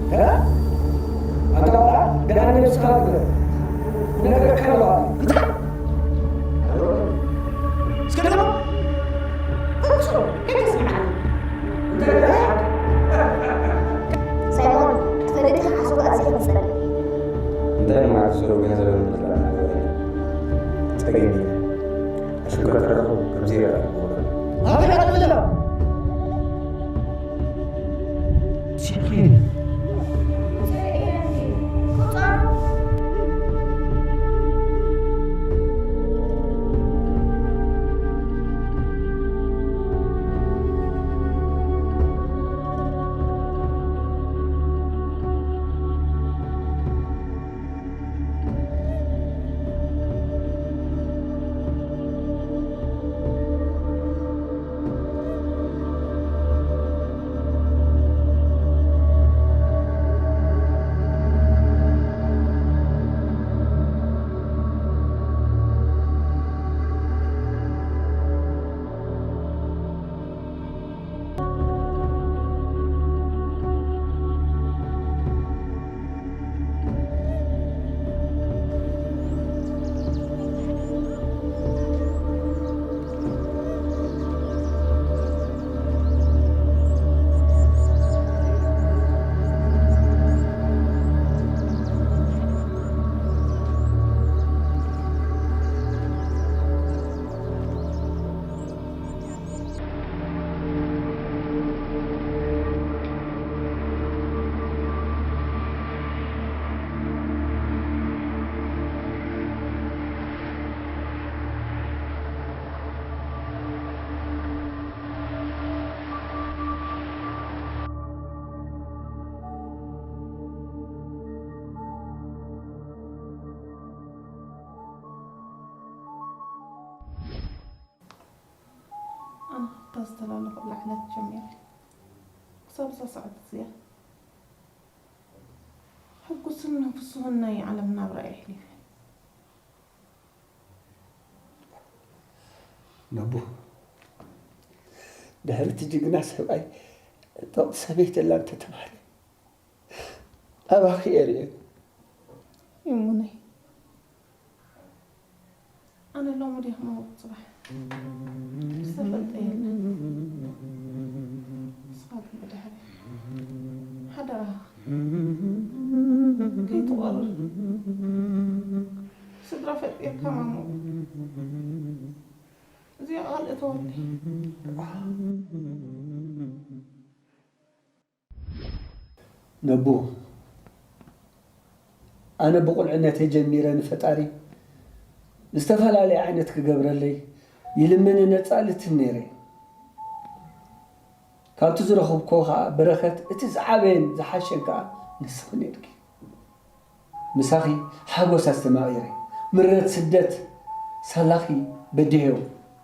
እ? ኣንታ ቆልዓ፣ ደኣ ንነብስኻ ግበር። ክነግረካ ኣለኹ ኣነ። እንታይ? እስከ ድገሞ። ፍጹም፣ ከይተስምዓኒ። እንታይ ደኣ? ሳይሞን፣ ትፈልጥ ኢኻ፣ ሓሶት ኣዝየ እየ ዝጸልእ። እንታይ ማለት ስለ ወገን ዘበን ምጥላዕ ማለት እዩ? ጸገም የለን። ኣሽንኳ ተረኽቡ፣ ከምዚ ይረኣ። ኣበይ ኣትብሎ? ኣነ ካብታ ዝተላለኹላ ዕለት ጀሚረ ክሳብ እዛ ሰዓት እዚኣ ሕጉስን ፍሱህን ናይ ዓለም ናብራ እየ ኣሕሊፈ። ነቡ፣ ድሕሪ እቲ ጅግና ሰብኣይ ጥቕቲ ሰበይቲ ኣላ እንተተባህለ፣ ኣባኺ እየ ርእየ። ይሙነይ፣ ኣነ ሎሚ ድየ ክመውት ጽባሕ ዝተፈልጠ የለን። ንስኻ ግን ብድሕሪ ሓደራኻ ከይትቖርር ስድራ ፈጢርካ ማሙቕ። እዚኣ ቃል እተወኒ። ነቡ፣ ኣነ ብቑልዕነተይ ጀሚረ ንፈጣሪ ዝተፈላለየ ዓይነት ክገብረለይ ይልምንን እጻልትን ነይረ። ካብቲ ዝረኸብክዎ ኸኣ በረኸት እቲ ዝዓበየን ዝሓሸን ከኣ ንስኺ ነይርኪ። ምሳኺ ሓጎስ ኣስተማቒረ፣ ምረት ስደት ሳላኺ በዲሄዮ፣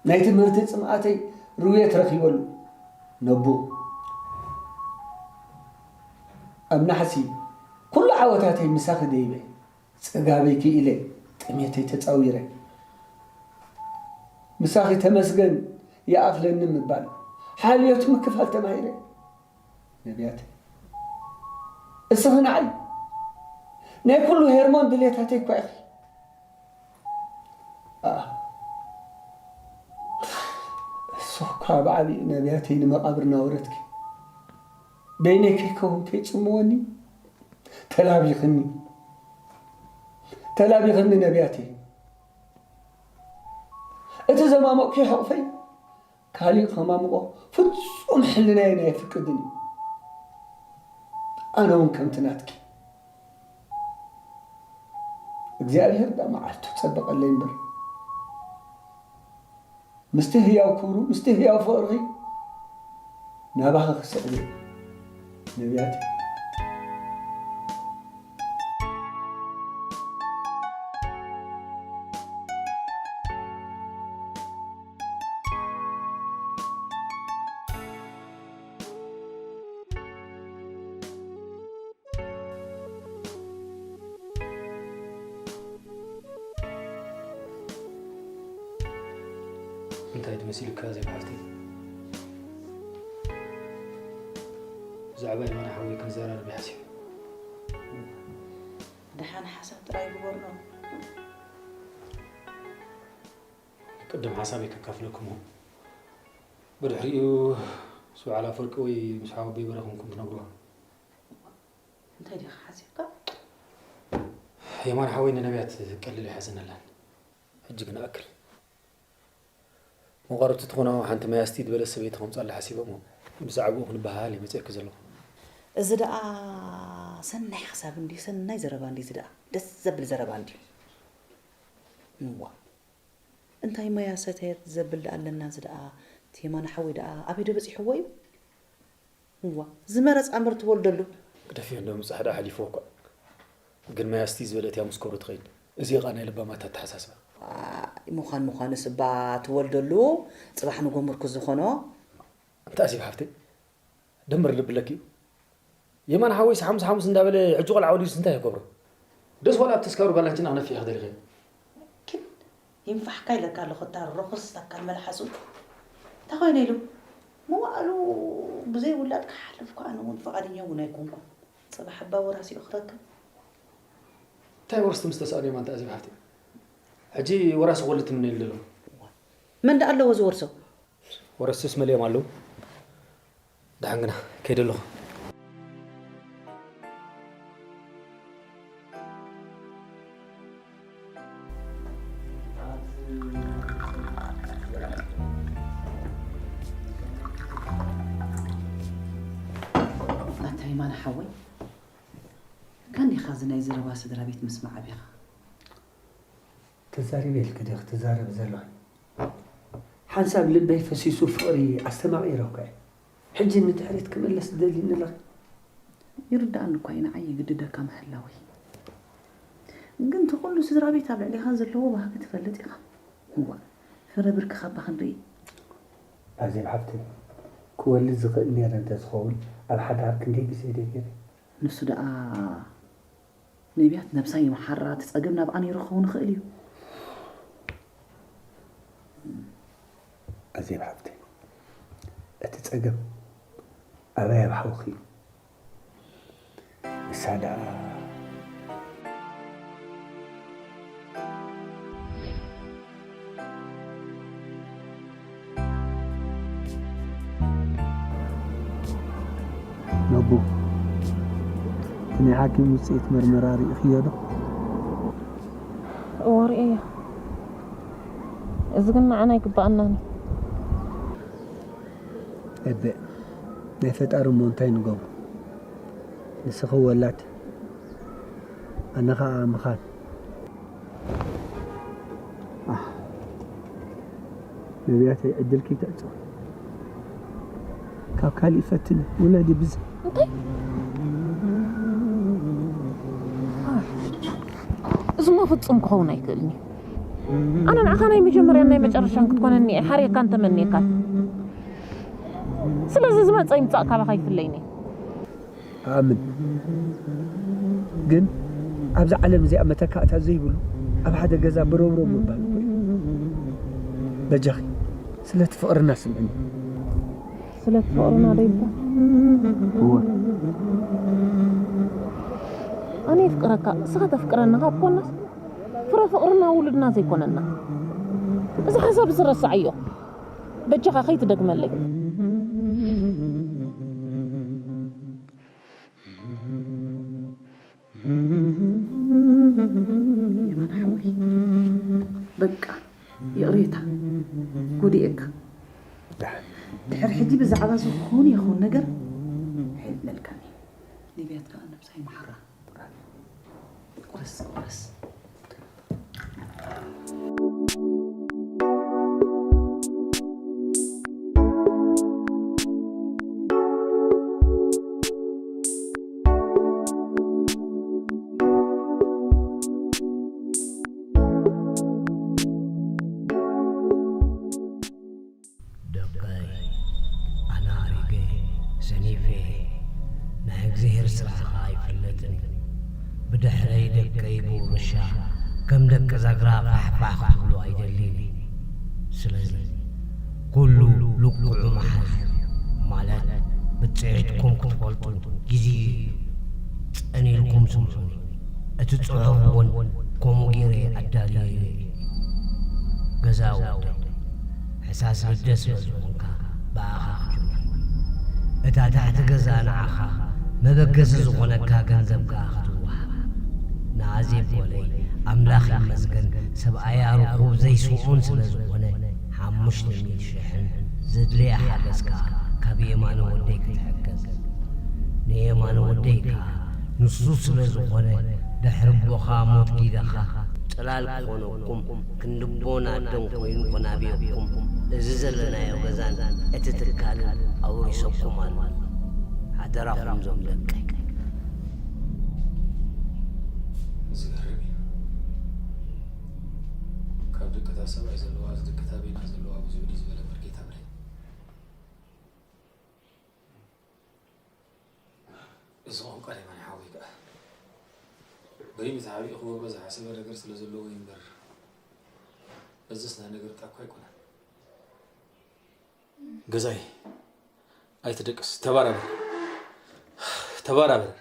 ናይ ትምህርቲ ጽምኣተይ ርውየት ረኺበሉ። ነቡ፣ ኣብ ናሕሲ ኩሉ ዓወታተይ ምሳኺ ደይበ፣ ጽጋበይ ክኢለ፣ ጥሜተይ ተጻዊረ። ምሳኺ ተመስገን ይኣኽለኒ ምባል፣ ሓልዮት ምክፋል ተማሂረ። ነብያተይ፣ እስኺ ንዓይ ናይ ኩሉ ሄርሞን ድሌታተይ እኳ ኢኺ። ኣኣ፣ እሱ እኳ ብዓቢኡ ነብያተይ ንመቓብር እናወረድኪ፣ በይነይ ከይከውን ከይጽምወኒ ተላቢኽኒ፣ ተላቢኽኒ ነብያተይ። እቲ ዘማሞቕኪ ሕቑፈይ ካሊእ ከማምቖ ፍጹም ሕልናየን ኣይፍቅድን እዩ። ኣነ እውን ከምቲ ናትኪ እግዚኣብሔር ዳ መዓልቱ ጸበቐለይ እምበር፣ ምስቲ ህያው ክብሩ፣ ምስቲ ህያው ፍቕርኺ ናባኺ ክስዕብ እየ ነብያተይ። እንታይ ድመሲሉካ ዜብ ሓፍተይ? ብዛዕባ የማነ ሓወይ ክንዘራረብ እየ ሓሲበ። ደሓን ሓሳብ ጥራይ ግበሮ። ቅድም ሓሳበይ ከካፍለኩም እሞ፣ ብድሕሪኡ ስብዓል ኣፈወርቂ ወይ ምስ ሓወቦይ በረኹም ከም ትነግርዎ። እንታይ ዲኻ ሓሲብካ? የማነ ሓወይ ንነብያት ቀሊል ኣይሓዘነላን። ሕጂ ግን ኣክል። መቋርብቲ ትኾኖ ሓንቲ መያስቲ ዝበለት ሰበይቲ ከምጻሉ ሓሲበ እሞ፣ ብዛዕባኡ ክንበሃሃል እየ መጺኤኪ ዘለኹ። እዚ ደኣ ሰናይ ሓሳብ እንድዩ፣ ሰናይ ዘረባ እንድዩ፣ እዚ ደኣ ደስ ዘብል ዘረባ እንድዩ። እዋ፣ እንታይ መያሰተየት ዘብል ደኣ ኣለና፣ እዚ ደኣ እቲ የማነ ሓወይ ደኣ ኣበይ ዶ በጺሕዎ እዩ? እዋ፣ ዝመረጻ እምበር ትወልደሉ። ግደፍዮ፣ እንዶ ምጻሕ ደኣ ሓሊፍዎ እኳ። ግን መያስቲ ዝበለት እያ ምስ ኮሩ ትኸይድ። እዚ ኸኣ ናይ ለባማት ኣተሓሳስባ። ኣይ፣ ምዃን ምዃንስ እባ ትወልደሉ፣ ጽባሕ ንጎ ምርኩስ ዝኾኖ። ኣንቲ ኣዜብ ሓፍተይ፣ ደምር ልቢ ኣለኪ እዩ። የማነ ሓወይስ ሓሙስ ሓሙስ እንዳበለ ሕጂ ቆልዓ ወሊዱስ እንታይ ይገብሮ? ደስ ዋላ ኣብ ተስካሩ ባላንቺና ክነፍሕ ክደሊ ኸ? ግን ይንፋሕካ ኢለካ ኣለኹ፣ እታ ርኹስ ኣካል መልሓሱ። እንታይ ኮይነ ኢሉ? መዋእሉ ብዘይ ውላድ ክሓልፍ እኮ ኣነ እውን ፍቓደኛ እውን ኣይኮንኩን። ጽባሕ ኣባ ወራሲኡ ክረክብ። እንታይ ወርስቲ ምስ ተሳእኑ እዮም ኣንቲ ኣዜብ ሓፍተይ? ሕጂ ወራሲ ክወልድ ትምነይሉ ዘለኹ። መን ደኣ ኣለዎ ዝወርሶ? ወረስቲስ መሊኦም ኣለዉ። ደሓን ግና ከይደ ኣለኹ። ኣታ የማነ ሓወይ፣ ካን ዲኻ እዚ ናይ ዘረባ ስድራ ቤት ምስማዕ ኣቢኻ? ተዛሪበ ኢልኪ ዲኺ ትዛረቢ ዘለኺ? ሓንሳብ ልበይ ፈሲሱ ፍቕሪ ኣስተማቒረ እኮ እየ። ሕጂ ንድሕሪት ክምለስ ትደልይኒ ኣለኺ? ይርድኣኒ እኳ እዩ ንዓይ የግድደካ ምህላወይ። ግን እቲ ኩሉ ስድራ ቤት ኣብ ልዕሌኻ ዘለዎ ባህጊ ትፈልጥ ኢኻ። እዋእ፣ ፍረ ብርክኻ እባ ክንርኢ። ኣዜብ ሓፍተይ፣ ክወልድ ዝኽእል ነይረ እንተዝኸውን ኣብ ሓዳር ክንደይ ግዜ ደይረ። ንሱ ደኣ ነብያት ነብሳ ይምሓራ፣ እቲ ጸገም ናብኣ ነይሩ ክኸውን ይኽእል እዩ። ኣዜብ ሓፍተይ፣ እቲ ጸገም ኣበይ ኣብ ሓውኺ እዩ። ንሳ ደኣ ነቡ፣ እቲ ናይ ሓኪም ውጽኢት መርመራ ርኢኽዮ ዶ? እወ፣ ርእየዮ። እዚ ግን ንዓና ኣይግብኣናን እዩ። እበ፣ ናይ ፈጣሪ እሞ እንታይ ንገብሮ? ንስኺ ወላድ፣ ኣነ ኸኣ ምኻን። ኣሕ፣ ነብያተይ፣ ዕድልኪ ይተዕጾ። ካብ ካሊእ ፈትኒ፣ ውለዲ ብዝ- እንታይ? እዚማ ፍጹም ክኸውን ኣይክእልን እዩ። ኣነ ንዓኻ ናይ መጀመርያን ናይ መጨረሻን ክትኮነኒ እየ ሓርየካን ተመንየካን። ስለዚ ዝመጸ ይምጻእ ካባኻ ኣይፍለይን እየ። ኣምን። ግን ኣብዛ ዓለም እዚኣ መተካእታ ዘይብሉ ኣብ ሓደ ገዛ ብረብሮ ምባል እኮ እዩ። በጃኺ ስለቲ ፍቕርና ስምዕኒ። ስለቲ ፍቕርና ዶ ይብሃል? እወ። ኣነ የፍቅረካ፣ ንስኻ ተፍቅረኒ ካብ ኮናስ ፍረ ፍቕርና ውሉድና ዘይኮነና። እዚ ሓሳብ እዚ ረሳዓዮ። በጃኻ ከይትደግመለይ። የማነ ሓወይ፣ በቃ ይቕሬታ፣ ጎዲኤካ። ድሕሪ ሕጂ ብዛዕባ ዝኾነ ይኹን ነገር ኣይብለልካን እየ። ነብያት ከኣ ነብሳ ይምሓራ። ቁረስ፣ ቁረስ። ደቀይ፣ ኣነ ኣሪገ፣ ሰኒፈ፣ ናይ እግዚኣብሔር ስራሕ ኸኣ ኣይፍለጥን እዩ። ብድሕረይ ደቀይ ብውርሻ ከም ደቂ ዛግራ ፋሕፋሕ ክትብሉ ኣይደልን እየ። ስለዚ፣ ኩሉ ልክዑ መሓዝ እዩ። ማለት፣ ብጽዕትኩም ክትፈልጡ ግዜ እዩ። ጸኒልኩም ስምዑኒ። እቲ ጽሑፍ እውን ከምኡ ገይረ ኣዳልየዮ እየ። ገዛ ወደይ፣ ሕሳስ ልደ ስለ ዝኾንካ ብኣኻ ክጅምር። እታ ታሕቲ ገዛ ንዓኻ መበገሲ ዝኾነካ ገንዘብ ከኣ ክትወሃብ። ንኣዜብ ጓለይ፣ ኣምላኽ ይመስገን፣ ሰብኣያ ርኹብ ዘይስኡን ስለ ዝኾነ፣ ሓሙሽተ ሚእቲ ሽሕን ዘድልያ ሓገዝ ከኣ ካብ የማነ ወደይ ክትሕገዝ። ንየማነ ወደይ ከኣ ንሱ ስለ ዝኾነ፣ ድሕሪ ኣቦኻ ሞት ጊደኻ ጽላል ክኾነኩም፣ ክንዲ ኣቦን ኣደን ኮይኑ ክናብየኩም፣ እዚ ዘለናዮ ገዛን እቲ ትካልን ኣውሪሰኩም ኣሎ። ሓደራኹም ዞም ደቀይ። ዝገርም እዩ። ካብ ድቅታ ሰብኣይ ዘለዋ፣ ድቅታ ቤና ዘለዋ ብዙሕ ድዩ ዝበለ መርጌታ ብርሄን። እዚ ቋንቋ ናይ ማን ሓወይ ከኣ? በይኑ ተሓቢኡ ክገብሮ ዝሓሰበ ነገር ስለ ዘለዎ እዩ እምበር፣ እዝስ ናይ ነገር ጣኳ ኣይኮነን። ገዛኢ፣ ኣይትደቅስ፣ ተባራበር። ተባራበር።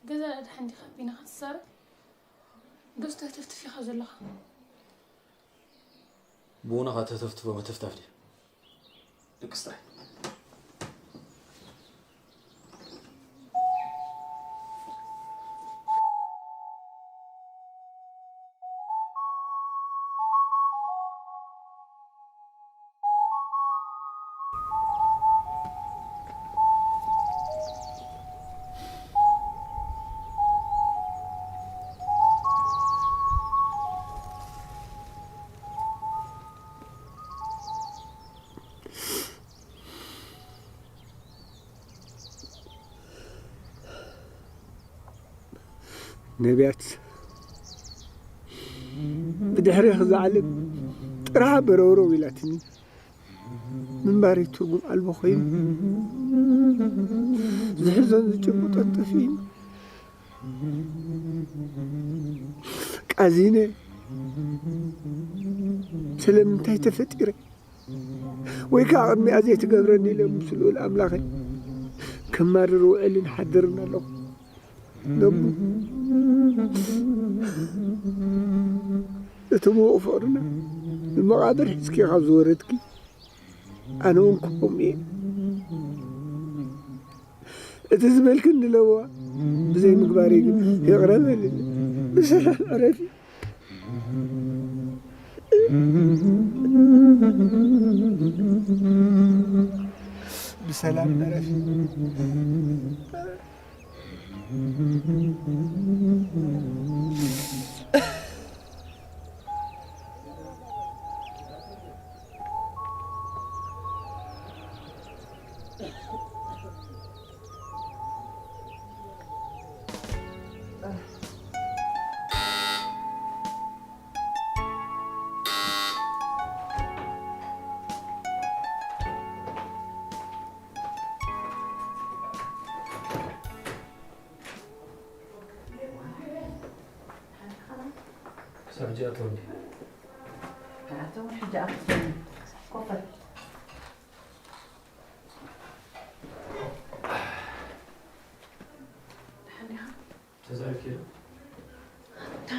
ገዛ ደኣ ደሓን ዲኻ ቢና ክትዛረብ? ዶስ ተህተፍትፍ ኢኻ ዘለኻ? ብውነኻ ተህተፍትፎ መተፍታፍ ድዩ? ደቅስ ጥራይ። ነቢያት ብድሕሬኺ እዛ ዓለም ጥራሓ በረውረው ኢላትኒ። ምንባረይ ትርጉም ኣልቦ ኮይኑ፣ ዝሕዞን ዝጭብጦን ጠፊእኒ። ቃዚነ፣ ስለምንታይ ተፈጢረ? ወይ ከኣ ቅድሚኣ ዘይትገብረኒ ኢለ ምስ ልኡል ኣምላኸይ ከማርር ውዕልን ሓድርን ኣለኹ። ነቡ፣ እቲ ምዉቕ ፍቕርና ንመቓብር ሒዝኪ ካብ ዝወረድኪ፣ ኣነ እውን ከምኡ እየ። እቲ ዝበልክኒ ለበዋ ብዘይ ምግባረይ ግን ይቕረ በልኒ። ብሰላም ዕረፊ። ብሰላም ዕረፊ። ክሳብ ሕጂ ኣተወ እንዴ? ኣተወ፣ ሕጂ ኣተወ። ኮፍ በል። ደሓን ዲኻ? ተዛሪብኪ ዶ? እታ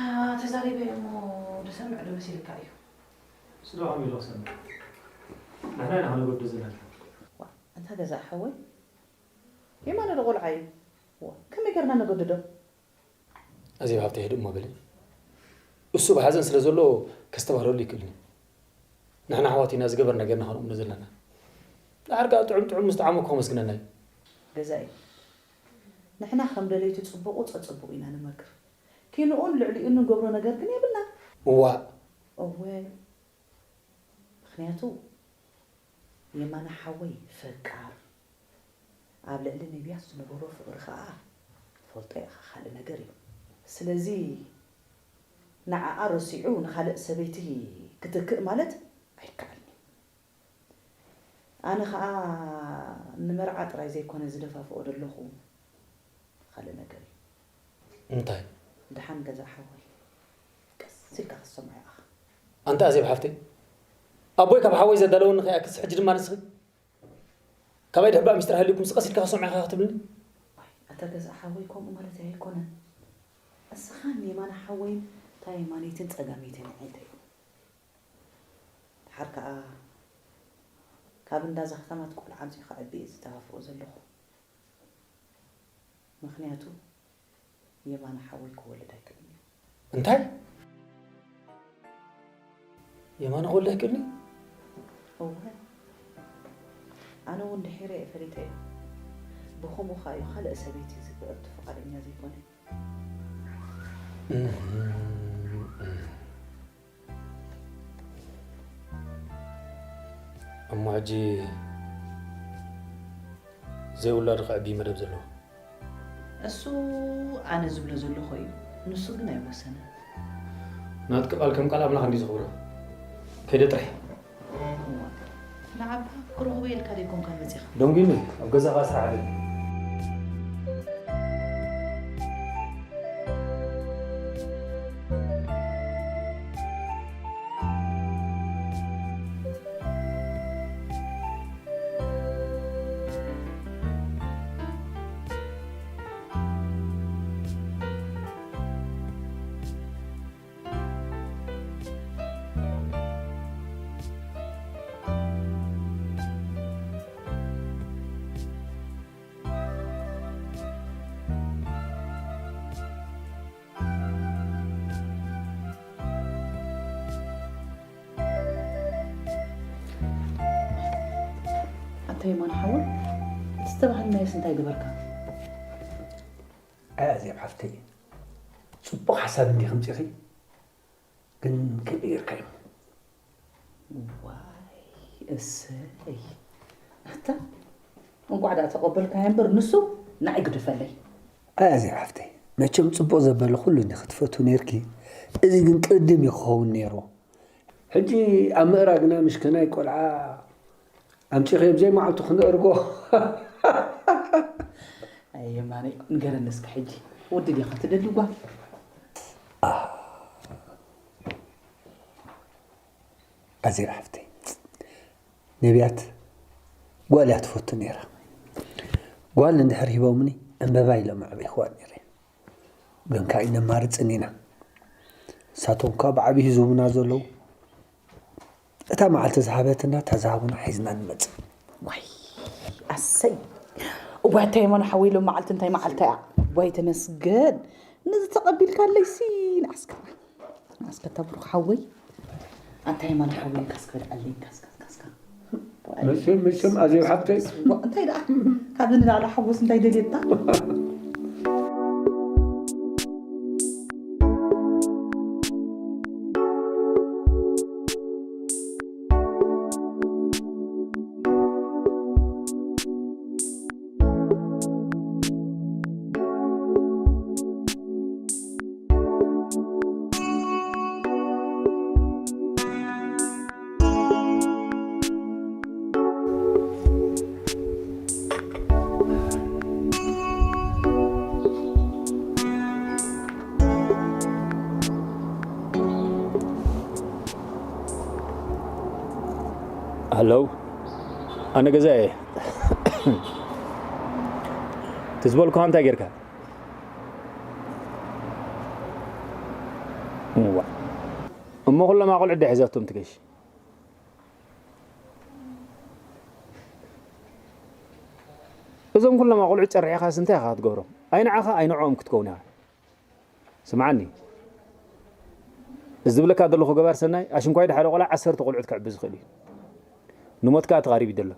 ተዛሪበ እሞ ዝሰምዕ ዶ መሲልካ እዩ? ስለ ከመይ ኢሉ ክሰምዕ? ንሕና ኢና ከነገድዶ ዘለና። ዋ፣ ኣንታ ገዛ ሓወይ፣ የማነ ዶ ቆልዓ እዩ? ዋ፣ ከመይ ጌርና ነገድዶ? ኣዜብ ሃብተይ፣ ህድእ እሞ በሊ። እሱ ብሓዘን ስለ ዘሎ ከስተብህለሉ ኣይክእልን እዩ። ንሕና ኣሕዋት ኢና፣ ዝገበርና ጌርና ከነእምኖ ዘለና። ደሓር ከኣ ጥዑም ጥዑም ምስ ጠዓመኩ ከመስግነና እዩ። ገዛኢ፣ ንሕና ከም ደለይቲ ጽቡቑ ጸጽቡቑ ኢና ንመክር። ኪንኡን ልዕሊኡን ንገብሮ ነገር ግን የብልናን። እዋእ! እወ። ምኽንያቱ የማነ ሓወይ ፈቃር፣ ኣብ ልዕሊ ነብያት ዝነበሮ ፍቕሪ ኸኣ ትፈልጦ ኢኻ፣ ካልእ ነገር እዩ። ስለዚ ንዓኣ ረሲዑ ንኻልእ ሰበይቲ ክትክእ ማለት ኣይከኣልን እዩ። ኣነ ኸኣ ንመርዓ ጥራይ ዘይኮነ ዝደፋፍኦ ዘለኹ፣ ካልእ ነገር እዩ። እንታይ? ደሓን ገዛ ሓወይ፣ ቀስ ኢልካ ክትሰምዖ ኢኻ። ኣንታ ኣዜብ ሓፍተይ፣ ኣቦይ ካብ ሓወይ ዘዳለወኒ ከይኣክስ ሕጂ ድማ ንስኺ? ካባይ ድሕባእ ሚስጥር ሃልዩኩም ስቐስ ኢልካ ክሰምዖ ኢኻ ክትብልኒ? ዋይ፣ ኣታ ገዛ ሓወይ ከምኡ ማለት ኣይኮነን። እስኻን የማነ ሓወይን እታ የማነይትን ጸጋመይትን ኣዒንተይ ኢኹም። ድሓር ከኣ ካብ እንዳ ዛኽታማት ቆልዓ ኣምጺኡ ከዕቢ እየ ዝተባፍኦ ዘለኹ። ምኽንያቱ የማነ ሓወይ ክወልድ ኣይክእልን እዩ። እንታይ? የማነ ክወልድ ኣይክእልን እዩ? እወ። ኣነ እውን ድሒረ እየ ፈሊጠዮ። ብኸምኡ ኸኣ እዩ ካልእ ሰበይቲ ዝብዕልቱ ፍቓደኛ ዘይኮነ። እህ፣ እህ። እሞ ሕጂ ዘይውላዱ ክዕቢ መደብ ዘለዎ? እሱ ኣነ ዝብሎ ዘለኹ እዩ። ንሱ ግን ኣይወሰነን። ናትኪ ቃል ከም ቃል ኣምላኽ እንድዩ ዘኽብሮ። ከይደ ጥራይ። እዋ፣ ንዓባ ክረኽቦ ኢልካ ደይኮንካ መጺኻ? ደንጒኒ፣ ኣብ ገዛ ኸኣ ስራሕ ኣለኒ። ኣታ የማነ ሓወይ፣ እቲ ዝተባህልናዮስ እንታይ ገበርካ? ኣይ ኣዜብ ሓፍተይ፣ ጽቡቕ ሓሳብ እንዲኺ ኣምጺእኺ፣ ግን ከመይ ጌርካዮም? ዋይ፣ እሰይ። ኣታ፣ እንቋዕ ደኣ ተቐበልካዮ እምበር፣ ንሱ ንዓይ ግደፈለይ። ኣይ ኣዜብ ሓፍተይ፣ መቸም ጽቡቕ ዘበለ ኩሉ እንዲኺ ትፈትዊ ኔርኪ፣ እዚ ግን ቅድም እዩ ክኸውን ኔርዎ። ሕጂ ኣብ ምእራግና ምሽክናይ ቆልዓ ኣምጺኺ ኣብ ዘይመዓልቱ ክነእርጎ። ኣየ ማነይ፣ ንገረኒ እስከ ሕጂ፣ ወዲ ዲኻ ትደሊ ጓል? ኣዜብ ሓፍተይ፣ ነቢያት ጓል እያ ትፈቱ ነይራ። ጓል እንድሕር ሂቦምኒ ዕምበባ ኢሎም ኣዕቢኽዋ ነይረ። ግን ከኣ ኣይነማርጽን ኢና። ንሳቶም ከኣ ብዓቢ ሂዞምና ዘለዉ። እታ መዓልቲ ዝሃበትና፣ እታ ዝሃቡና ሒዝና ንመጽእ። ዋይ፣ ኣሰይ። እዋይ፣ ኣታ የማነ ሓወይ፣ ሎም መዓልቲ እንታይ መዓልታ እያ? ዋይ፣ ተመስገን። ነዚ ተቐቢልካለይሲ፣ ንዓስከ፣ ንዓስከ፣ እታ ብሩኽ ሓወይ። ኣታ የማነ ሓወይ፣ ካስከ ወድዓለይ፣ ካስከ፣ ካስከ። መቸም፣ መቸም፣ ኣዜብ ሓብተይ። ዋ፣ እንታይ ደኣ? ካብዚ ንላዕሊ ሓጎስ እንታይ ደልየታ? ሃሎ፣ ኣነ ገዛ እየ። ትዝበልኩኻ እንታይ ጌርካ? እዋ። እሞ ኩሎም ኣቑልዑ ዶ ሒዛቶም ትገሽ? እዞም ኩሎም ኣቑልዑ ጨሪሕኻስ እንታይ ኢኻ ክትገብሮም? ኣይ ንዓኻ ኣይ ንዕኦም ክትከውን ኢኻ። ስምዓኒ፣ እዚ ዝብለካ ዘለኹ ገባር ሰናይ፣ ኣሽንኳይ ድሓደ ቆልዓ ዓሰርተ ቆልዑት ከዕቢ ዝኽእል እዩ። ንሞት ከኣ ተቓሪቡ እዩ ዘሎ።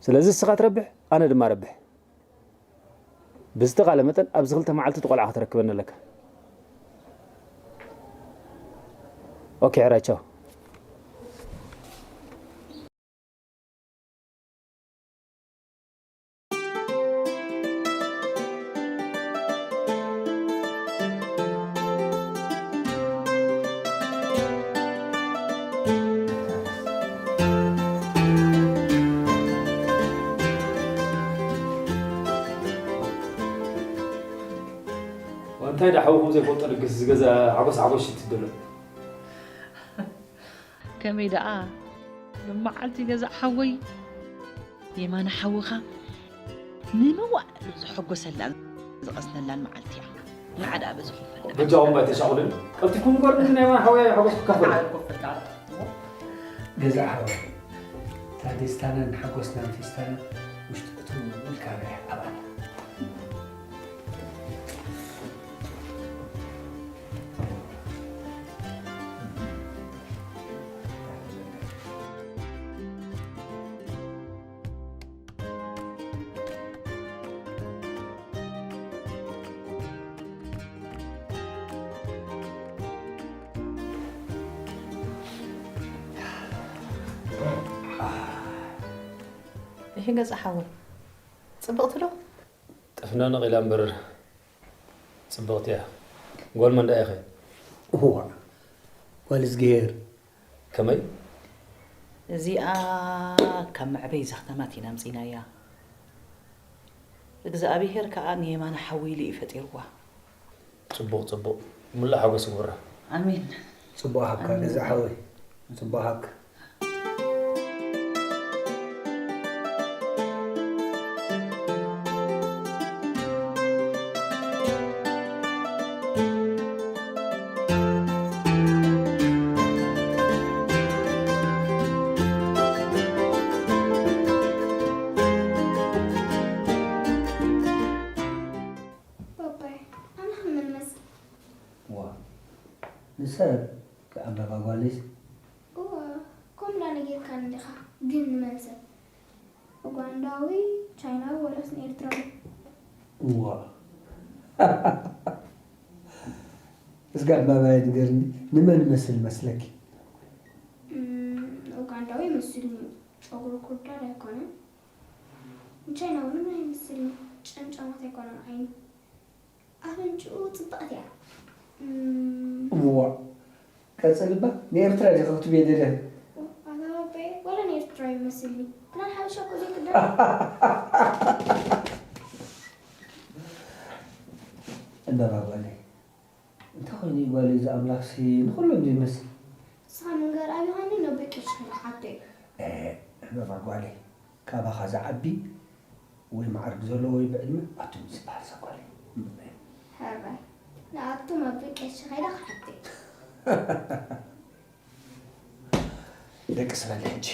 ስለዚ ንስኻ ትረብሕ፣ ኣነ ድማ ረብሕ። ብዝተኻለ መጠን ኣብዚ ክልተ መዓልቲ እቲ ቆልዓ ከተረክበኒ ኣለካ። ኦኬ፣ ሕራይ፣ ቻው። እንታይ ደኣ ሓውኹም ዘይፈልጦ ድግስ ዝገዛ ዓጎስ ዓጎስ ሽት ደሎ? ከመይ ደኣ? ሎመዓልቲ ገዛ ሓወይ የማነ ሓውኻ ንመዋእሉ ዝሐጎሰላን ዝቐስነላን መዓልቲ እያ። ንዓ ደኣ በዚ ኮፍ በል። በጃኹም ኣይተሻቑሉኒ። ቀልጢፍኩም ግበሩ፣ ናይ የማነ ሓወይ ሓጎስ ክካፈል። ንዓ ኮፍ በል። ገዛ ሓወይ፣ እታ ደስታናን ሓጎስናን ፌስታና ውሽጢ እትው ኢልካ ርኣያ ኣባና። እሺ ገዛ ሓወይ፣ ጽብቕቲ ዶ? ጠፍናንቕ ኢላ እምበር ጽብቕቲ እያ። ጓል መን ደኣ ኢኺ? እዋ፣ ጓል እዝግሄር። ከመይ? እዚኣ ካብ መዕበይ እዛ ከተማ ኢና ኣምጺናያ። እግዚኣብሄር ከኣ ንየማነ ሓዊ ኢሉ እዩ ፈጢርዋ። ጽቡቕ ጽቡቕ፣ ሙሉእ ሓጎስ ይግበራ። ኣሜን። ጽቡቕ ሃብካ ገዛ ሓወይ፣ ጽቡቕ ሃብካ። ባባይ፣ ኣነ ከም መን መስል? ዋ ንሰብ ክዕምበባ ጓለይስ? እወ ከምኡ ዳ ነጊርካኒ ዲኻ፣ ግን ንመን ሰብ? ኡጋንዳዊ፣ ቻይናዊ ወላስ ንኤርትራዊ? እዋ እስከ ዕምባባየ ንገርኒ፣ ንመን እመስል መስለኪ? እም፣ ኡጋንዳዊ ይመስልኒ፣ ጨጉሩ ኩርዳድ ኣይኮነን። ንቻይናዊ እውን ኣይመስልኒ፣ ጨምጫማት ኣይኮነን ዓይኑ። ኣፍንጭኡ ጽብቕቲ እያ። እም፣ እዋ ቀጽል እባ ንኤርትራ ዲኺ ክትብየ ደሊኺ? ኣታ ባባየ ዋላ ንኤርትራዊ ይመስልኒ። ክዳን ሓበሻ እኮ ዘይክደን። ዕምበባ ጓለይ፣ እንታይ ኮይኑ እዩ ጓለይ፣ እዚ ኣምላኽሲ ንኹሎም ዘይመስል? ንስኻ ምንጋር ኣብይኻኒ ነቦይ ቀሺ ኢለ ክሓቶ እየ። ኤእ፣ ዕምበባ ጓለይ፣ ካባኻ ዝዓቢ ወይ መዓርግ ዘለዎ ወይ ብዕድመ ኣቱም እዩ ዝበሃል እዛ ጓለይ። ሕራይ፣ ንኣቱም ኣቦይ ቀሺ ከይደ ክሓቶ እየ። ደቅስ በሊ ሕጂ።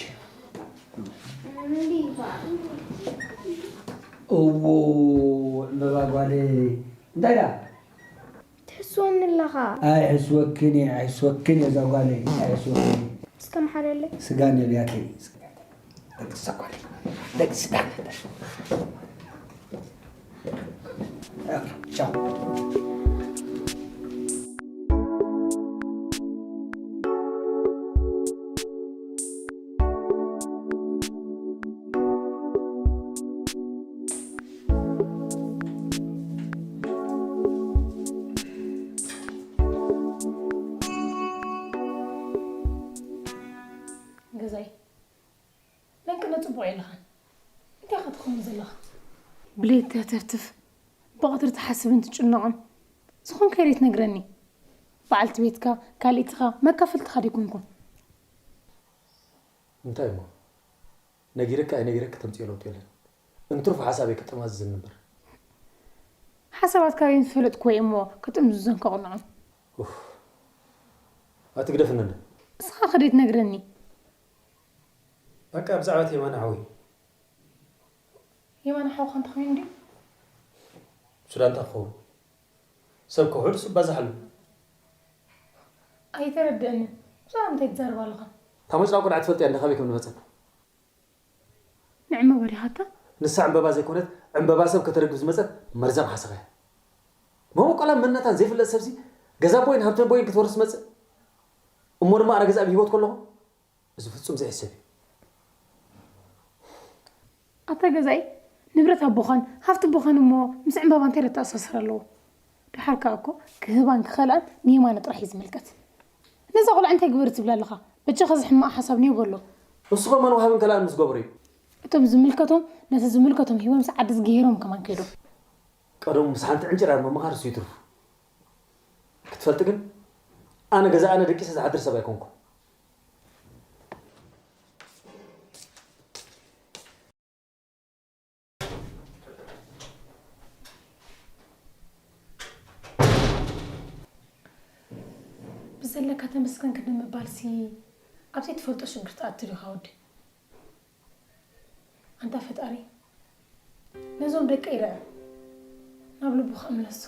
እምቢ እባ። እዎ ዕምበባ ጓለይ፣ እንታይ ደኣ? ትሕስወኒ ኣለኻ። ኣይሕስወክን እየ፣ ኣይሕስወክን እየ እዛ ጓለይ፣ ኣይሕስወክን እየ። እስከ መሓለለይ። ስጋ ነብያተይ፣ ስጋ ነብያተይ። ደቅስ እዛ ጓለይ፣ ደቅስ ስጋ ነብያተይ። ቻው። ገዛይ፣ ለንቅነ ጽቡቕ የለኻን። እንታይ ኢኻ ትኸውን ዘለኻ? ብለይቲ ተተፍትፍ፣ ብቐትሪ ትሓስብን ትጭነቕን። ዝኾንካዮ ዘይትነግረኒ። በዓልቲ ቤትካ፣ ካልኢትኻ፣ መካፈልትኻ ደይኮንኩን? እንታይ እሞ? ነጊረኪ ኣይነጊረኪ ተምጽኦ ለውጢ የለን። እንትርፎ ሓሳበይ ክጠማዝዝን እምበር። ሓሳባት ካበይ ዝፈለጥኩዎ እየ እሞ ክጥምዝዞን ከቕንዖን። ኡፍ። ኣትግደፍኒ እንዶ። እስኻ ከ ደይትነግረኒ? በቃ ብዛዕባ እቲ የማነ ሓወይ። የማነ ሓውኻ እንተኾይኑ ድዩ? ሱዳን እንታይ ክኸውን? ሰብ ክውሕድ እሱ ባዛሕ ኣሎ። ኣይተረድአንን። ብዛዕባ እንታይ ትዛረብ ኣለኻ? እታ መጭላ ቆልዓ ትፈልጥያ እንዶ ካበይ ከም ዝመጸት? ንዕምበባ ዲኻታ? ንሳ ዕምበባ ዘይኮነት ዕምበባ ሰብ ከተረግብ ዝመጸት መርዛም ሓሰኻ እያ። መበቆላን መንነታን ዘይፍለጥ ሰብሲ ገዛ ኣቦይን ሃብቲ ኣቦይን ክትወርስ ትመጽእ? እሞ ድማ ኣነ ገዛ ኣብ ህይወት ከለኹ? እዚ ፍጹም ዘይሕሰብ እዩ። ኣታ ገዛኢ፣ ንብረት ኣቦኻን ሃፍቲ ኣቦኻን እሞ ምስ ዕምባባ እንታይ ዘተኣሳስር ኣለዎ? ደሓር ከኣ እኮ ክህባን ክኸልኣን ንየማነ ጥራሕ እዩ ዝምልከት። ነዛ ቆልዓ እንታይ ግበሪ ትብላ ኣለኻ? በጃኻ እዚ ሕማቕ ሓሳብ ንየው በሎ። ንሱ ኸ መን ወሃብን ከልኣን ምስ ገበሮ እዩ? እቶም ዝምልከቶም ነቲ ዝምልከቶም ሂቦምሲ ዓዲ ዝገሄሮም ከማን ከይዶም። ቀደሙ ምስ ሓንቲ ዕንጭራር ምምኻር እሱ ይትርፉ። ክትፈልጢ ግን ኣነ ገዛ ኣነ ደቂሰ ዝሓድር ሰብ ኣይኮንኩን። ዘለካ ተመስገን ክንዲ ምባልሲ ኣብ ዘይትፈልጦ ሽግር ትኣቱ ዲኻ ወዲ? ኣንታ ፈጣሪ ነዞም ደቀይ ርኣ፣ ናብ ልቡ ክምለሶ።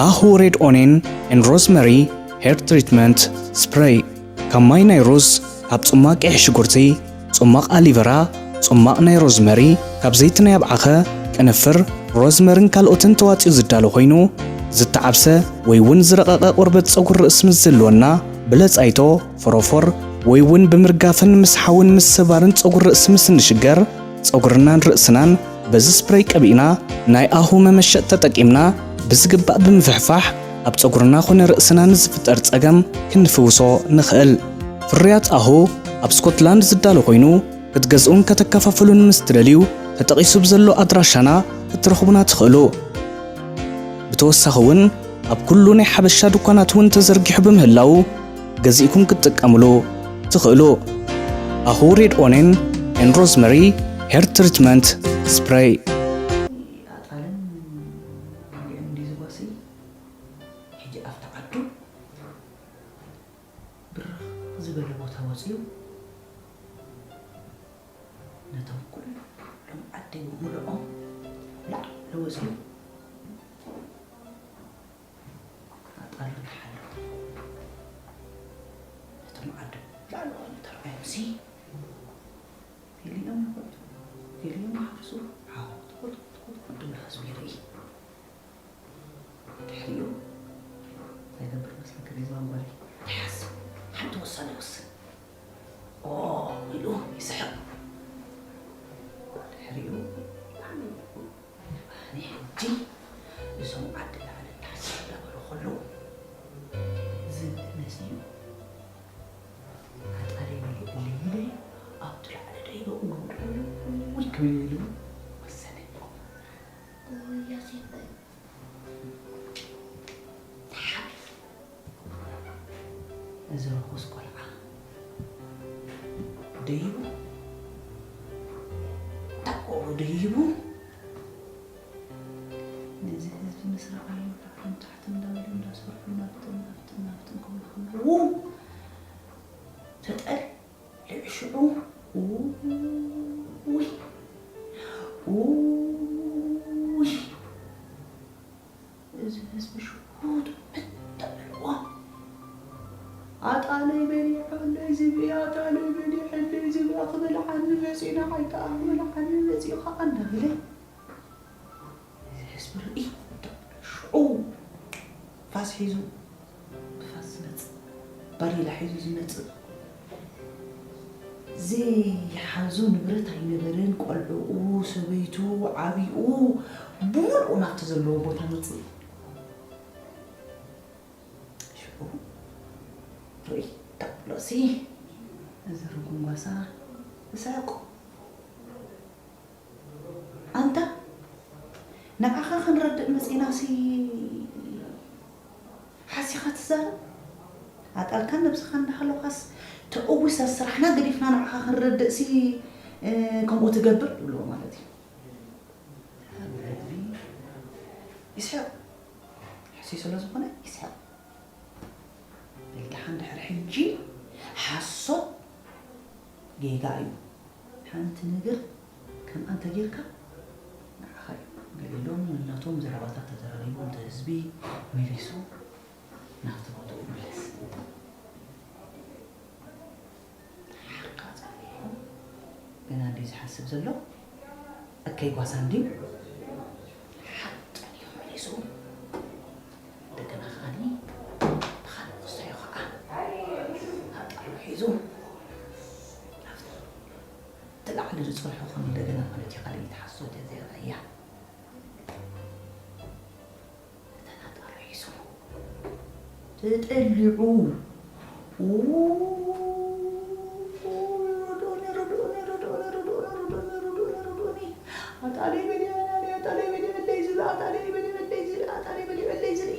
ኣሁ ሬድ ኦኔን ኤን ሮዝመሪ ሄር ትሪትመንት ስፕሬይ። ካብ ማይ ናይ ሩዝ፣ ካብ ጽማቕ ቀይሕ ሽጉርቲ፣ ጽማቕ ኣሊቨራ፣ ጽማቕ ናይ ሮዝመሪ፣ ካብ ዘይቲ ናይ ኣብዓኸ፣ ቅንፍር፣ ሮዝመርን ካልኦትን ተዋጺኡ ዝዳሎ ኮይኑ፣ ዝተዓብሰ ወይ እውን ዝረቐቐ ቆርበት ጸጉሪ ርእሲ ምስ ዝህልወና፣ ብለጻይቶ፣ ፎሮፎር፣ ወይ እውን ብምርጋፍን ምስሓውን ምስባርን ጸጉሪ ርእሲ ምስ እንሽገር፣ ጸጉርናን ርእስናን በዚ ስፕሬይ ቀቢእና ናይ ኣሁ መመሸጥ ተጠቂምና ብዝግባእ ብምፍሕፋሕ ኣብ ጸጉርና ኮነ ርእስና ንዝፍጠር ጸገም ክንፍውሶ ንኽእል። ፍርያት ኣሁ ኣብ ስኮትላንድ ዝዳሎ ኮይኑ ክትገዝኡን ከተከፋፍሉን ምስ ትደልዩ ተጠቒሱ ብዘሎ ኣድራሻና ክትረኽቡና ትኽእሉ። ብተወሳኺ እውን ኣብ ኩሉ ናይ ሓበሻ ድኳናት እውን ተዘርጊሑ ብምህላዉ ገዚእኩም ክትጥቀምሉ ትኽእሉ። ኣሁ ሬድ ኦኔን ኤን ሮዝመሪ ሄር ትሪትመንት ስፕሬይ። ኣጣልን ወሊዑ እንዲ ዝጓሲ ሕጂ ኣብቲ ዓዱ ብርኽ ዝበለ ቦታ ወፅዩ ነቶም ኩሎም ዓዲ ብምልኦም ላዕሊ ወፅዩ ኣጣሉ ተሓሉ ነቶም ዓዲ ላዕሊ ተርኣዮምሲ ገሊኦም ይኸዱ ገሊኦም ይሓርሱ ሓው ትኹል ትኹል ትኹል ድብል ህዝቢ ይርኢ ድሕሪኡ እንታይ ገብር መስለኪ ሪዝዋን ጓለይ ተሓዝ ሓንቲ ውሳነ ይወስን ኦ ኢሉ ይስሕቕ ድሕሪኡ ኣነ ሕጂ እዞም ዓዲ ላዕሊ ታሕሲ እንዳበሉ ከለዉ ዝብል መሲዩ ኣጣለይ በሊ እለይለ ኣብቲ ላዕሊ ደይበ ውይ ክብል ኢሉ ወሰነ። ያሲን እዚ ርኹስ ቆልዓ ደይቡ ታቆሩ ደይቡ ነዚ ህዝቢ ምስ ረኣዩ ላዕልን ታሕትን እንዳበሉ እንዳሰርሑ ናብትን ናብትን ናብትን ክብሉ ከለዉ ተጠል ልዕሽዑ ውይ ውይ እዚ ህዝቢ ሽጉጥ ምተበልዎ ኣጣለይ በሊዐለይ ዝብኢ ኣጣለይ በሊዐለይ ዝብኢ ክበልዓኒ መፂኡ ንዓይ ከዓ ክበልዓኒ መፂኡ ከዓ እንዳበለ እዚ ህዝቢ ርኢ ሽዑ ፋስ ሒዙ ብፋስ ዝመፅእ ባዴላ ሒዙ ዝመፅእ ዘይሓዞ ንብረት ኣይነበረን ቆልዕኡ ሰበይቱ ዓብይኡ ብምልኡ ናብቲ ዘለዎ ቦታ መፅእ ሽዑ ርኢ ተብሎሲ እዚ ርጉም ጓሳ ይስሕቁ ኣንታ ንዓኻ ክንረድእ መፂእናሲ ሓሲኻ ትዛረብ ኣጣልካን ነብስኻ እንዳሃለኻስ ተእዊሳ ስራሕና ገዲፍና ንዓኻ ክንረድእሲ ከምኡ ትገብር ይብልዎ ማለት እዩ ህዝቢ ይስሕቕ ሕሲ ስለ ዝኾነ ይስሕቕ በልዳሓን ድሕሪ ሕጂ ሓሶት ጌጋ እዩ ሓንቲ ነገር ከምኣ እንተጌርካ ንዓኻ እዩ ገሊሎም ነናቶም ዘረባታት ተዘራሪቦም እቲ ህዝቢ መሊሱ ናብቲ ቦትኡ ይምለስ ሓቃ ጸኒሑ ገና እንድዩ ዝሓስብ ዘሎ እከይ ጓሳ እንድዩ ሓቅ ጸኒሑ መሊሱ እንደገና ከዓኒ ብኻልእ ክሳዮ ከዓ ኣጣሉ ሒዙ ናብቲ ላዕሊ ዝፀንሑ ከም እንደገና ማለት እዩ ካልእ ተሓስሶ ተዘይረኣያ እተን ኣጣሉ ሒዙ ተጠሊዑ ኣጣለይ በሊዐለይ ኣጣለይ በሊዐለይ ዝብል ኣጣለይ በሊዐለይ ዝርኢ ኣጣለይ በሊዐለይ ዝርኢ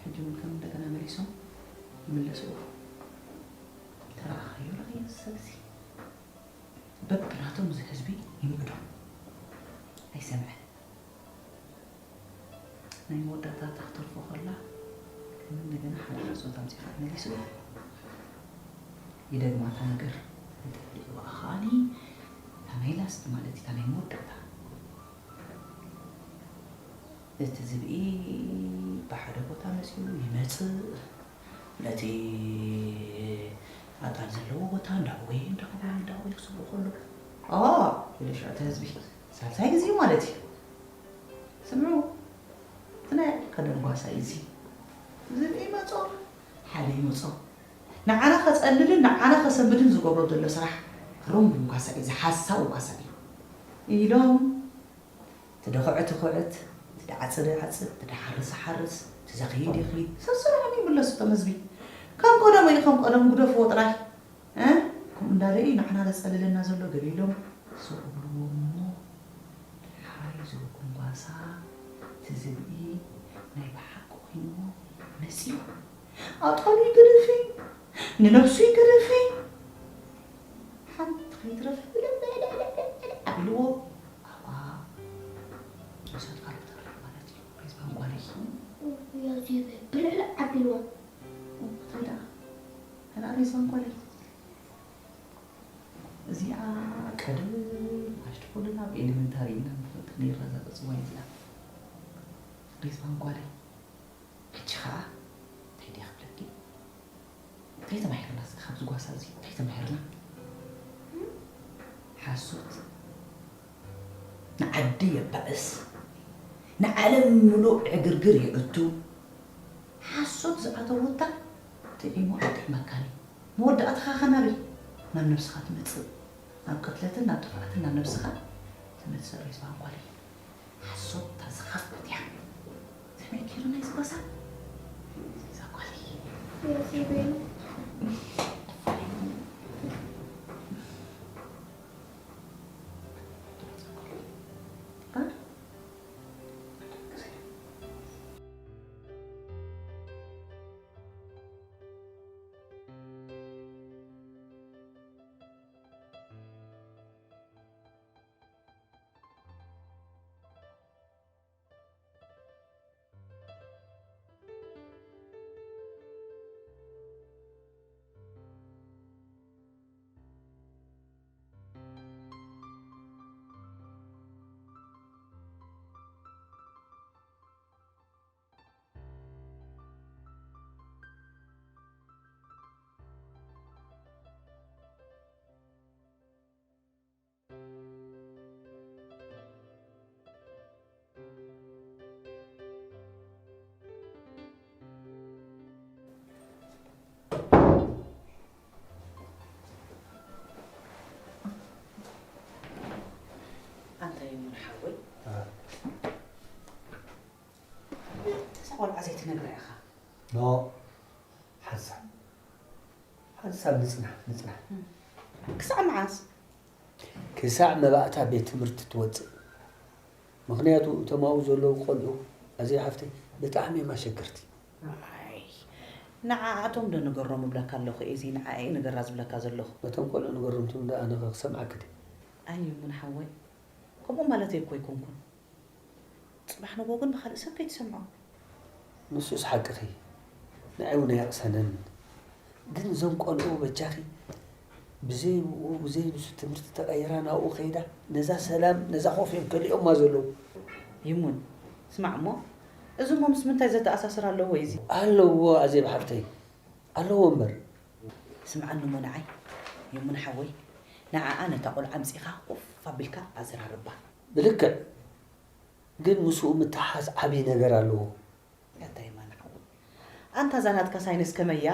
ሕጂ እውን ከም እንደገና መሊሶም ይምለስዎ። ተረኣኻዮ፣ ረኣዮ፣ እዚ ሰብ እዚ በብናቶም እዚ ህዝቢ ይምእዶ። ኣይሰምዐን። ናይ መወዳእታ እታ ክትተርፎ ከላ፣ ከም እንደገና ሓደ ሓሶት ኣምጺኻ መሊሱ ይደግማ እታ ነገር። እንተ በሊዕዋ ከኣኒ፣ እታ ናይ ላስት ማለት እዩ፣ እታ ናይ መወዳእታ። እቲ ዝብኢ ብሓደ ቦታ መጺኡ ይመጽእ፣ ነቲ ኣጣል ዘለዎ ቦታ እንዳጎየ፣ እንዳጎየ፣ እንዳጎየ ክስብሮ ከሎ፣ "ኦ!" ኢሉ ሽዑ እቲ ህዝቢ፣ ሳልሳይ ግዜ ማለት እዩ። ስምዑ፣ እቲ ናይ ቀደም ጓሳ እዩ እዚ። ዝብኢ ይመጾ፣ ሓደ ይመጾ። ንዓና ከጸልልን ንዓና ከሰንብድን ዝገብሮ ዘሎ ስራሕ ሮንግ ጓሳ እዩ፣ እዚ ሓሳዊ ጓሳ እዩ ኢሎም፣ እቲ ደኹዕት ይኹዕት፣ እቲ ደዓጽድ ይዓጽድ፣ እቲ ደሓርስ ይሓርስ፣ እቲ ዘኽይድ ይኽይድ፣ ሰብስሮም ይምለሱ እቶም ህዝቢ። ከም ቀደሙ እዩ፣ ከም ቀደሙ ግደፍዎ ጥራይ። እ? ከምኡ እንዳበሉ እዩ ንዓና ዘጸልለና ዘሎ ገለ ኢሎም ዝቕብርዎ እሞ፣ ደሓር ዝብኩም ጓሳ፣ እቲ ዝብኢ ናይ ብሓቂ ኮይንዎ መጺኡ። ኣጣሉ ይገደፊ፣ ንነብሱ ይገደፊ። ሓንቲ ከይትረፍ ብልዕ ኣቢልዎ፣ ኣብኣ መሰት ካልእ ተረፍ ማለት እዩ። ሬዝባን ጓለይ። ያዚ ብልዕልዕ ኣቢልዎ። እንታይ ደኣ? ኣላ ሬዝባን ጓለይ። እዚኣ ቀደም ኣሽቱ ኩልና ኣብ ኤሌመንታሪ ኢና ንፈልጥ ነይርና እዛ ቅጽዋይ እዚኣ። ሬዝባን ጓለይ። ሕጂ ኸኣ እንታይ ድየ ክብለኪ? እንታይ ተማሂርና እስከ ካብዚ ጓሳ እዚ? እንታይ ተማሂርና? ሓሶት ንዓዲ የባእስ፣ ንዓለም ምሉእ ዕግርግር የእቱ። ሓሶት ዝኣተወታ ጥዒሙ ኣይጥዕመካን እዩ። መወዳእትኻ ኸ ናበይ? ናብ ነብስኻ ትመጽእ። ናብ ቅትለትን ናብ ጥፍኣትን ናብ ነብስኻ ትመጽእ ሬዝባን ጓለይ። ሓሶት እታ ዝኸፍት እያ። ሰሚዕኪ ዶ ናይዚ ጓሳ? እዛ ጓለይ። ኣንታ ይሙን ሓወይ፣ እ። እዛ ቆልዓ ዘይትነግራ ኢኻ። ኖ፣ ሓንሳብ፣ ሓንሳብ ንጽናሕ፣ ንጽናሕ። ክሳዕ መዓስ? ክሳዕ መባእታ ቤት ትምህርቲ ትወጽእ። ምኽንያቱ እቶም ኣብኡ ዘለዉ ቆልዑ፣ ኣዜብ ሓፍተይ፣ ብጣዕሚ እዮም ኣሸገርቲ። ኣይ፣ ንዓኣቶም ዶ ንገሮም እብለካ ኣለኹ፣ እዚ ንዓኣ እየ ንገራ ዝብለካ ዘለኹ። ነቶም ቆልዑ ንገሮም ትብል፣ ኣነ ኸ ክሰምዓኪ ድየ? ኣይ፣ ይሙን ሓወይ፣ ከምኡ ማለተይ እኮ ኣይኮንኩን። ጽባሕ ንግሆ ግን ብኻልእ ሰብ ከይትሰምዖ። ንሱስ ሓቅኺ፣ ንዓይ እውን ኣየቕሰንን። ግን እዞም ቆልዑ በጃኺ ብዘይ ብኡ ብዘይ ንሱ ትምህርቲ ተቐይራ ናብኡ ከይዳ ነዛ ሰላም ነዛ ኮፍ እዮም ከሊኦማ ዘለዉ። ይሙን፣ ስማዕ እሞ፣ እዚ እሞ ምስ ምንታይ ዘተኣሳስር ኣለዎ እዚ? ኣለዎ ኣዜብ ሓፍተይ፣ ኣለዎ እምበር። ስምዓኒ እሞ ንዓይ፣ ይሙን ሓወይ፣ ንዓኣ ነታ ቆልዓ ኣምጺኻ ኮፍ ኣቢልካ ኣዘራርባ። ብልክዕ። ግን ምስኡ ምትሓሓዝ ዓብዪ ነገር ኣለዎ። ኣታ ይማን ሓወይ፣ ኣንታ እዛ ናትካ ሳይንስ ከመይ እያ?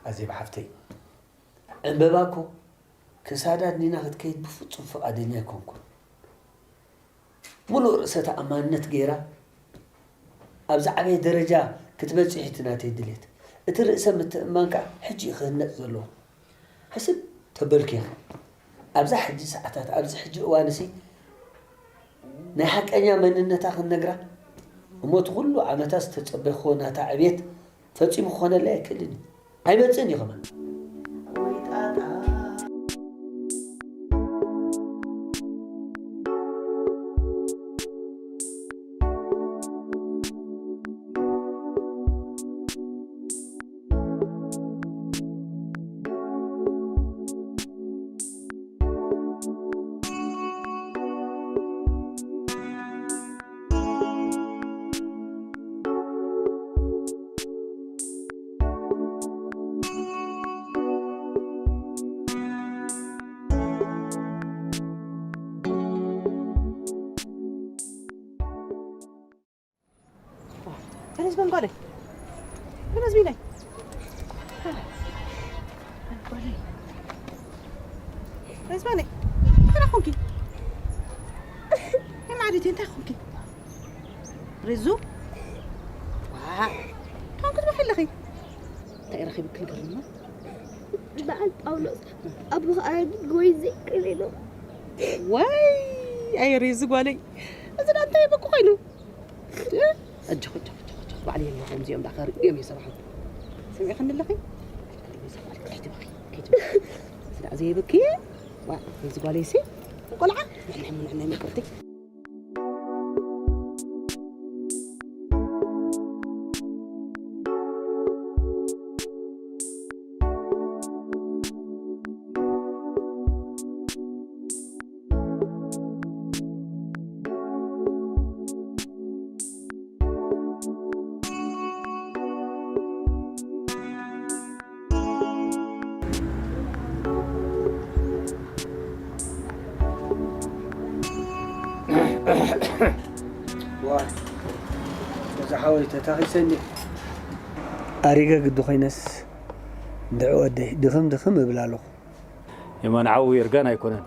ኣዜብ ሓፍተይ፣ ዕምበባ እኮ ክሳዳ ኣድኒና ክትከይድ ብፍጹም ፍቓደኛ ኣይኮንኩን። ምሉእ ርእሰ ተኣማንነት ገይራ ኣብ ዝዓበየ ደረጃ ክትበጽሕ እቲ ናተይ ድሌት። እቲ ርእሰ ምትእምማን ከኣ ሕጂ እዩ ክህነጽ ዘለዎ። ሕስብ ተበልኪ ኢኺ። ኣብዛ ሕጂ ሰዓታት፣ ኣብዚ ሕጂ እዋንሲ ናይ ሓቀኛ መንነታ ክንነግራ እሞ፣ እቲ ኩሉ ዓመታት ዝተጸበይክዎ ናታ ዕብየት ፈጺሙ ክኾነለይ ኣይክእልን እዩ። ኣይመጽእን እዩ ከማን። ተነስ በል ጓለይ። ተነስ ቢለይ። ተነስ በለይ። እንታይ ኮንኪ? ናይ ማዕድቲ እንታይ ኮንኪ? ሬዙ? ዋ! እንታይ ክትበኺ ኣለኺ? እንታይ ረኺብኪ ንገርኒ እሞ? በዓል ጳውሎስ ኣቦኻ ኣረጊት ወይ ዘይቅር ኢሎም። ዋይ! ኣይ ሬዙ ጓለይ። እዚ ደኣ እንታይ በኩ ኮይኑ? ኣጆኺ፣ ኣጆኺ፣ ኣጆኺ፣ ኣጆኺ። ባዕለይ ኣለኹ፣ እዚኦም ደኣ ከርእዮም እየ ስራሖም። ሰሚዕክኒ ኣለኺ? ኣይትበኺ፣ ኣይትበኺ፣ ኣይትበኺ። እዚ ደኣ ዘየበኪ? ዋ፣ እዚ ጓለይሲ፣ ቆልዓ፣ ንሕና፣ ንሕና ምቅርቲ። ዋ፣ ገዛ ሓወይ ተታኺሰኒ። ኣሪገ ግዲ ኮይነስ፣ እንድዒ ወደይ፣ ድኽም ድኽም እብል ኣለኹ። የማን ሓዊ እርጋን ኣይኮነን፣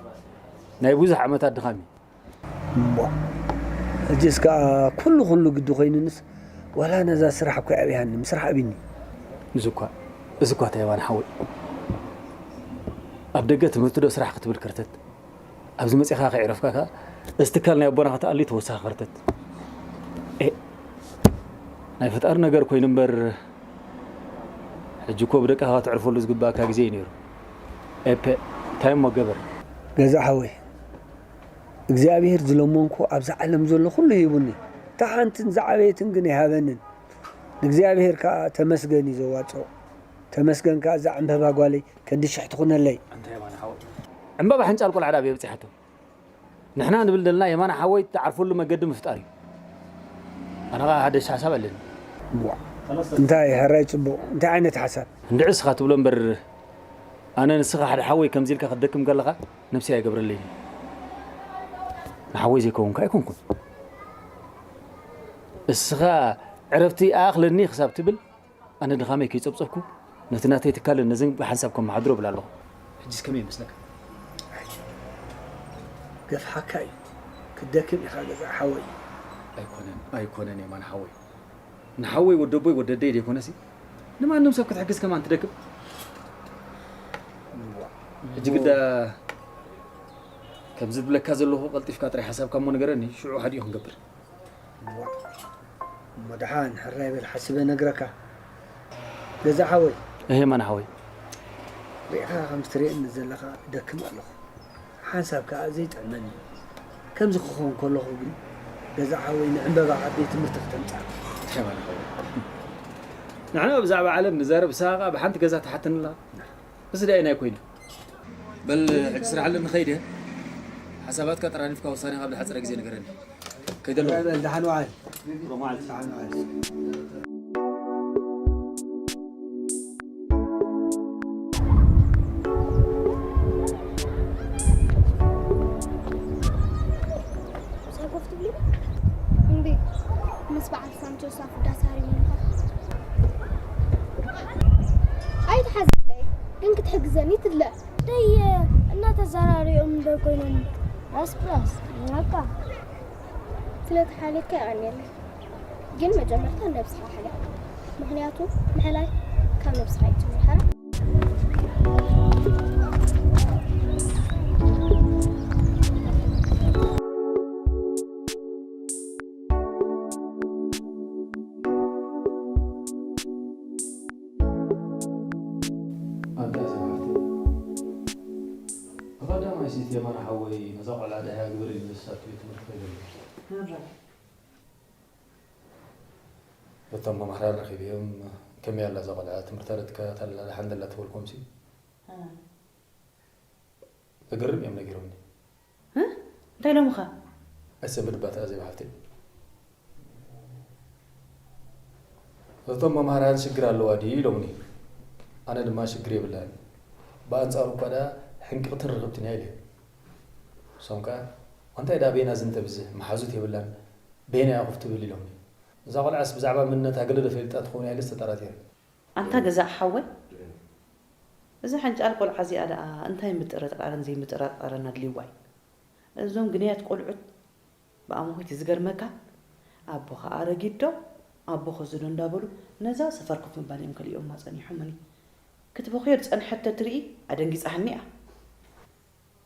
ናይ ብዙሕ ዓመታት ድኻም እዩ። እሞ፣ ሕጂስ ከኣ ኩሉ ኩሉ ግዲ ኮይኑንስ፣ ዋላ ነዛ ስራሕ እኮ ኣብያኒ፣ ምስራሕ ኣቢኒ። እዚ እኳ፣ እዚ እኳ እንታይ የማን ሓወይ? ኣብ ደገ ትምህርቲ ዶ ስራሕ ክትብል ከርተት፣ ኣብዚ መጺኻ ከይዕረፍካ ከኣ፣ እዚ ትካል ናይ ኣቦና ከተኣሊ ተወሳኺ ከርተት። ኤ፣ ናይ ፈጣሪ ነገር ኮይኑ እምበር፣ ሕጂ እኮ ብደቅኻ ከተዕርፈሉ ዝግባእካ ግዜ እዩ ነይሩ። ኤፐ፣ እንታይ እሞ ገበር? ገዛ ሓወይ፣ እግዚኣብሔር ዝለመንኩ ኣብዛ ዓለም ዘሎ ኩሉ ሂቡኒ። እታ ሓንትን ዝዓበየትን ግን ኣይሃበንን። ንእግዚኣብሔር ከኣ ተመስገን እዩ ዘዋጽኦ። ተመስገን ከኣ እዛ ዕምበባ ጓለይ ከንዲ ሽሕ ትኹነለይ። ኣንታ የማነ ሓወይ፣ ዕምበባ ሕንጫል ቆልዓ ዳኣ ኣበይ በጺሓቶ? ንሕና ንብል ዘለና የማነ ሓወይ ትዓርፈሉ መገዲ ምፍጣር እዩ። ኣነ ኸኣ ሓደሽ ሓሳብ ኣለኒ። እዋ፣ እንታይ ሕራይ ጽቡቕ፣ እንታይ ዓይነት ሓሳብ? እንድዒ እስኻ ትብሎ እምበር፣ ኣነ ንስኻ ሓደ ሓወይ ከምዚ ኢልካ ክትደክም ከለኻ ነብሰይ ኣይገብረለይን እዩ። ንሓወይ ዘይከውንካ ኣይኮንኩን። እስኻ ዕረፍቲ ኣኽለኒ ክሳብ ትብል፣ ኣነ ድኻመይ ከይጸብጸብኩ፣ ነቲ ናተይ ትካልን ነዝን ብሓንሳብ ከመሓድሮ እብል ኣለኹ። ሕጂስ ከመይ ይመስለካ? ገፍሓካ እዩ። ክትደክም ኢኻ ገዛ ሓወይ። ኣይኮነን፣ ኣይኮነን የማነ ሓወይ። ንሓወይ ወደቦይ ወደደይ ዘይኮነሲ፣ ንማንም ሰብ ክትሕግዝ ከማን ትደክም። ሕጂ ግዳ ከምዚ ዝብለካ ዘለኹ ቀልጢፍካ ጥራይ ሓሳብካ እሞ ንገረኒ፣ ሽዑ ሓዲኡ ክንገብር። እሞ ደሓን ሕራይ በል ሓሲበ ነግረካ። ገዛ ሓወይ። እህ የማነ ሓወይ። ርኢኻ ከም ትርእየኒ ዘለኻ ደክም ኣለኹ። ሓንሳብ ከኣ ዘይጥዕመኒ። ከምዚ ክኸውን ከለኹ ግን ገዛ ሓወይ ንዕምበባ ካብ ቤት ትምህርቲ ክተምጽኣ። የማነ ሓወይ። ንሕና ብዛዕባ ዓለም ንዛረብ፣ ንስኻ ከኣ ብሓንቲ ገዛ ትሓተኒ ኣለኻ። እዚ ደኣ ናይ ኮይኑ። በል ሕጂ ስራሕ ኣለኒ ኸይደ። ሓሳባትካ ጠራኒፍካ ውሳኔኻ ኣብ ዝሓጸረ ግዜ ንገረኒ። ከይደ ኣለኹ። በል ደሓን ዋል። ደሓን ዋል። ሰጎፍ ትብሊ? እምቢ። ምስ በዓል ሳንቶስ ኣፍ ዳሳሪ ምንኻ? ኣይትሓዝለይ፣ ግን ክትሕግዘኒ ትድለ። ደየ እናተዘራሪኦም እንዶ ኮይኖም ራስ ብራስ ናካ። ስለ ተሓለካ የቐንየለይ። ግን መጀመርታ ነብስኻ ሕላ። ምኽንያቱ ምሕላይ ካብ ነብስኻ እዩ ዝጅምር። ሕራ። ሲቲ የማነ ሓወይ፣ ነዛ ቆልዓ ደሃያ ግበሪ ኢሉ ንሳ ትብል ትምህርቲ ከይደሊ። እቶም መምሃራን ረኺበዮም፣ ከመይ ኣላ እዛ ቆልዓ? ትምህርታ ዶ ትከታተል ኣላ? ደሓን ደላ ትበልኩምሲ? እ። ዘገርም እዮም ነጊሮምኒ። እ? እንታይ ኢሎምኻ? ኣሰ ብድባታ ኣዜብ ሓፍተይ። እቶም መምሃራን ሽግር ኣለዋ ድዩ ኢሎምኒ። ኣነ ድማ ሽግር የብላን። ብኣንጻሩ እኳ ደኣ ሕንቅቕትን ርኽብትን እያ ኢለ። ንሶም ከኣ፣ "እንታይ ደኣ በይና ዝንተ ብዝሕ መሓዙት የብላን፣ በይና እያ ኮፍ ትብል?" ኢሎምኒ። እዛ ቆልዓስ ብዛዕባ መንነታ ገለ ዶ ፈሊጣ ትኸውን እያ ኢለስ ተጠራጢረ። ኣንታ ገዛእ ሓወይ፣ እዛ ሓንጫል ቆልዓ እዚኣ ደኣ እንታይ ምጥርጣርን ዘይምጥርጣርን ኣድልይዋ እዩ? እዞም ግንያት ቆልዑት ብኣምሆይቲ ዝገርመካ፣ ኣቦኻ ኣረጊት ዶ፣ ኣቦ ኸዚ ዶ እንዳበሉ ነዛ ሰፈር ኮፍ ምባል እዮም ከሊኦማ ጸኒሖምኒ። ክትበኽዮ ዝጸንሐት ተትርኢ ኣደንጊጻሃኒ እያ።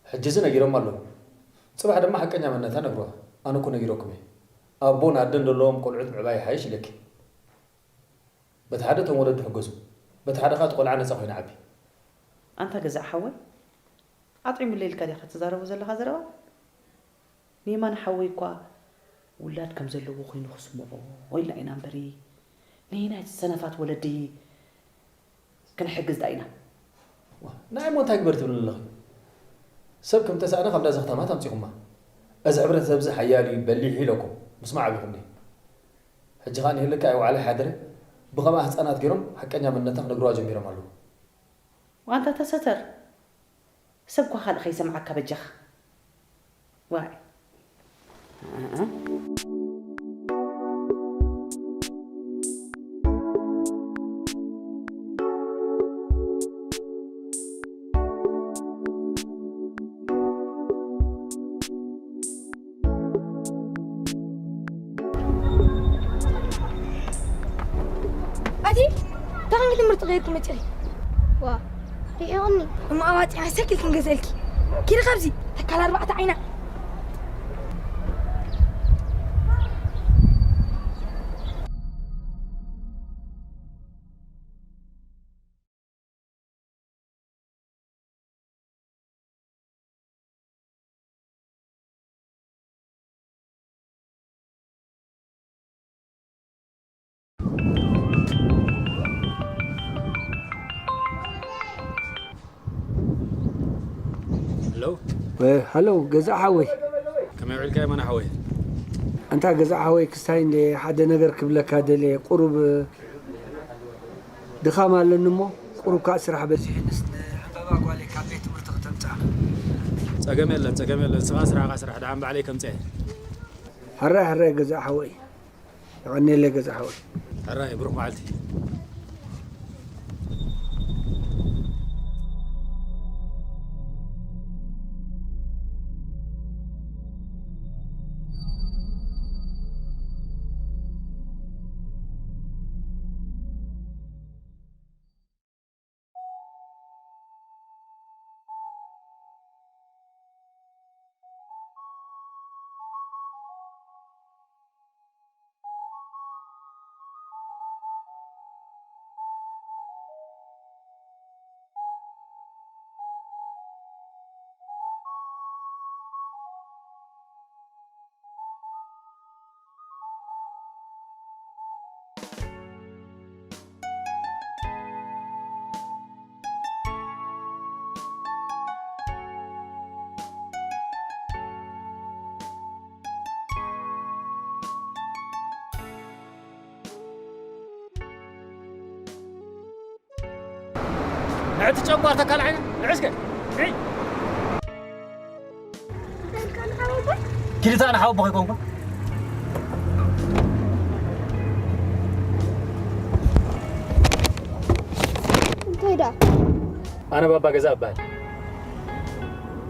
ሕጂ እዚ ነጊሮም ኣለዉ። ጽባሕ ድማ ሓቀኛ መንነታ ነግሩዋ። ኣነ እኮ ነጊረኩም እየ። ኣቦን ኣደን ዘለዎም ቆልዑት ምዕባይ ይሓይሽ ኢለኪ። በቲ ሓደ እቶም ወለዲ ሕገዙ፣ በቲ ሓደ ከኣ እቲ ቆልዓ ነጻ ኮይኑ ዓቢ። ኣንታ ገዛእ ሓወይ፣ ኣጥዒሙለይ ኢልካ ዲኻ ትዛረቦ ዘለኻ ዘረባ? ንየማነ ሓወይ እኳ ውላድ ከም ዘለዎ ኮይኑ ክስምዖ ኢልና ኢና እምበሪ፣ ንሕና እቲ ሰነፋት ወለዲ ክንሕግዝ ዳ ኢና። ዋ፣ ንዓይ እሞ እንታይ ግበር ትብልኒ ኣለኺ? ሰብ ከም ተሳእነ ካብ ዳዚ ከተማ ኣምጺኹማ። እዚ ሕብረተሰብ እዚ ሓያል እዩ፣ በሊሕ እዩ ኢለኩም ምስማዕ ኣቢኹምኒ። ሕጂ ኸኣ ንህልክ ኣይወዓለ ሓደረ ብኸምኣ ህጻናት ገይሮም ሓቀኛ መንነታ ክነግርዋ ጀሚሮም ኣለዉ። ዋንታ ተሰተር፣ ሰብ እኳ ካልእ ከይሰምዓካ በጃኻ። ዋይ። ኣቲ፣ ተኸንኪ ትምህርቲ ከይድኪ መፂኺ? ዋ፣ ሪኢቕኒ። እሞ ኣዋፂና ሳይክል ክንገዝአልኪ። ኪዲ ካብዚ፣ ተካል ኣርባዕተ ዓይና። ሄሎ። ወ-፣ ሃሎ፣ ገዛእ ሓወይ። ከመይ ውዒልካ የማነ ሓወይ? ኣንታ ገዛእ ሓወይ፣ ክስታይ እንደ ሓደ ነገር ክብለካ ደልየ። ቁሩብ ድኻም ኣለኒ እሞ፣ ቁሩብ ከኣ ስራሕ በዚሑንስ፣ ንዕምበባ ጓለይ ካብ ቤት ትምህርቲ ከተምጽኣ። ጸገም የለን፣ ጸገም የለን። ንስኻ ስራሕኻ ስራሕ፣ ደሓን ባዕለይ ከምጽእ እየ። ሕራይ፣ ሕራይ ገዛእ ሓወይ። የቐንየለይ ገዛእ ሓወይ። ሕራይ፣ ብሩኽ መዓልቲ። ንዕቲ ጨንቋር ተካል ዓይነ ንዕስከ ንዒ። እንታይ ኢልካ ንሓወቦይ? ኪድታ ንሓወቦ ከይኮንኩ። እንታይ ደኣ? ኣነ ባባ ገዛ እበሃል።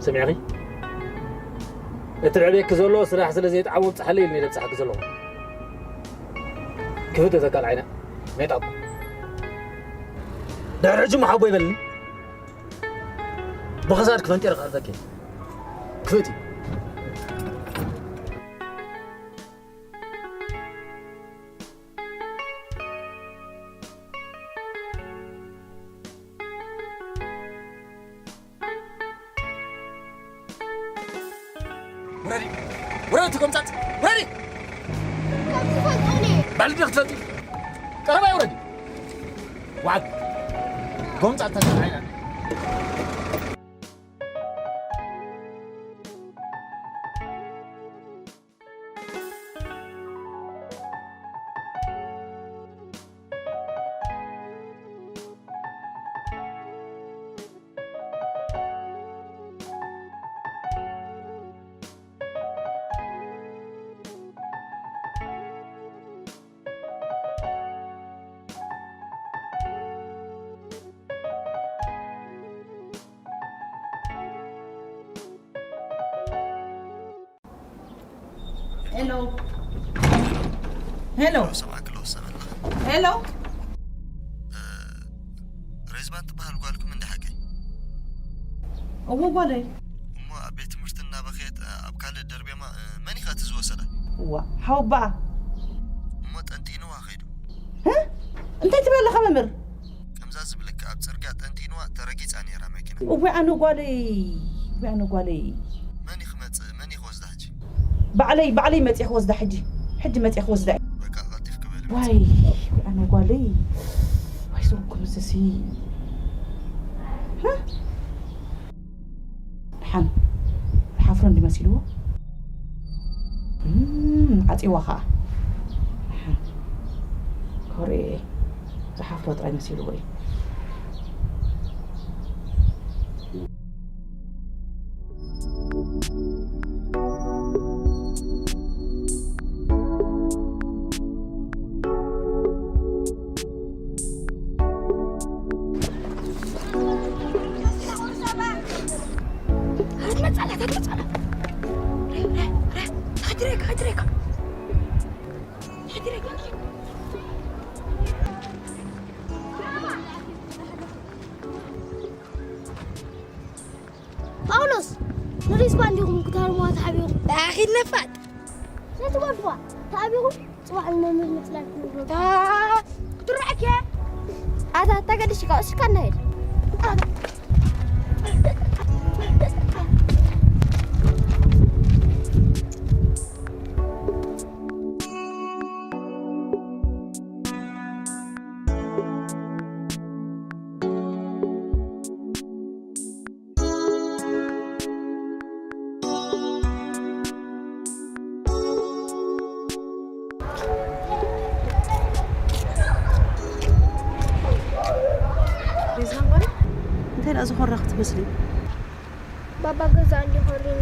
ሰሚዕኺ? እቲ ዕብየኪ ዘሎ ስራሕ ስለ ዘይጠዓሞ ብጽሓለይ ኢልኒ ደብጽሓኪ ዘለኹ። ክፍት እተካል ዓይና ሜጣ እኮ። ድሕሪ ሕጂ እሞ ሓቦ ይበልኒ። ብኽሳድ ክፈንጢር ቃልተኪ። ክፍት እዩ። ውረዲ! ውረዲ እቲ ጎምጻጽ! ውረዲ! ከም ዝፈልጦ እኔ። ባዕሉ ዶ ክትፈልጢ? ቀረባ ውረዲ! ዋዓግ! ጎምጻጽ ተሰራዒና። ሄሎ። ሄሎ። ሰማዕክሎ ሰበላ። ሄሎ። እ፣ ሬዝማን ትበሃል ጓልኩም እንደ ሓቀይ? እዎ ጓለይ። እሞ ኣብ ቤት ትምህርቲ እናበኸየት፣ እ፣ ኣብ ካልእ ደርቤማ፣ እ፣ መን ኢኻ እቲ ዝወሰዳ? እዋ፣ ሓወባኣ። እሞ ጠንጢንዋ ኸይዱ። ህ? እንታይ ትብል ኣለኻ መምህር? ከምዛ ዝብለካ ኣብ ጽርግያ ጠንጢንዋ ተረጊጻ ነይራ መኪና። እወ ኣነ ጓለይ፣ እወ ኣነ ጓለይ። መን እዩ ክመጽእ? መን እዩ ክወስዳ ሕጂ? ባዕለይ፣ ባዕለይ መጽየ ክወስዳ ሕጂ። ሕጂ መጽየ ክወስዳ እየ። በቃ ቀልጢፍኪ በሊ። ዋይ፣ እወ ኣነ ጓለይ። ዋይ፣ ዞም ኩምስሲ። ህ? ደሓን፣ ዝሓፍሮ እንዲ መሲልዎ። እም፣ ዓጺዋ ኸኣ። ደሓን። ኮርኤ፣ ዝሓፍሮ ጥራይ መሲልዎ እዩ። ጳውሎስ፣ ንሪዝባን ዲኹም ክትሃርምዋ ተሓቢኹም? ኣኺድ ነፋጥ። ነቲ ወድዋ ተኣቢኹም ጽባሕ ንመምህር ምጽላይ ክትነግሮ። ታ-፣ ክትርብዐክ እየ። ኣታ ተገድሽ እካ፣ እሺ፣ ካናሄድ። ሪዝዋን ጓለይ፣ እንታይ ደኣ ዝኾረኽ ትመስሊ? ባባ ገዛ እንዲ ኾሪኒ።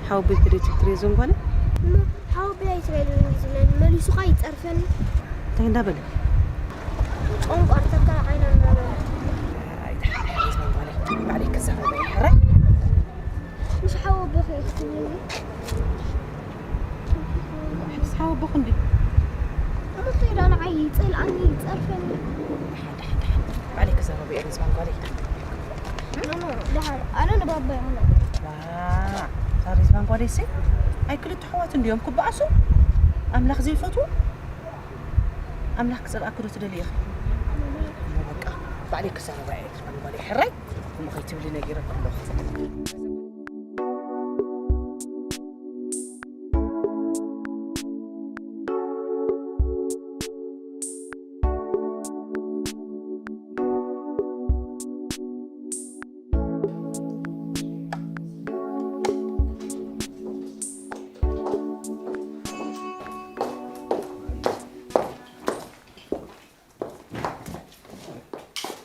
ሓወቦይ ከደይ ትብትሪ ሪዝዋን ጓለይ? እሞ ሓወቦይ ኣይትበልኒ ዝብለኒ፣ መሊሱ ኸኣ ይጸርፈኒ። እንታይ እንዳበለ? ጨንቋርተካ ዓይና እናበለ። ኣይትሓርሒ ሪዝዋን ጓለይ፣ ባዕለይ ክዛረበ እየ፣ ሕራይ? ምስ ሓወቦኺ ኢኺ ትብልኒ? ሕራይ ሓወቦኺ እንዲ? እሞ ከይዳ ንዓይ ይጸልኣኒ፣ ይጸርፈኒ። ደሓን፣ ደሓን፣ ደሓን። ባዕለይ ክዛረቦ እየ፣ ሪዝዋን ጓለይ። ኖ፣ ኖ፣ ደሓን። ኣነ ንባባይ ይኹን። ዋ፣ እዛ ሪዝዋን ጓለይሲ፣ ኣይ ክልተ ኣሕዋት እንድዮም ክበኣሱ? ኣምላኽ ዘይፈትዎ? ኣምላኽ ክጸልኣኪ ዶ ትደልዪ ኢኺ? እሞ በቃ፣ ባዕለይ ክዛረባ እየ፣ ሪዝዋን ጓለይ። ሕራይ፣ እሞ ከይትብሊ ነጊረኪ ኣለኹ።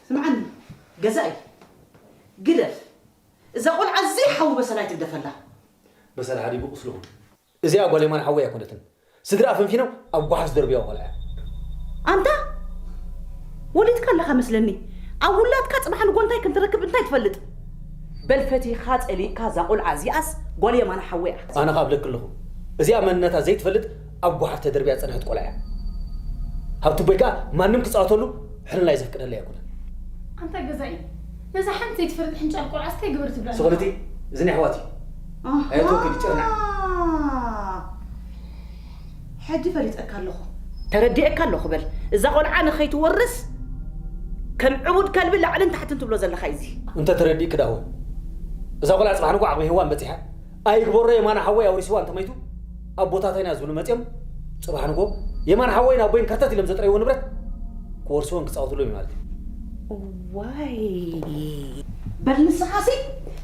ስምዓኒ፣ ገዛኢ፣ ግደፍ። እዛ ቆልዓ እዚ ሓዊ በሰላ ኣይትግደፈላ። በሰላ ሓዲጉ ቁስሉ። እዚኣ ጓል የማነ ሓወይ ኣይኮነትን። ስድራ ኣፈንፊኖም ኣብ ጓሓፍ ዝደርብያ ቆልዓ እያ። ኣንታ ወሊድካ ኣለኻ መስለኒ። ኣብ ውላድካ ጽባሕ ንጎ እንታይ ከም ትረክብ እንታይ ትፈልጥ? በል ፈቲኻ ጸሊእካ እዛ ቆልዓ እዚኣስ ጓል የማነ ሓወይ እያ። ኣነ ኸኣ እብለኪ ኣለኹ። እዚኣ መንነታ ዘይትፈልጥ ኣብ ጓሓፍ ተደርብያ ዝጸንሐት ቆልዓ እያ። ሃብቲ ኣቦይ ከኣ ማንም ክጻወተሉ ሕልናይ ዘፍቅደለይ ኣይኮነን። ኣንታ ገዛኢ፣ ነዛ ሓንቲ ዘይትፈልጥ ሕንጫል ቆልዓ እስከ ግብር ትብላ ኣለኻ። ስቕልቲ፣ እዚ ናይ ኣሕዋት እዩ። ኣሃ። ኣየትወክል ይጭርና። ሕጂ ፈሊጠካ ኣለኹ። ተረዲኤካ ኣለኹ በል። እዛ ቆልዓ ንኸይትወርስ ከም ዕቡድ ከልቢ ላዕልን ታሕትን ትብሎ ዘለኻ እዩ እዚ። እንተ ተረዲእኪ ደኣ እወ። እዛ ቆልዓ ጽባሕ ንግሆ ዓቕሚ ሄዋን በጺሓ ኣይግበሮ የማነ ሓወይ ኣውሪስዋ እንተመይቱ ኣቦታተይና ዝብሉ መፅዮም ፅባሕ ንጎ የማነ ሓወይን ኣቦይን ከርተት ኢሎም ዘጥረይዎ ንብረት ክወርስዎን ክፃወትሎም እዩ ማለት እዩ። ዋይ በል ንስኻሲ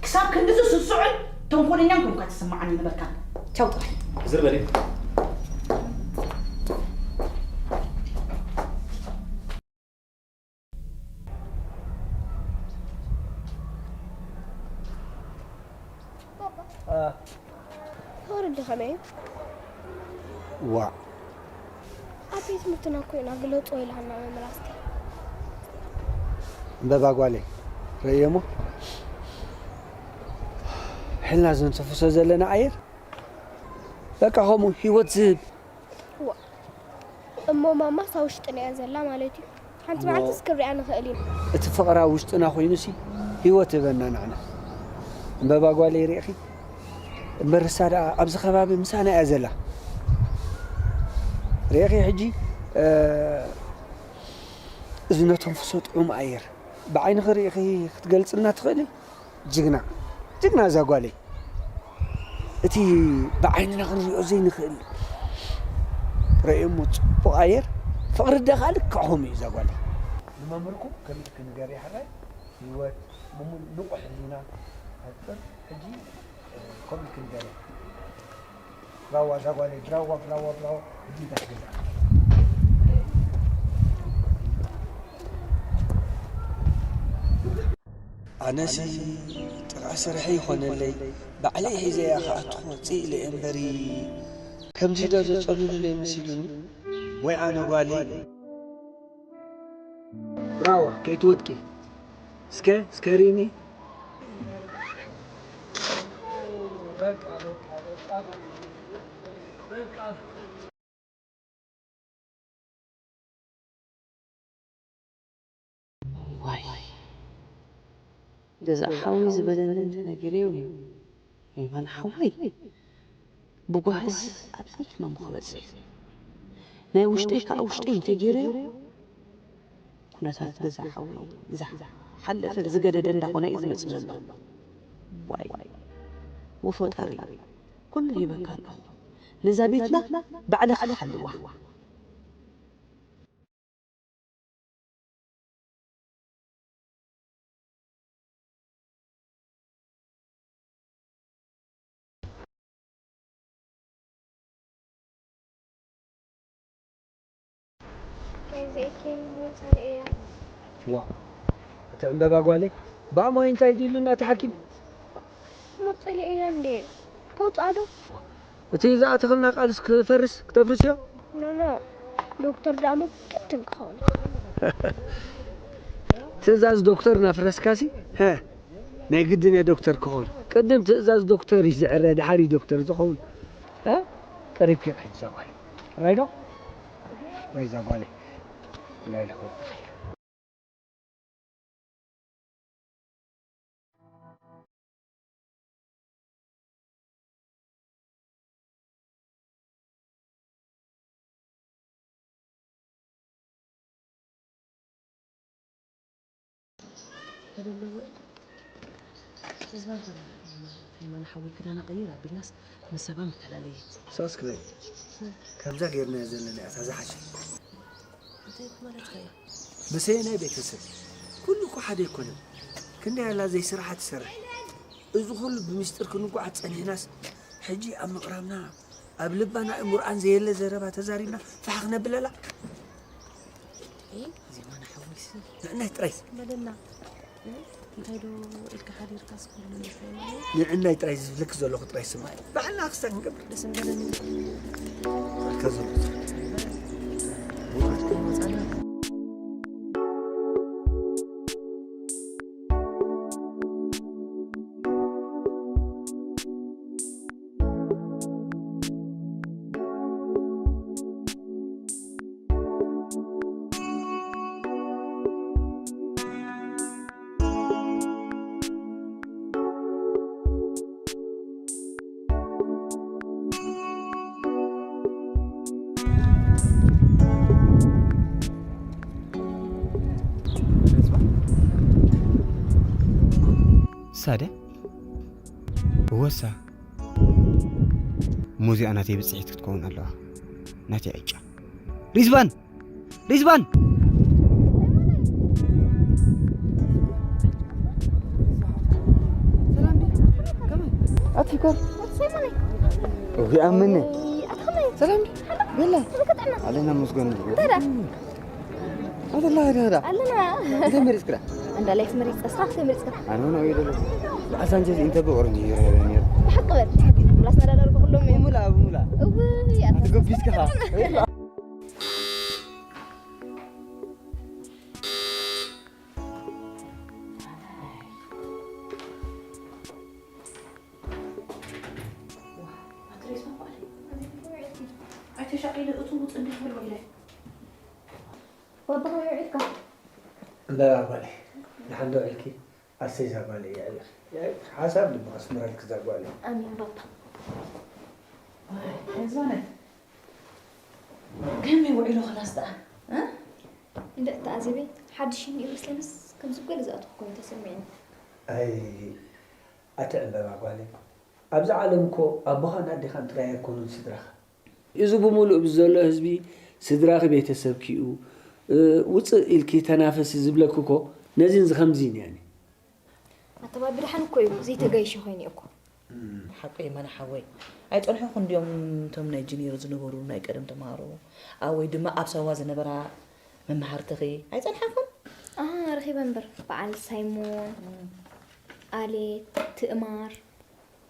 ክሳብ ክንድዚ ስሱዕን ተንኮለኛን ኮንካ ትስምዓኒ ነበርካ። ቻው ጥራይ። ዝር በሊ። ተወርዲ ከመይ እዩ? ዋእ ኣብ ቤት ትምህርትና እኮ ኢና ግለጾ ኢላና መምህር ኣስቴር። እምበባ ጓለይ ርእየሞ ሕልና ዘንተፍሶ ዘለና ኣየር በቃ ከምኡ ህይወት ዝህብ ዋእ እሞ ማማስ ኣብ ውሽጥና እያ ዘላ ማለት እዩ። ሓንቲ መዓልትስ ክንሪኣ ንኽእል ኢና። እቲ ፍቕራ ኣብ ውሽጥና ኮይኑሲ ህይወት ህበና ንዓና። እምበባ ጓለይ ርኢኺ? እምበርሳ ደኣ ኣብዚ ከባቢ ምሳና እያ ዘላ። ርኢኺ ሕጂ እዚ ነተንፍሶ ጥዑም ኣየር ብዓይንኺ ርኢኺ ክትገልጽልና ትኽእሊ? ጅግና ጅግና እዛ ጓለይ እቲ ብዓይንና ክንሪኦ ዘይንኽእል ረእዮሞ ፅቡቕ ኣየር ፍቕሪ ደኻ ልክዕ ከምኡ እዩ እዛ ጓለይ። ንመምህርኩም ከሚት ክንገር ይሕራይ ህይወት ብሙሉ ንቑሕ ህሊና ፈጥር ሕጂ ከሚት ክንገር ብራዋ እዛ ጓለይ ብራዋ ብራዋ ብራዋ ሕጂ እንታይ ክገብር ኣነሲ ጥቓ ስርሐይ ይኾነለይ ባዕለይ ሒዘያ ክኣቱ ክወፅእ ኢለ እየ እምበሪ ከምዚ ዶ ዘፀሉሉለይ መሲሉኒ ወይ ኣነ ጓለይ ብራዋ ከይትወድቂ እስከ እስከ ሪኒ ዋይ ገዛእ ሓወይ ዝበለኒ እንተነጊረዮ እዩ የማነ ሓወይ ብጓህስ ኣብዚ ሕማሙ ክበፅሕ እዩ ናይ ውሽጠይ ከዓ ውሽጠይ እንተገይረዮ ኩነታት ገዛእ ሓወይ ዝሓለፈን ዝገደደ እንዳኾነ እዩ ዝመፅእ ዘሎ ዋይ ወፈጣሪ ኩሉ ሂበካ ኣለኹ ነዛ ቤትና ባዕልኻ ሓልዋ ናይዚ ኤኬን ሞት ጸሊኤያ። ዋ እታ ዕምበባ ጓለይ ብኣማይ እንታይ ድዩ ኢሉና እቲ ሓኪም? ሞት ጸሊኤያ እንዴ ተውፅኣ ዶ? እቲ ዝኣተኽልና ቃልስ ክፈርስ ክተፍርስዮ? ኖ ኖ ዶክተር ደኣ መግድን ክኸውን። ትእዛዝ ዶክተር ናፍረስካሲ? ናይ ግድን እየ ዶክተር ክኸውን። ቅድም ትእዛዝ ዶክተር እዩ ዝዕረ ድሓር እዩ ዶክተር ዝኸውን። ቀሪብኪ ሒዛ ጓል ራይዶ ናይዛ ጓል ናይ ልኽወ ተደለወ ህዝባን ተረፍ የማነ ሓወይ ክዳና ቀይር ኣቢልናስ ምስ ሰባ ምተላለየት ሳስክበይ ከምዛ ጌርናያ ዘለና እያ እታ ዝሓሸት እንታይ ማለት ከ መሰየናይ ቤተሰብ ኩሉ እኮ ሓደ ኣይኮነን ክንደይ ኣላ ዘይስራሓ ትሰርሕ እዚ ኩሉ ብምስጢር ክንጓዓዝ ጸኒሕናስ ሕጂ ኣብ ምቕራብና ኣብ ልባን ኣእምሮኣን ዘየለ ዘረባ ተዛሪብና ፋሕ ክነብለላ ዜማና ሓወይስ ንዕናይ ጥራይ በለና እንታይ ዶ ኢልካ ሓዲርካ ስኩሉ ንዕናይ ጥራይ ዝብለኪ ዘለኹ ጥራይ ስማዒ ባዕልና ክስታ ክንገብር ደስ ምበለኒ ኣልካ ዘሎ ሳደ ወሳ እሞ እዚኣ ናተይ ብጽሒት ክትከውን ኣለዋ። ናተይ ዕጫ። ሪዝባን! ሪዝባን! ኣትፊከር። እዚኣ ምን? ሰላም ዲ? በላ። ኣለና ምስጋና። ኣተላ ዳ ዳ። ኣለና። እንታይ መሪጽክራ? እንዳ ላይፍ መሪጽ፣ እስኻ እንታይ መሪጽካ? ኣነ ነው ይደለ። ኣሳንጀስ ኢንተር በኦር ነው ይረዳ ነው። ብሓቂ በል። ብሓቂ። ምላስ መዳዳር ኩሎም እዩ። ሙላ ሙላ። እውይ፣ ኣታ ትገቢስካ። ኣይተሻቒለ እቱ ጽንሕ በል ወይለ። ባባ ከመይ ውዒልካ? እንዳ ጓለይ፣ ደሓን ዶ ውዒልኪ? ኣሰይ እዛ ጓለይ እያ። ሓሳብ ልቢ ከስምረልኪ እዛ ጓለይ። ኣሜን ባባ። ኣይ፣ ዝኾነ ከመይ ውዒሉ ክላስ ደኣ? እ? እንደ ተዓዚበ ሓድሽ እኒኦ መስለንስ ከምዚ ገለ ዝኣተኹ ኮይኑ ተሰሚዕኒ። ኣይ፣ ኣቲ ዕምበባ ጓለይ፣ ኣብዚ ዓለም እኮ ኣቦኻን ኣዴኻን ጥራይ ኣይኮኑን ስድራኻ። እዚ ብምሉእ ብዘሎ ህዝቢ ስድራኺ ቤተሰብኪ እዩ፣ እ፣ ውፅእ ኢልኪ ተናፈሲ ዝብለኪ እኮ ነዚን ዝኸምዚን እየን። ኣተባ ብድሓን እኮ እዩ ዘይተጋይሸ ኮይኑ እኮ። ሓቂ የማነ ሓወይ። ኣይጸንሑኹን ድዮም እቶም ናይ ጅኒር ዝነበሩ ናይ ቀደም ተምሃሮ? ኣብ ወይ ድማ ኣብ ሳዋ ዝነበራ መማህርትኺ ኣይጸንሓኹን? ኣሃ፣ ረኺበ እምበር። በዓል ሳይሞን፣ ኣሌት፣ ትእማር።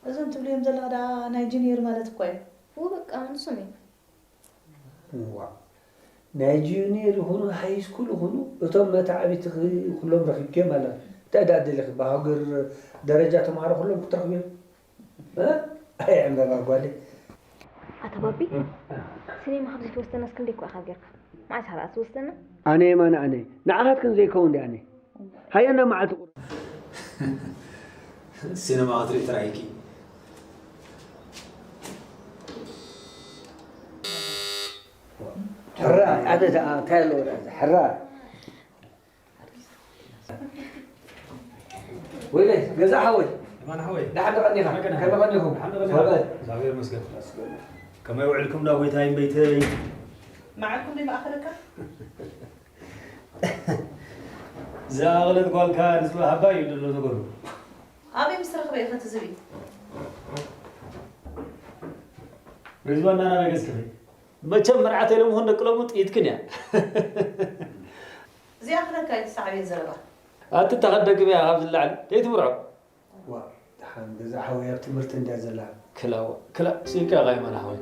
እዞም ትብልዮም ዘለኻ ደኣ ናይ ጅኒር ማለት እኮ እዮም። እዎ በቃ፣ ንሶም እዮም። እዋ፣ ናይ ጁኒየር ይኹኑ ሃይ ስኩል ይኹኑ፣ እቶም መተዓቢትኺ ኩሎም ረኺብክዮም ኣለኺ። እንታይ ደኣ ደሊኺ? ብሃገር ደረጃ ተምሃሮ ኩሎም ክትረኽብዮም? እ? ኣይ ዕምበባ ጓለይ። ኣታ ባቢ፣ ሲኔማ ካብ ዘይትወስደናስ ክንደይ እኮ ኢኻ ጌርካ? መዓስ ኢኻ ደኣ ትወስደና? ኣነ የማነ ኣነ፣ ንዓኻትክን ዘይከውን ድየ ኣነ? ሃየ እንዳ መዓልቲ ቁሩብ። ሲነማ ክትርኢ ተራእይኪ። ሕራ፣ ኣደ ደኣ እንታይ ኣለዎ ደኣ፣ ሕራ። ወይለይ፣ ገዛ ሓወይ። የማነ ሓወይ። ደሓን ዶ ቀኒኻ? ከመይ ቀኒኻ? ከመይ ቀኒኹም? ደሓን ዶ ቀኒኻ? ሰላም። እግዚኣብሔር ይመስገን። ከመይ ውዕልኩም ዳ ጎይታይ እምበይተይ? መዓልኩም ደይ መኣኸለካ? ዝኣኸለት ጓልካ ንስባ ሃባ እዩ ዘሎ ነገሩ። ኣበይ ምስ ረኽበ ኢኸ ትዝቢ? ሪዝዋን ናና መገዝ ክፍል። መቸም መርዓት ኢሎም ሆን ደቂ ሎሙ ጥይትክን እያ። እዚኣ ክለካ እዩ ትሳዕቤን ዘረባ። ኣቲ ተኸደግብ እያ ካብ ዝላዕሊ። ደይ ትምርዖ? ዋ፣ ደሓን ገዛ ሓወይ ኣብ ትምህርቲ እንድያ ዘላ። ክላ፣ ክላ፣ ስኢልካ ኢኻ የማነ ሓወይ።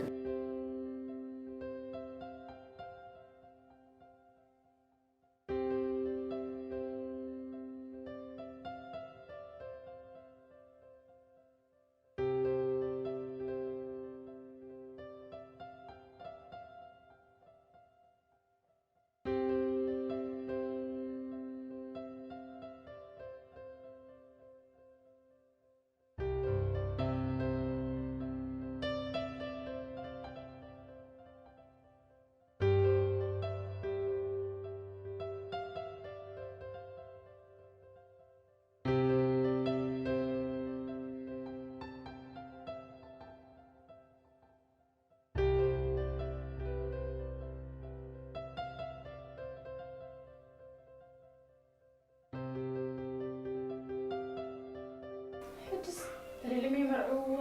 ሕጅስ ተደልዮም ይመርዕውዎ፣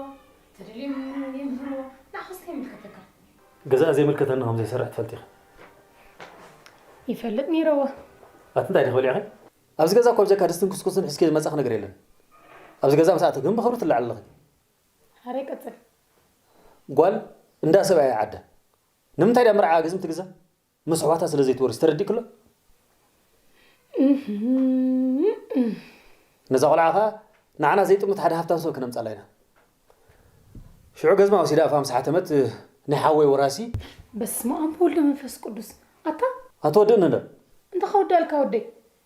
ተደልዮም የምህርዎ። ንዓኹስ እንታይ ይምልከተካ? ገዛእ ዘይምልከተኒ ከም ዘይሰርሕ ትፈልጢ ኢኺ። ይፈልጥ ነይረዎ። ኣቲ እንታይ ዲኺ በሊዕኺ? ኣብዚ ገዛ እኮ ብጀካ ድስትን ኩስኩስን ሒዝኪ ዝመጻኺ ነገር የለን። ኣብዚ ገዛ ምስ ኣተኺ ግን ብኽብሪ ትለዓሊ ኣለኺ። ኣረ ቀጽል። ጓል እንዳ ሰብኣያ ዓዳ። ንምንታይ ድያ መርዓ ግዝም ትግዛእ? ምስ ኣሕዋታ ስለ ዘይትወርስ ተረዲእክሎ? እህም። ነዛ ቆልዓ ኸኣ ንዓና ዘይጥምት ሓደ ሃብታም ሰብ ክነምጻላ ኢና። ሽዑ ገዝማ ወሲዳ ኣፋ ምስ ሓተመት፣ ናይ ሓወይ ወራሲ። በስመ ኣብ ወወልድ ወመንፈስ ቅዱስ። ኣታ? ኣትወድእን እንዶ? እንተ ከወዳልካ ወደይ፣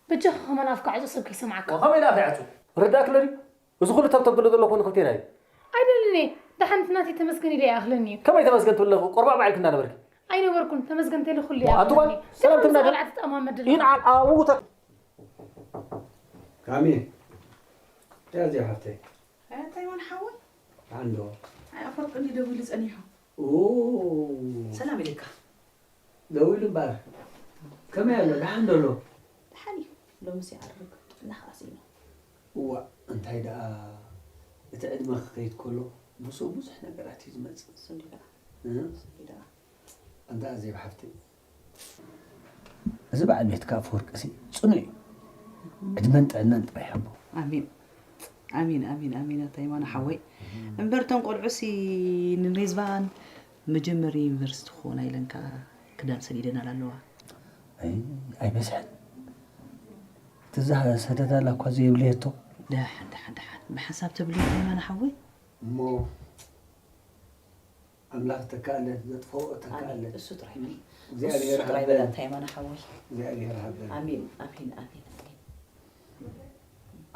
በጃኻ ከማን ኣፍካ ዕጾ ሰብ ከይሰምዓካ። ከመይ ኢላ ኣፈ ይዓጹ? ርዳእክሎ ድዩ? እዚ ኩሉ ተብተብ ትብሎ ዘለኹ ንኽልቴና እዩ። ኣይደልን እየ። ደሓን እቲ ናተይ ተመስገን ኢለ ይኣኽለኒ እዩ። ከመይ ተመስገን ትብሊ ኣለኹ? ቆርባዕ ባዕልኪ እንዳነበርኪ። ኣይነበርኩን። ተመስገን ተይለ ኩሉ ኣንቲ ጓል፣ ይኣኽለኒ። ሰላም ትብላ ዶ? ቆልዓ ትጠማመድ ኢን ኣለኻ። ኣ-፣ ኣብኡ ተ-፣ ካሚ። ያዚ ሃብተይ። ኣይ፣ እንታይ ይኾን ሓወይ? ኣንዶ። ኣይ፣ ኣፈርቂ እንዲ ደዊሉ ጸኒሑ። ኦ፣ ሰላም ኢለካ። ደው ኢሉ እምበኣር። ከመይ ኣሎ? ደሓን ዶ ኣሎ? ደሓን እዩ። ሎምስ ይዓርግ። ጥዕና ከኣ ስኢኑ። እዋእ፣ እንታይ ደኣ፣ እቲ ዕድመ ክኸይድ ከሎ፣ ምስኡ ብዙሕ ነገራት እዩ ዝመጽእ። እሱ እንዲዩ ደኣ። እ? እሱ እንዲዩ ደኣ። ኣንታ ኣዜብ ሓፍተይ፣ እዚ በዓል ቤትካ ኣፈወርቅሲ ጽኑዕ እዩ። ዕድመን ጥዕናን ጥራይ ይሃቦ። ኣሜን። ኣሜን፣ ኣሜን፣ ኣሜን፣ ኣታ ይማነ ሓወይ። እምበር እቶም ቆልዑሲ ንሬዝቫን መጀመርያ ዩኒቨርሲቲ ክኾና ኢለን ከኣ ክዳን ሰዲደናላ ኣለዋ። ኣይ፣ ኣይበዝሐን። እቲ እዛ ሰደዳላ እኳ ዘየብለየቶ። ደሓን፣ ደሓን፣ ደሓን። ብሓንሳብ ተብልዮ ኣታ ይማነ ሓወይ። እሞ ኣምላኽ ተካእለ፣ ዘጥፍኦ ተካእለ። ኣሜን። እሱ ጥራይ በል። እግዚኣብሔር እሱ ጥራይ በል፣ ሃበን። ኣታ ይማነ ሓወይ። እግዚኣብሔር ሃበን። ኣሜን፣ ኣሜን፣ ኣሜን፣ ኣሜን።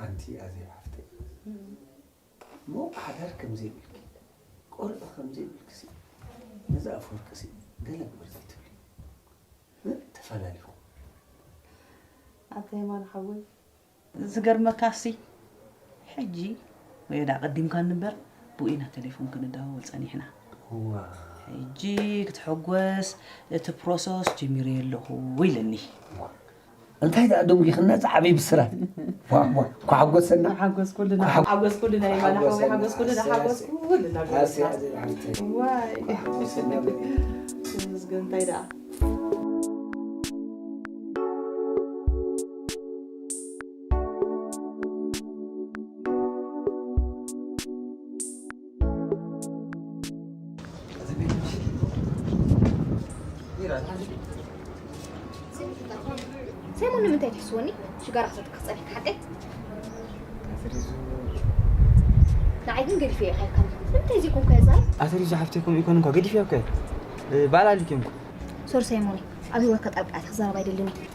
ኣንቲ ኣዜብ ሓፍተይ፣ እም። እሞ ሓዳር ከም ዘይብልኪ፣ ቆልዑ ከም ዘይብልኪሲ፣ ነዚ ኣፈወርቅሲ ገለ ግበር ዘይትብሊ። እ? ተፈላሊኹም። ኣታ ይማነ ሓወይ፣ ዝገርመካሲ፣ ሕጂ ወይ ወዳ ቀዲምካኒ እምበር፣ ብኡ ኢና ቴሌፎን ክንደዋወል ጸኒሕና። እዋ። ሕጂ ክትሕጎስ፣ እቲ ፕሮሰስ ጀሚረዮ ኣለኹ ኢለኒ። እዋ። እንታይ ደኣ ደንጒኽና፣ እዚ ዓብዪ ብስራት። ዋ፣ ዋ፣ ኳ ሓጎሰና። ሓጎስ ኩልና፣ ኳ ሓጎስ ኩልና፣ ይማነ ሓወይ፣ ሓጎስ ኩልና፣ ሓጎስ ኩልና፣ ኣሰይ፣ ኣሰይ፣ ኣሰይ። ዋይ። ኳ ሓጎሰና በል። ተመስገን፣ እንታይ ደኣ። ሰይሞን፣ ንምንታይ ትሕስወኒ? ሽጋራ ክሰቲ ክጸኒሕካ ሓቀይ? ኣትሪዙ። ንዓይ ግን ገዲፈ እየ፣ ካይካ። ንምንታይ እዚ ኮንካ እዛ? ኣትሪዙ ሓፍተይ፣ ከምኡ ይኮን እኳ፣ ገዲፈ እኮ እየ። ባዕላ ኣልኪ እኮ። ሶሪ ሰይሞን፣ ኣብ ህይወትካ ጣልቃ ኣትየ ክዛረብ ኣይደልን እየ።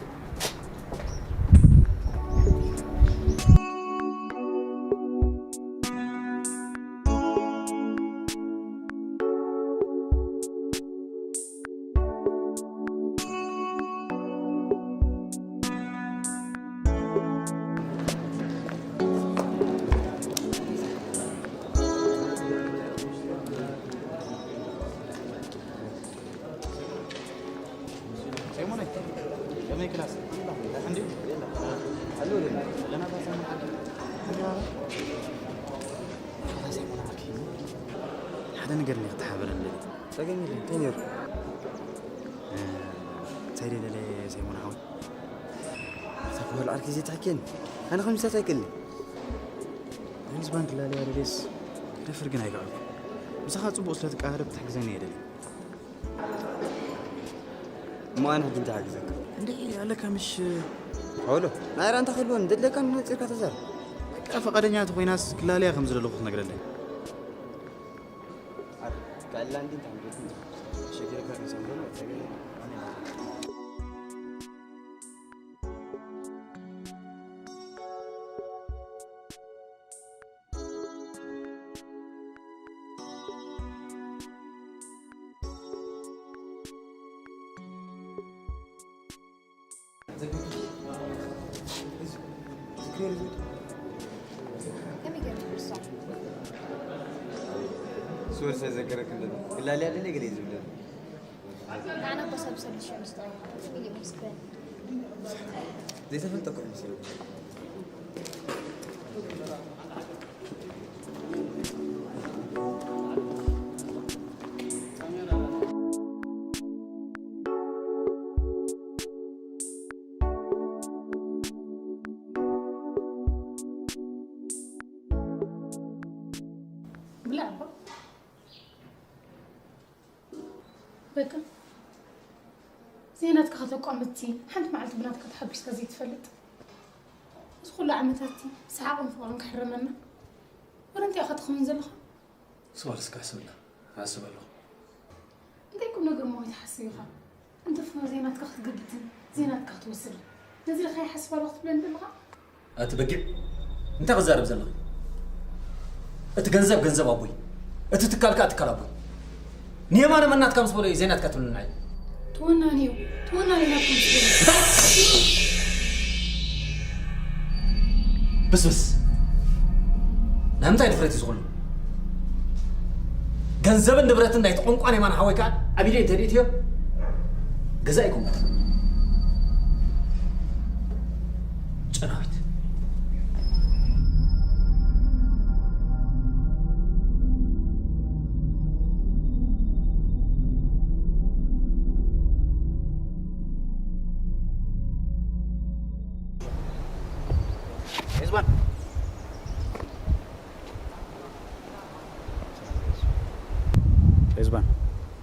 ሰይሞነይ፣ ከመይ ክላስ? እንዲ? ኣለና፣ ሰይሞን። ሓደ ነገር እኒኦ ክተሓበረኒ ደልየ። ጸገም የለን፣ እንታይ ነይሩ? እ፣ እንታይ ደለለ ሰይሞን ሓወይ? እታ ክበልዓልኪ ዘይትሕኬን። ኣነ ከምዚታት ኣይክእልን። ኣነስ ባንክ ላለያ ደልየስ፣ ክደፍር ግን ኣይከኣልኩ። ምሳኻ ጽቡቕ ስለ ትቀራረብ ክትሕግዘኒ እየ ደልየ። እሞ ኣነ ሕጂ እንታይ ሓግዘካ? እንዴ፣ ኣለካ ምሽ? ሆሎ፣ ናይ ራንታ ክህልወን ደለካ ነጺርካ ተዛረብ። በቃ ፈቃደኛ ተኾይናስ ክላለያ ከም ዝደለኹ ክትነግረለይ። ኣር፣ ካላ እንዲ እንታይ ሓግዘካ? ሸጊርካ ክንሰምሮ ነው፣ ጸገም የለን። ከመይ ገይሩ ይርሳዕ? ሶሪ፣ ሳይዘከረክ እንደ ክላሊ ኣለለ ገለ እዩ ዝብለኒ። ንዓና እኮ ሰብ ሰብ ዝሽዑ ዝጠቕም። ሚሊ መስክረን። ዘይተፈልጠ እኮ እዩ መሲሉ። ብላዕ እባ። በቃ፣ ዘይናትካ ከተቋምትሲ፣ ሓንቲ መዓልቲ ብናትካ ተሓጒስካ ዘይትፈልጥ። እዚ ኩሉ ዓመታት፣ ሰሓቕን ፍቕርን ክሕረመና። ወረ እንታይ ኢኻ ትኸውን ዘለኻ? ሶሪ፣ እስከ ኣሕስብላ። እሓስብ ኣለኹ። እንታይ ቁም ነገር እሞ ትሓስብ ኢኻ? እንተ ፍኖ ዘይናትካ ክትገብትን ዘይናትካ ክትወስድን። ነዚ ዶ ከይሓስብ ኣለኹ ትብለኒ ዘለኻ? ኣቲ በጊዕ፣ እንታይ ክዛረብ ዘለኺ? እቲ ገንዘብ ገንዘብ ኣቦይ፣ እቲ ትካል ከኣ ትካል ኣቦይ። ንየማነ መን ናትካ ምስ በሎ እዩ ዘይናትካ ትብለኒ ንዓይ? ተወናኒ እዩ፣ ተወናኒ ናትካ ምስ በሎ። ብስብስ። ናይ ምንታይ ድፍረት እዩ ዝኹሉ? ገንዘብን ንብረትን ናይቲ ቆንቋን የማነ ሓወይ ከኣ ኣብ ኢደይ እንተደእትዮ ገዛ ኣይኮንኩን። ጨናዊት። ሪዝዋን። ሪዝዋን፣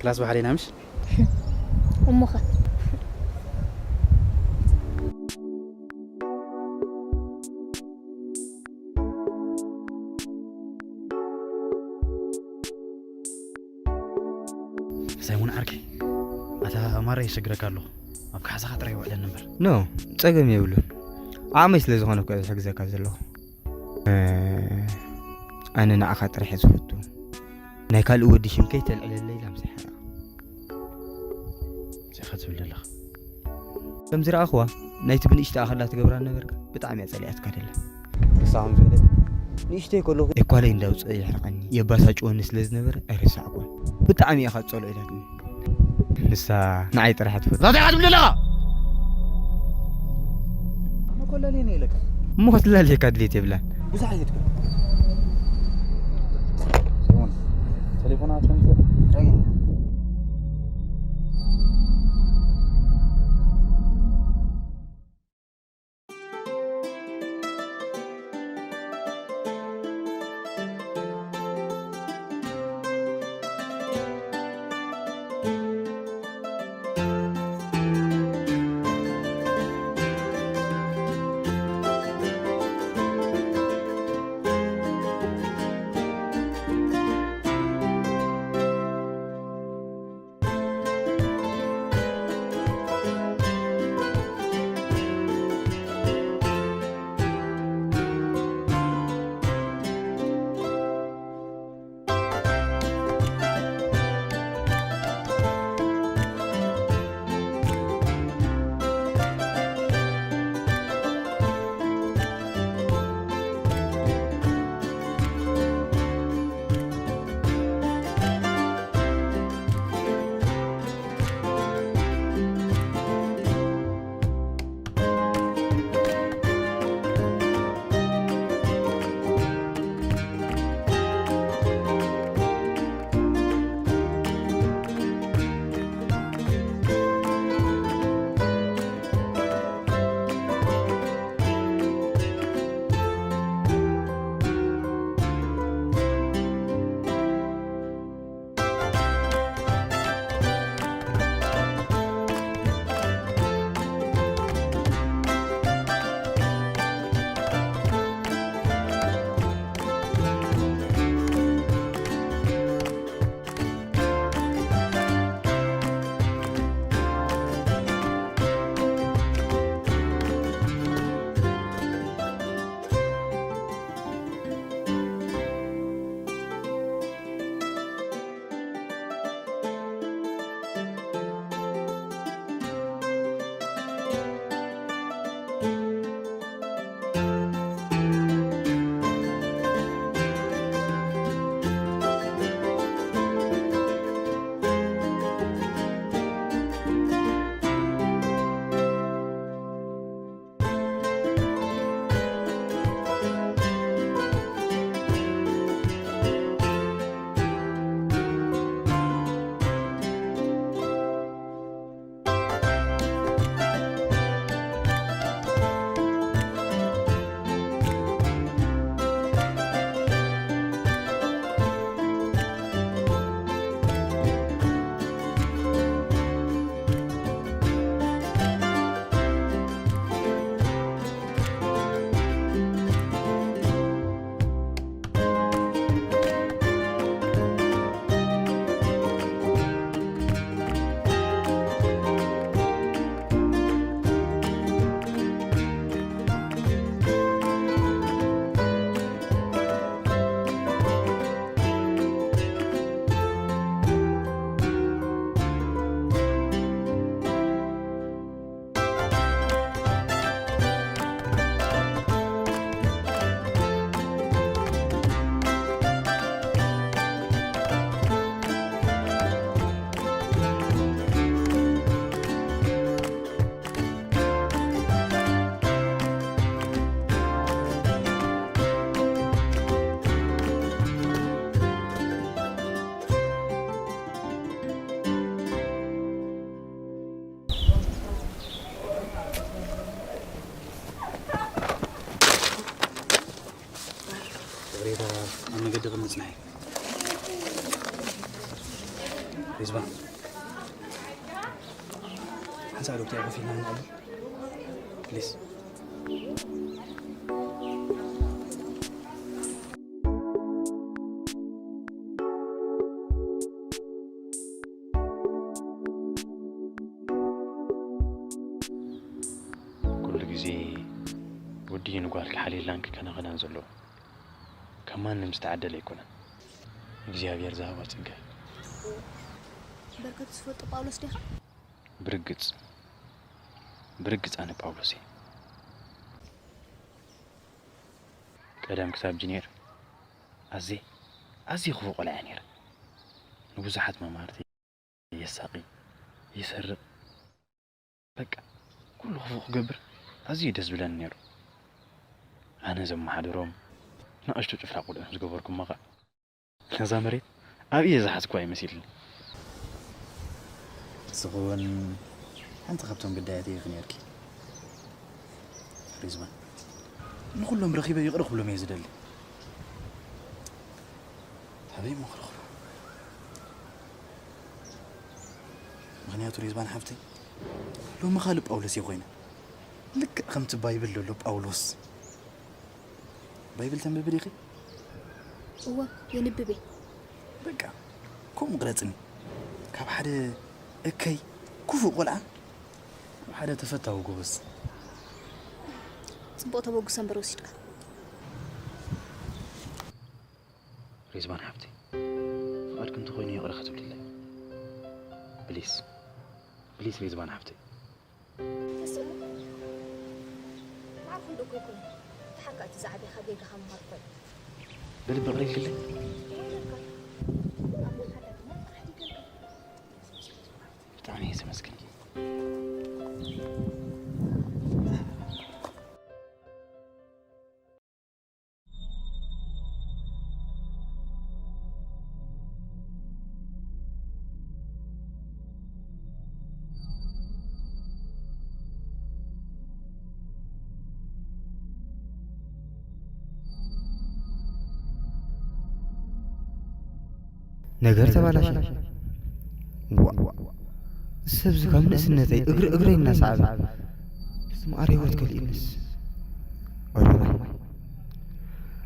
ክላስ ብሓደ ኢና ምሽ? እሞኸ? ሳይሞን ዓርከይ፣ ኣታ ማራ የሸግረካ ኣለኹ። ኣብ ካሕሳኻ ጥራይ ውዕለኒ እምበር። ኖ፣ ጸገም የብሉን። ዓቕመይ ስለ ዝኾነ እኮ እየ ዝሕግዘካ ዘለኹ። እ፣ ኣነ ንዓኻ ጥራሕ እየ ዝፈቱ። ናይ ካልእ ወዲ ሽም ከይተልዕለለይ ኢላ ምስ ሓራ። እንታይ ኢኻ ትብል ዘለኻ? ከም ዝረኣኽዋ፣ ናይቲ ብንእሽተኣ ከላ ትገብራ ነበርካ፣ ብጣዕሚ እያ ጸሊኣትካ ደላ። ንሳ ከም ዝበለት፣ ንእሽተይ ከለኹ እኳለይ እንዳውፅአ የሕርቐኒ፣ የባሳጭወኒ ስለ ዝነበረ ኣይረሳዕኩን። ብጣዕሚ እያ ካብ ጸልኦ ኢላትኒ። ንሳ ንዓይ ጥራሕ ትፈቱ። እንታይ ኢኻ ትብል ዘለኻ? ኣነ እኮ ላልየኒ ኢለካ። እሞ ክትላልየካ ድሌት የብላን። ብዙሕ ኣይትበል። ሰይሞን፣ ቴሌፎን ኣትረምት። ኣብ መገዲ ክንጽናሕ እዩ። ሪዝባን፣ ሓንሳእ ዶ ኣብቲኣ ኮፍ ኢልና ንዕልል? ፕሊዝ። ኩሉ ግዜ ወዲ ንጓል ክሓልየላን ክከናኸናን ዘለዎ ካብ ማንም ዝተዓደለ ኣይኮነን። እግዚኣብሔር ዝሃቦ ጸጋ። በርከት ትፈልጦ ጳውሎስ ዲኻ? ብርግጽ፣ ብርግጽ ኣነ ጳውሎስ እየ። ቀደም ክሳብ ጅኔር ኣዝየ፣ ኣዝየ ክፉእ ቆልዓ እየ ነይረ። ንብዙሓት መማህርቲ የሳቒ፣ ይሰርቕ፣ በቃ ኩሉ ክፉእ ክገብር ኣዝዩ ደስ ዝብለኒ ነይሩ። ኣነ ዘመሓድሮም ንኣሽቱ ጭፍራ ቆልዑ ዝገበርኩማ ኸኣ ነዛ መሬት ኣብ ኢደ ዝሓዝኩዋ ይመሲልኒ። ንስኺ እውን ሓንቲ ካብቶም ግዳያት ኢኺ ነይርኪ ሪዝማን። ንኹሎም ረኺበ ይቕረ ክብሎም እየ ዝደሊ። ኣበይ እሞ ክረኽቦ? ምኽንያቱ ሪዝማን ሓፍተይ፣ ሎሚ ካልእ ጳውሎስ እየ ኮይነ። ልክዕ ከምቲ ባይብል ዘሎ ጳውሎስ። ባይብል ተንብቢ ዲኺ? እወ፣ የንብብ እየ። በቃ፣ ከምኡ ቅረጽኒ። ካብ ሓደ እከይ ክፉእ ቆልዓ፣ ናብ ሓደ ተፈታዊ ጎበዝ። ጽቡቕ ተበግሶ እምበር ወሲድካ። ሪዝባን ሓፍተይ፣ ፍቓድኪ እንተኾይኑ ይቕረ ክትብልለይ። ፕሊስ፣ ፕሊስ ሪዝባን ሓፍተይ። ተስእሎ፣ ማዕርኹም ዶ እኮ ይኮነ? ደሓር ከኣ እቲ ዝዓበየ ካብ ጌጋኻ ምሃር እኮ እዩ። በል ይቕረ ኢልክለይ። ይቕረ ኢልካ። ኣብ ናይ ሓዳር ድማ ይቕረ ሓዲገልካ። ብጣዕሚ እየ ዘመስግን። ነገር ተባላሸ። ዋ፣ ሰብዚ ካብ ንእስነተይ እግሪ እግረይ እናሰዓበ ምስ መኣረ ህይወት ከሊእንስ። ኦሮማይ፣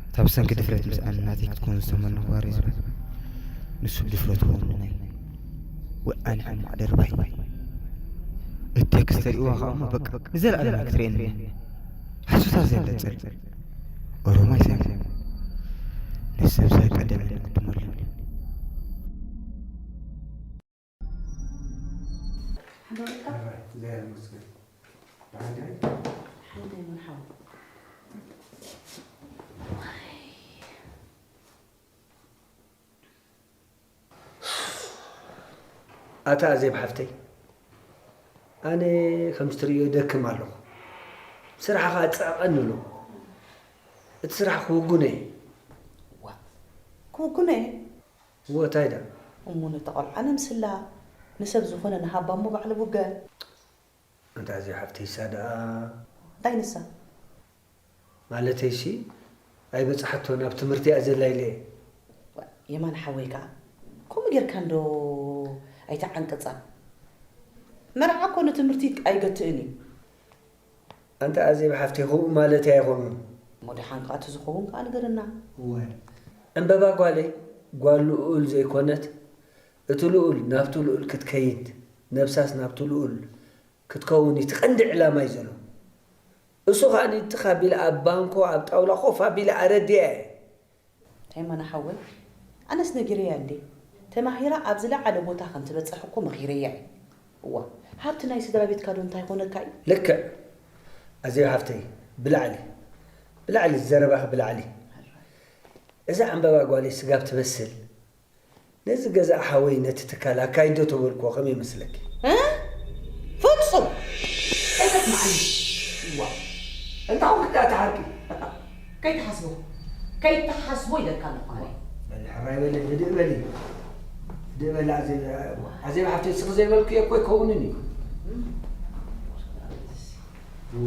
እታ ብሰንኪ ድፍረት ምስኣን ናተይ ክትኮን ዝተመነኹዋ ሬዝማ፣ ንሱ ድፍረት ክውንነይ። ወ ኣነ ሕማቕ ደርባይ። እቲ ቴክስት ተሪእዋ ኸኣ እሞ በቃ ንዘለኣለም ክትርእየኒ እያ። ሓሶት ኣብ ዘየለ ጽድቂ። ኦሮማይ ሳይኮ። ንሰብ ሳይቀደመኒ ክድመሉ። ኣታ ኣዜብ ሓፍተይ፣ ኣነ ከምዚ ትርእዮ ደክም ኣለኹ። ስራሕ ኸኣ ጽዕቐኒ ኣሎ። እቲ ስራሕ ክውጉነ እየ። ዋ፣ ክውጉነ እየ? እወ፣ እንታይ ደኣ? እሞ ነታ ቖልዓ ነምስላ፣ ንሰብ ዝኾነ ንሃባ እሞ ባዕሉ ውገ። ኣንታ ኣዜብ ሓፍተይሳ ደኣ? እንታይ ንሳ? ማለተይሲ ኣይበጽሓቶን፣ ኣብ ትምህርቲ እያ ዘላ ኢለ እየ። ዋ፣ የማነ ሓወይ ከኣ ከምኡ ጌርካ እንዶ ኣይትዓንቅጻ። መርዓ እኮ ንትምህርቲ ኣይገትእን እዩ። ኣንታ ኣዜብ ሓፍተይ ከምኡ ማለተይ ኣይኮኑን። እሞ ደሓን ከኣ እቲ ዝኸውን ከኣ ንገረና። እወ። ዕምበባ ጓለይ ጓል ልኡል ዘይኮነት፣ እቲ ልኡል ናብቲ ልኡል ክትከይድ፣ ነብሳስ ናብቲ ልኡል ክትከውን እዩ እቲ ቀንዲ ዕላማይ ዘሎ። እሱ ኸኣ ንትኽ ኣቢለ ኣብ ባንኮ ኣብ ጣውላ ኮፍ ኣቢለ ኣረዲኣ እየ። ተይማና ሓወይ፣ ኣነስ ነጊረያ እንዴ? ተማሂራ ኣብ ዝለዓለ ቦታ ከም ትበጽሕ እኮ መኺረያ እየ። እዋ፣ ሃብቲ ናይ ስድራ ቤትካ ዶ እንታይ ኮነካ እዩ? ልክዕ። ኣዜብ ሓፍተይ፣ ብላዕሊ፣ ብላዕሊ፣ ዘረባኺ ብላዕሊ። እዛ ዕምበባ ጓለይ ስጋብ ትበስል፣ ነዚ ገዛ ሓወይ ነቲ ትካል ኣካይዶ ተበልክዎ ከመይ ይመስለኪ? እ? ፍጹም! ከይተስምዓኒ። እዋ። እንታይ ኮንኪ ደኣ ትሓርቂ? ከይትሓስቦ። ከይትሓስቦ ኢለካ ኣለኹ ኣነ። በሊ ሕራይ በሊ፣ ህድእ በሊ። ህድእ በሊ ኣዜብ፣ ኣዜብ ሓፍተይ፣ ስኺ ዘይበልክዮ እኮ ኣይከውንን እዩ። እም። ኦ።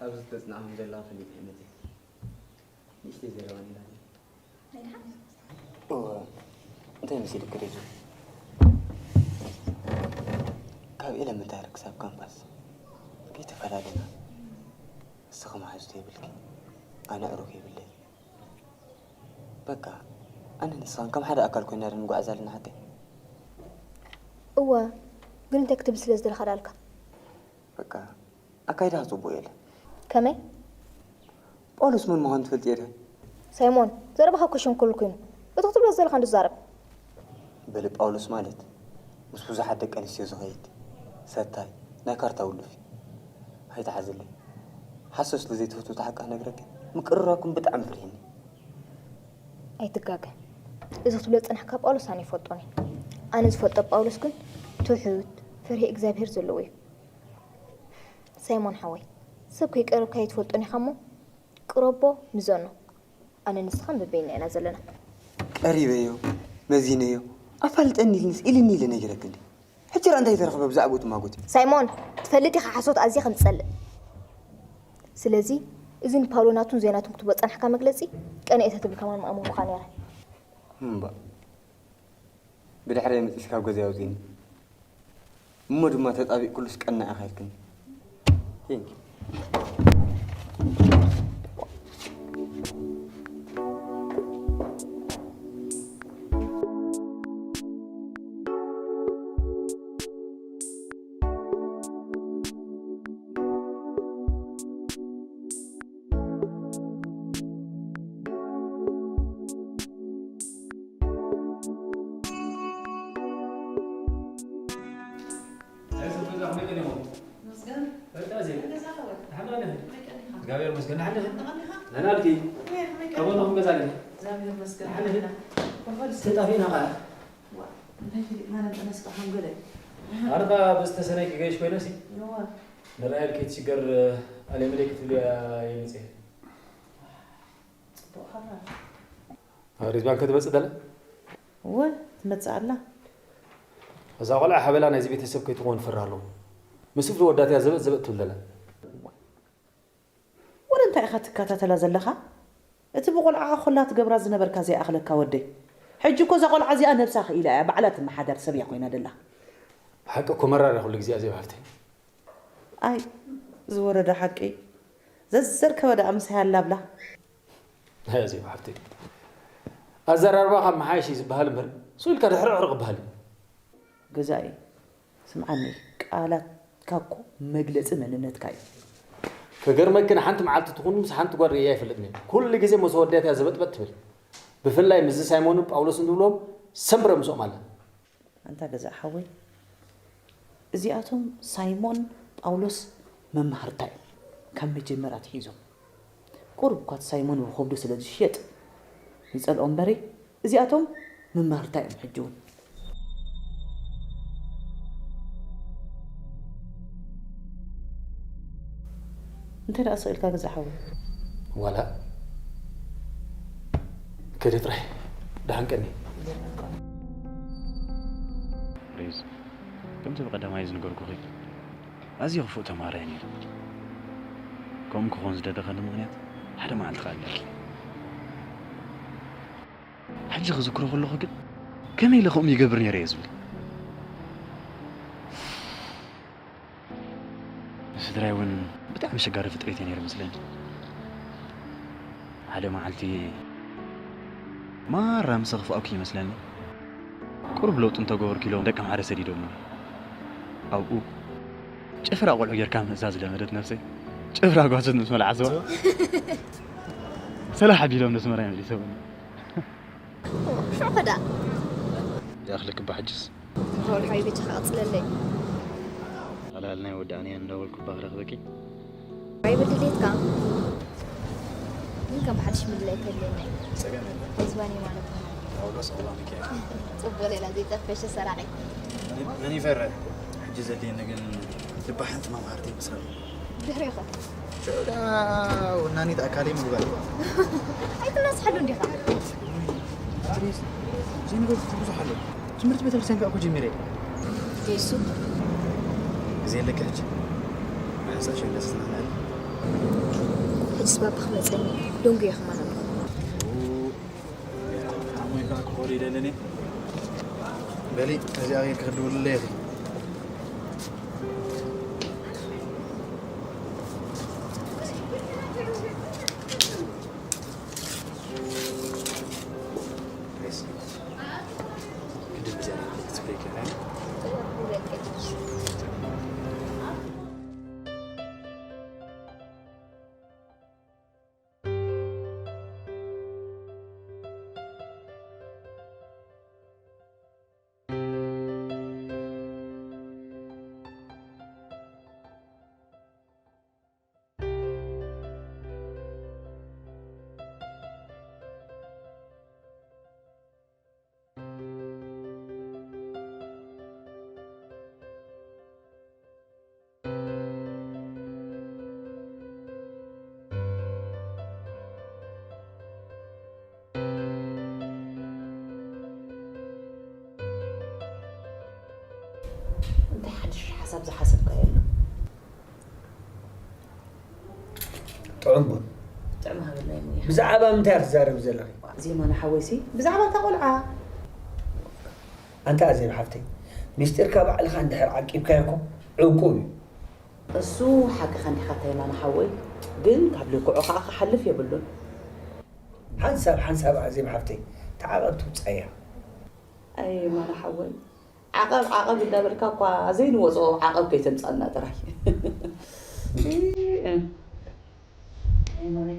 ኣብዚ ተጽናዕኹም ዘለኹም ፈሊጠ እየ መጺአ። ንእሽተይ ዘረባ ነይራትኒ። ናይ ደሓን? እወ፣ እንታይ መሲልኪ ሬዙ? ካብ ኤለመንታሪ ክሳብ ካምፓስ ከይተፈላለና፣ ንስኺ መሓዙት የብልኪ፣ ኣነ ኣዕሩኽ የብለይ። በቃ፣ ኣነ ንስኻን ከም ሓደ ኣካል ኮይና ዶ ንጓዓዝ ኣለና ሓቀይ? እወ፣ ግን እንታይ ክትብል ስለ ዝደለኻ ዳልካ? በቃ፣ ኣካይዳኻ ጽቡቕ የለን። ከመይ? ጳውሎስ መን ምዃኑ ትፈልጥዮ ዲኺ? ሳይሞን፣ ዘረባኻ እኮ ሸንኮለል ኮይኑ። እቲ ክትብሎ ዝደለኻ እንዶ ትዛረብ። በሊ ጳውሎስ ማለት ምስ ብዙሓት ደቂ ኣንስትዮ ዝኸይድ፣ ሰታይ፣ ናይ ካርታ ውሉፍ እዩ። ኣይትሓዝለይ። ሓሶት ስለ ዘይትፈቱ እታ ሓቂ ክነግረኪ፣ ምቅርራብኩም ብጣዕሚ ፈሪሕኒ። ኣይትጋገ። እዚ ክትብሎ ዝጸናሕካ ጳውሎስ ኣነ ይፈልጦን እየ። ኣነ ዝፈልጦ ጳውሎስ ግን ትሑት፣ ፈሪሃ እግዚኣብሄር ዘለዎ እዩ። ሳይሞን ሓወይ፣ ሰብ ከይቀረብካዮ ኣይትፈልጦን ኢኻ እሞ፣ ቅረቦ፣ ምዘኖ። ኣነ ንስኻን በበይንና ኢና ዘለና። ቀሪበዮ፣ መዚነዮ፣ ኣፋልጠኒ ኢልንስ ኢልኒ ኢለ ነጊረኪ እንዴ? ሕጂ ደኣ እንታይ ተረኽበ ብዛዕባኡ ትማጎቲ? ሳይሞን፣ ትፈልጥ ኢኻ ሓሶት ኣዝየ ከም ዝጸልእ። ስለዚ፣ እዚ ንፓውሎ ናቱን ዘይናቱን ክትብሎ ዝጸናሕካ መግለጺ፣ ቀንኤ ተትብል ከማን ምኣመንኩኻ ነይረ። እምባ። ብድሕረይ መጺእሲ ካብ ገዛይ ኣውጺእኒ። እሞ ድማ ተጣቢቕኩሉስ ቀናእ ኢኻ ኢልክኒ። Thank you። ኣይ፣ ሰብ ገዛ ከመይ ቀኒኹም? መስገን። ፈጣ ዜ። ገዛ ኸወ? ደሓን ኣለኺ? ከመይ ቀኒኻ? እግዚኣብሔር ይመስገን። ደሓን ኣለኺ? ደሓን ኣለኻ? ደህና ኣለኺ? ከመይ፣ ከመይ ቀኒኻ? ከመይ ኣለኹም ገዛ ኣለኺ? እግዚኣብሔር ይመስገን። ደሓን ኣለኺ? ኮፈል ተጣፊእና ኸዓ። ዋ፣ እንታይ ፈሊጥና ነንጠነስ ብሓንጎለይ። ኣነ ኸዓ ብዝተሰነይ ክገይሽ ኮይነሲ። እዋ። ንራሄል ከይትሽገር፣ ኣሌ መለይ ክትብልያ እየ መፅየ። ፅቡቕ ኸዓ። ኣብ ሪዝባን ከ ትመጽእ ደላ? እወ፣ ትመጽእ ኣላ። እዛ ቆልዓ ሓበላ ናይዚ ቤተሰብ ከይትኸውን ፈራ ኣለዎ። ምስ ፍሉ ወዳት እያ ዘበጥ ዘበጥ ትብል ደላ። ወረ እንታይ ኢኻ ትከታተላ ዘለኻ? እቲ ብቆልዓኻ ኮላ ትገብራ ዝነበርካ ዘይኣኽለካ ወደይ። ሕጂ እኮ እዛ ቆልዓ እዚኣ ነብሳ ክኢላ እያ፣ ባዕላ ትመሓደር ሰብ እያ ኮይና ደላ። ሓቂ እኮ መራር እያ ኩሉ ግዜ ኣዜብ ሓፍተይ። ኣይ፣ ዝወረደ ሓቂ። ዘዘርከበ ደኣ ምሳይ ኣላብላ። ኣዜብ ሓፍተይ፣ ኣዘራርባኻ መሓየሽ እዩ ዝበሃል እምበር፣ ስቕ ኢልካ ድሕርዕርቕ ይበሃል እዩ። ገዛኢ፣ ስምዓኒ፣ ቃላትካ እኮ መግለጺ መንነትካ እዩ። ክገርመኪ፣ ንሓንቲ መዓልቲ ትኹን ምስ ሓንቲ ጓል ርእያ ኣይፈልጥን እየ። ኩሉ ግዜ ምስ ወዳት እያ ዘበጥበጥ ትብል። ብፍላይ ምስዚ ሳይሞንን ጳውሎስን ዝብሎም ሰምብረ ምስኦም ኣለ። ኣንታ ገዛኢ ሓወይ፣ እዚኣቶም ሳይሞን ጳውሎስ መማህርታ እዮም። ካብ መጀመርያ ኣትሒዞም። ቁሩብ እኳ እቲ ሳይሞን ብኸብዱ ስለ ዝሽየጥ ይጸልኦ እምበሪ፣ እዚኣቶም መማህርታ እዮም ሕጂ እውን። እንታይ ደኣ ስቕ ኢልካ ገዛኢ ሓወይ? ዋላ ከደ ጥራይ ደሓን ቀኒ። ሬዝ፣ ከምቲ ብቐዳማይ ዝነገርኩኺ፣ ኣዝየ ክፉእ ተማሃራይ ነይረ። ከምኡ ክኾን ዝደለኸሉ ምኽንያት ሓደ መዓልቲ ክኣልለኪ። ሕጂ ክዝክሮ ከለኹ ግን፣ ከመይ ኢለ ከምኡ ይገብር ነይረ እየ ዝብል። ንስድራይ እውን ብጣዕሚ ኣሸጋሪ ፍጥረት እየ ነይረ መስለኒ። ሓደ መዓልቲ ማራ ምስ ኣኽፍኣኩ ይመስለኒ። ቁሩብ ለውጢ እንተገበርኩ ኢሎም ደቂ ኣምሓረ ሰዲዶምኒ። ኣብኡ ጭፍራ ቆልዑ ጌርካ ምእዛዝ ዝለመደት ነብሰይ፣ ጭፍራ ጓሶት ምስ መልዓስዋ፣ ሰላሕ ኣቢሎም ነስመራ መሊሶምኒ። ሽዑ ኸዳ። ይኣኽለኪ እባ ሕጅስ። ሮል ሓቢቢ፣ ቻ ኸቕጽለለይ። ኣላል ናይ ወዲ ኣንያ እንዳበልኩ እባ ክረኽበኪ። ኣይበል ድሌትካ። ግን ከም ሓድሽ ምድላይ ከድልየና እዩ። ጸገም የለን። ሪዝዋን እየ ማለት ነው። ጳውሎስ ኣባ ሚካኤል። ጽቡቕ ሌላ ዘይጠፈሸ ሰራቂ። መን ይፈርሕ? ሕጂ ዘድልየኒ ግን ልባ ሓንቲ መምሃርቲ ይመስለኒ። ድሕሬኸ? ሽዑ ደኣ ወናኒት ኣካለይ ምግባር። ኣይትናስሓሉ እንዲኻ። ዘይነገርኩ ብዙሕ ኣሎ። ትምህርቲ ቤተክርስትያን ከኣ እኮ ጀሚረ። ጌሱ። ዘይለካ ሕጂ ሓንሳእ ሸንገ ስትናናል። ሕጂ ስባብ ክመጸኒ ዶንጉ እየ ክማን ኣለኹ። ሓሞይ ከኣ ክኾር ይደለኒ። በሊ፣ እዚኣ ጌርኪ ክድውልለይ ኢኺ። እንታይ ሓድሽ ሓሳብ ዝሓሰብካዮ ኣሎ? ጥዑም ቡን። ጥዑም ሃበልና እዩ። ብዛዕባ ምንታይ እያ ትዛረቢ ዘለኺ? ዜማነ ሓወይሲ፣ ብዛዕባ እታ ቆልዓ። ኣንታ ኣዜብ ሓፍተይ፣ ሚስጢርካ ባዕልኻ እንድሕር ዓቂብካዮ እኮ ዕንቁ እዩ። እሱ ሓቅኻ እንዲኻ እታ የማነ ሓወይ፣ ግን ካብ ልክዑ ኸዓ ክሓልፍ የብሉን። ሓንሳብ ሓንሳብ ኣዜብ ሓፍተይ፣ ተዓቐብ ትውጻያ። ኣይ የማነ ሓወይ፣ ዓቐብ ዓቐብ እንዳበልካ እኳ ዘይንወጾ ዓቐብ ከይተምጻልና ጥራይ። ሳይሞን፣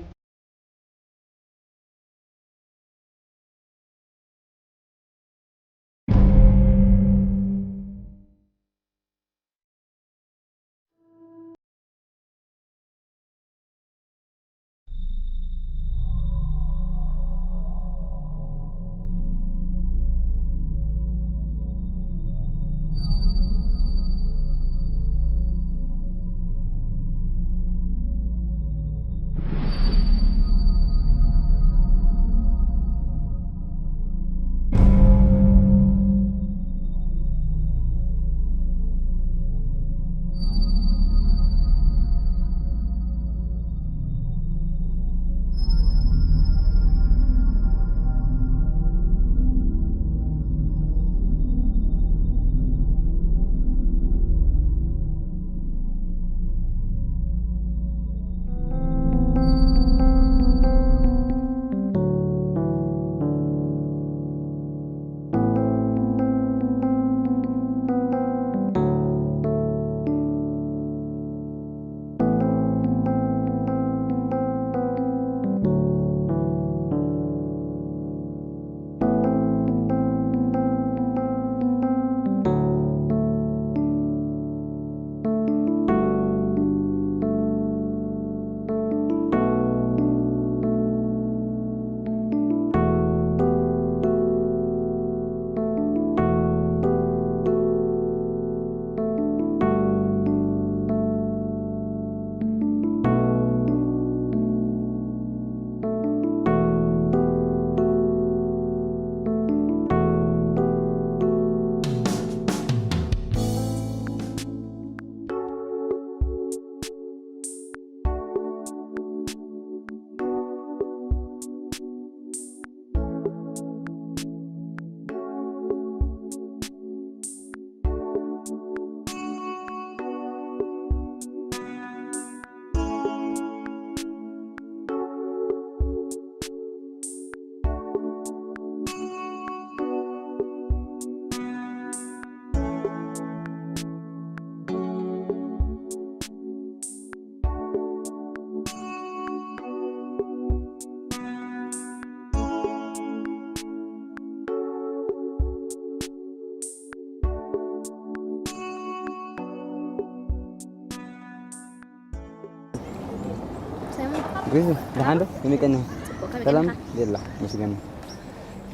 ግዜ ደሓን ዶ? ከመይ ቀኒኻ? ጽቡቕ፣ ከመይ ሰላም ቀኒኻ? የላ፣ መስገን።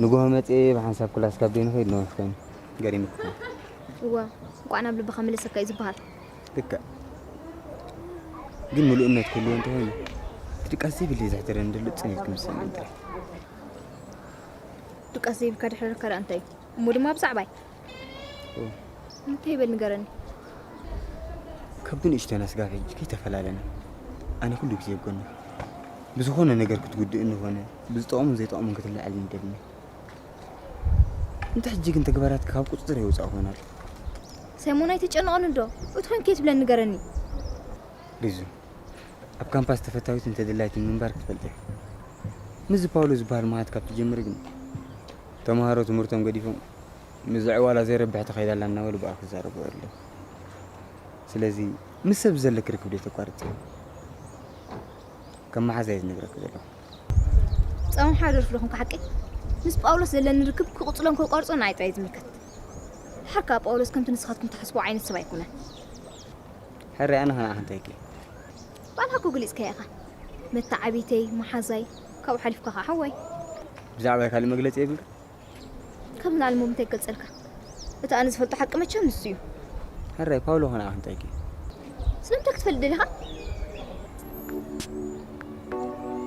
ንግሆ መጽየ ብሓንሳብ ክላስ ካብ ደይ ንኸይድ ነዊሕ ኮይኑ። ገሪምካ። እወ፣ እንቋዕ ናብ ልብኻ መለሰካ እዩ ዝበሃል። ልክዕ። ግን ምሉእ እምነት ክህልዎ እንተኾይኑ፣ እቲ ድቃስ ዘይብለይ ዘሕድረኒ ዘሎ ጽን ኢልኩም ዝሰምዕኒ ጥራይ። ድቃስ ዘይብልካ ድሕረካ ደኣ እንታይ እዩ? እሞ ድማ ብዛዕባይ? ኦ። እንታይ ይበል ንገረኒ። ከብቲ ንእሽተን ኣስጋፊ ከይተፈላለና፣ ኣነ ኩሉ ግዜ ኣብ ጎንኺ። ብዝኾነ ነገር ክትጉድእኒ ኾነ ብዝጠቕሙን ዘይጠቕሙን ክትለዓልኒ ይደልን። እንተ ሕጂ ግን ተግባራትኪ ካብ ቁጽጽር የውጻእ ኾይኑ ኣሎ። ሳይሞን፣ ኣይትጨነቐኒ ዶ? እቲ ኾይኑ ከይትብለኒ ንገረኒ። ሪዙ፣ ኣብ ካምፓስ ተፈታዊትን ተደላይትን ምንባር ክትፈልጢ ኢኺ። ምስዚ ፓውሎ ዝበሃል መሃት ካብ ትጀምሪ ግን፣ ተምሃሮ ትምህርቶም ገዲፎም፣ ምስዚ ዕዋላ ዘይረብሕ ተኸይዳ ኣላ እናበሉ ብኣፍ ክዛረቡ ኣለዉ። ስለዚ ምስ ሰብ ዘለኪ ርክብ ደይተቋርጺ። ከም መሓዛ እየ ዝነግረኪ ዘለኹ። ጻውን ሓደር ፍለኹም ሓቂ። ምስ ጳውሎስ ዘለኒ ርክብ ክቕጽሎን ክቋርጾን ንዓይ ጥራይ ዝምልከት። ድሓር ከኣ ጳውሎስ ከምቲ ንስኻትኩም ትሓስቦ ዓይነት ሰብ ኣይኮነን። ሕራይ ኣነ ኸ ንዓኺ እንታይ ኢልኪ? ባዕልኻ እኮ ገሊጽካዮ ኢኻ። መተዓብይተይ፣ መሓዛይ፣ ካብኡ ሓሊፍካ ኸዓ ሓወይ። ብዛዕባይ ካልእ መግለጺ የብልካ? ከም ንኣልሞ እንታይ ክገልጸልካ? እቲ ኣነ ዝፈልጦ ሓቂ መቸም ንሱ እዩ። ሕራይ ፓውሎ ኸ ንዓኺ እንታይ ኢልኪ? ስለምንታይ ክትፈልጥ ደሊኻ?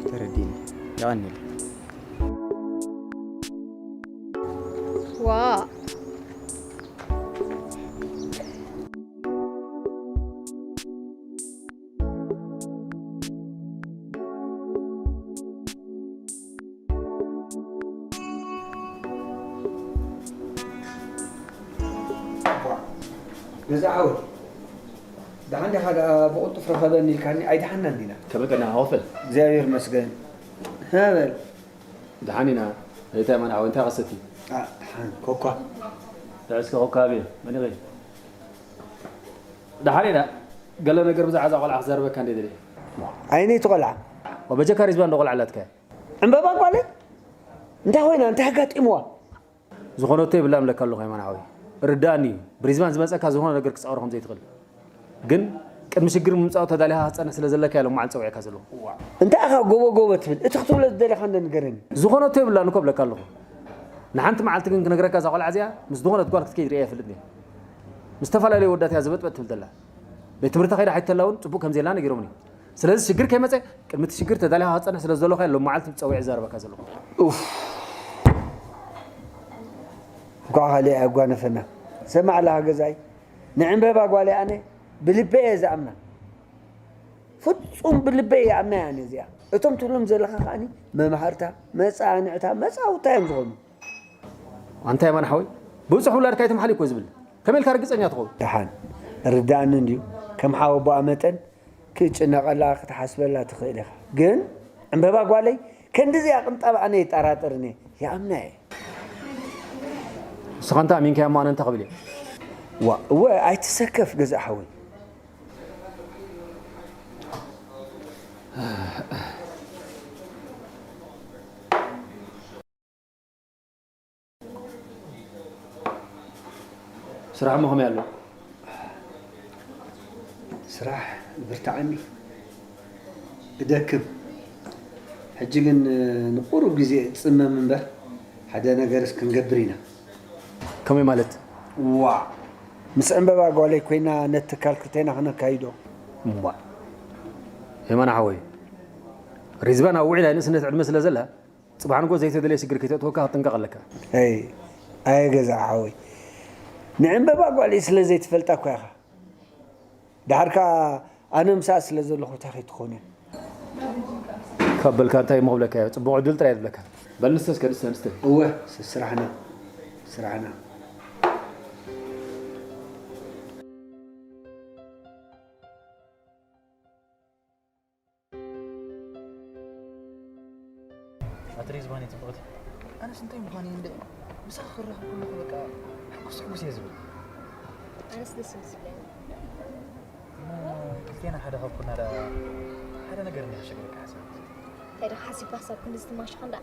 ተረዲእኒ። የቐንየለይ። ዋ። ገዛ ሓወይ፣ ደሓን ዲኻ? ደኣ ብቕልጡፍ ርኸበኒ ኢልካኒ ኣይደሓንና እንዲና። ከመይ ቀኒኻ ክፍል? እግዚኣብሔር ይመስገን። ሃ በል። ደሓን ኢና። እንታይ ማን ሓወይ፣ እንታይ ከሰቲ? ኣ፣ ደሓን። ኮኳ። እስከ ኮካ ኣብየ። መን ኢኺ? ደሓን ኢና። ገለ ነገር ብዛዕባ እዛ ቆልዓ ክዛረበካ እንደ ደልየ። ኣይነይቲ ቆልዓ? ወበጀካ ሪዝባን ዶ ቆልዓ ኣላትካ? ዕምበባ ጓለይ? እንታይ ኮይና? እንታይ ኣጋጢምዋ? ዝኾነቶ የብላን እብለካ ኣለኹ የማነ ሓወይ። ርድኣኒ እዩ። ብሪዝባን ዝመጸካ ዝኾነ ነገር ክጻወሮ ከም ዘይትኽእል። ግን ቅድሚ ሽግር ምምጻኡ ተዳሊኻ ክትጸንሕ ስለ ዘለካ እየ ሎማዓንቲ ጸዊዐካ ዘለኹ። እንታይ ኢኻ ጎቦ ጎቦ ትብል? እቲ ክትብሎ ዝደለኻ እንደ ንገረኒ። ዝኾነቶ የብላን እኮ እብለካ ኣለኹ። ንሓንቲ መዓልቲ ግን ክነግረካ እዛ ቆልዓ እዚኣ ምስ ዝኾነት ጓል ክትከይድ ርእያ ኣይፈልጥን እየ። ምስ ዝተፈላለዩ ወዳት እያ ዝበጥበጥ ትብል ዘላ። ቤት ትምህርቲ ከይዳ ሓይተላ እውን ጽቡቕ ከም ዘየላ ነጊሮምኒ። ስለዚ ሽግር ከይመጸ ቅድሚ እቲ ሽግር ተዳሊኻ ክትጸንሕ ስለ ዘለኹ እየ ሎማዓልቲ ጸዊዐ ዝዛረበካ ዘለኹ። ኡፍ። እንኳዕ ካልእ ኣጓነፈና። ሰማዕ ኣለኻ ገዛይ፣ ንዕምበባ ጓለይ ኣነ ብልበይ እየ ዝኣምና። ፍጹም ብልበይ ይኣምና እየ ኣነ እዚኣ። እቶም ትብሎም ዘለኻ ከኣኒ መምሃርታ፣ መጻንዕታ፣ መጻውታ እዮም ዝኾኑ። ኣንታ የማነ ሓወይ፣ ብብጹሕ ውላድካ ኣይትምሓል እኮ ዝብል። ከመይ ኢልካ ርግጸኛ ትኸውን? ደሓን ርድኣኒ እንድዩ። ከም ሓወቦኣ መጠን ክትጭነቐላ ክትሓስበላ ትኽእል ኢኻ። ግን ዕምበባ ጓለይ ከንድዚኣ ቅንጣብ ኣነ ይጠራጠርን እየ። ይኣምና እየ። ንስኻ እንታይ ኣሚንካዮ እሞ ኣነ እንታይ ክብል እየ? ዋ፣ እወ፣ ኣይትሰከፍ ገዛእ ሓወይ። ስራሕ እሞ ከመይ ኣሎ? ስራሕ ብርትዓኒ። እደክም። ሕጂ ግን ንቁሩብ ግዜ እጽመም እምበር ሓደ ነገርስ ክንገብር ኢና። ከመይ ማለት? ዋእ! ምስ ዕምበባ ጓለይ ኮይና ነቲ ትካል ክልቴና ክነካይዶ። እዋእ! የማነ ሓወይ፣ ሪዝባን ኣብ ውዒ ናይ ንእስነት ዕድመ ስለ ዘላ፣ ጽባሕ ንግሆ ዘይተደልየ ሽግር ከይተእትወካ ክትጥንቀቕ ኣለካ። ኣይ፣ ኣየ ገዛ ሓወይ፣ ንዕምበባ ጓለይ ስለ ዘይትፈልጣ እኳ ኢኻ። ደሓር ከኣ ኣነ ምስኣ ስለ ዘለኹ እንታይ ከይትኾን እያ? ካብ በልካ እንታይ እሞ ክብለካ እየ? ጽቡቕ ዕድል ጥራይ እየ ዝብለካ። በል ንስተ እስከ፣ ንስተ፣ ንስተ። እወ፣ ስ-፣ ስራሕና፣ ስራሕና። ኣቲ ሪዝባን እየ ጽብቕቲ። ኣነስ እንታይ ምዃን እየ እንደ ምሳኺ ክራኸብ ከለኹ በቃ ሕጉስ ሕጉስ እየ ዝብል። ኣነስ ደስ እዩ ዝብለኒ። እሞ ክልቴና ሓደ ካብ ኮና ደኣ ሓደ ነገር እንዲያ ክሸግረካ ሓሲበ። እንታይ ደኣ ሓሲብካ ክሳብ ክንድዚ ትማሽኾ እንዳ?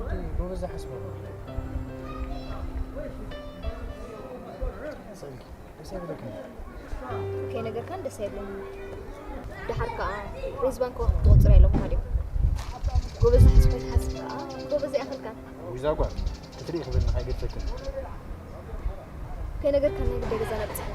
ወዲ ጎበዝ ዝሓስቦ። ስቕ ኢልኪ። ደስ ኣይብለክን? ከይነገርካን ደስ ኣይብለኒ። ደሓር ከኣ ሪዝባን ከዋኽብቲ ቁጽሪ ኣለኹ ማለት እዩ። ጎበዝ ዝሓስቦ ትሓስብ ከኣ ጎበዝ ኣይኣኽልካን። ዊዛ ጓል፣ ክትርኢ ክብል ንኻ ኣይገድፈክን። ከይነገርካን ናይ ግዳይ ገዛና በጺሐ።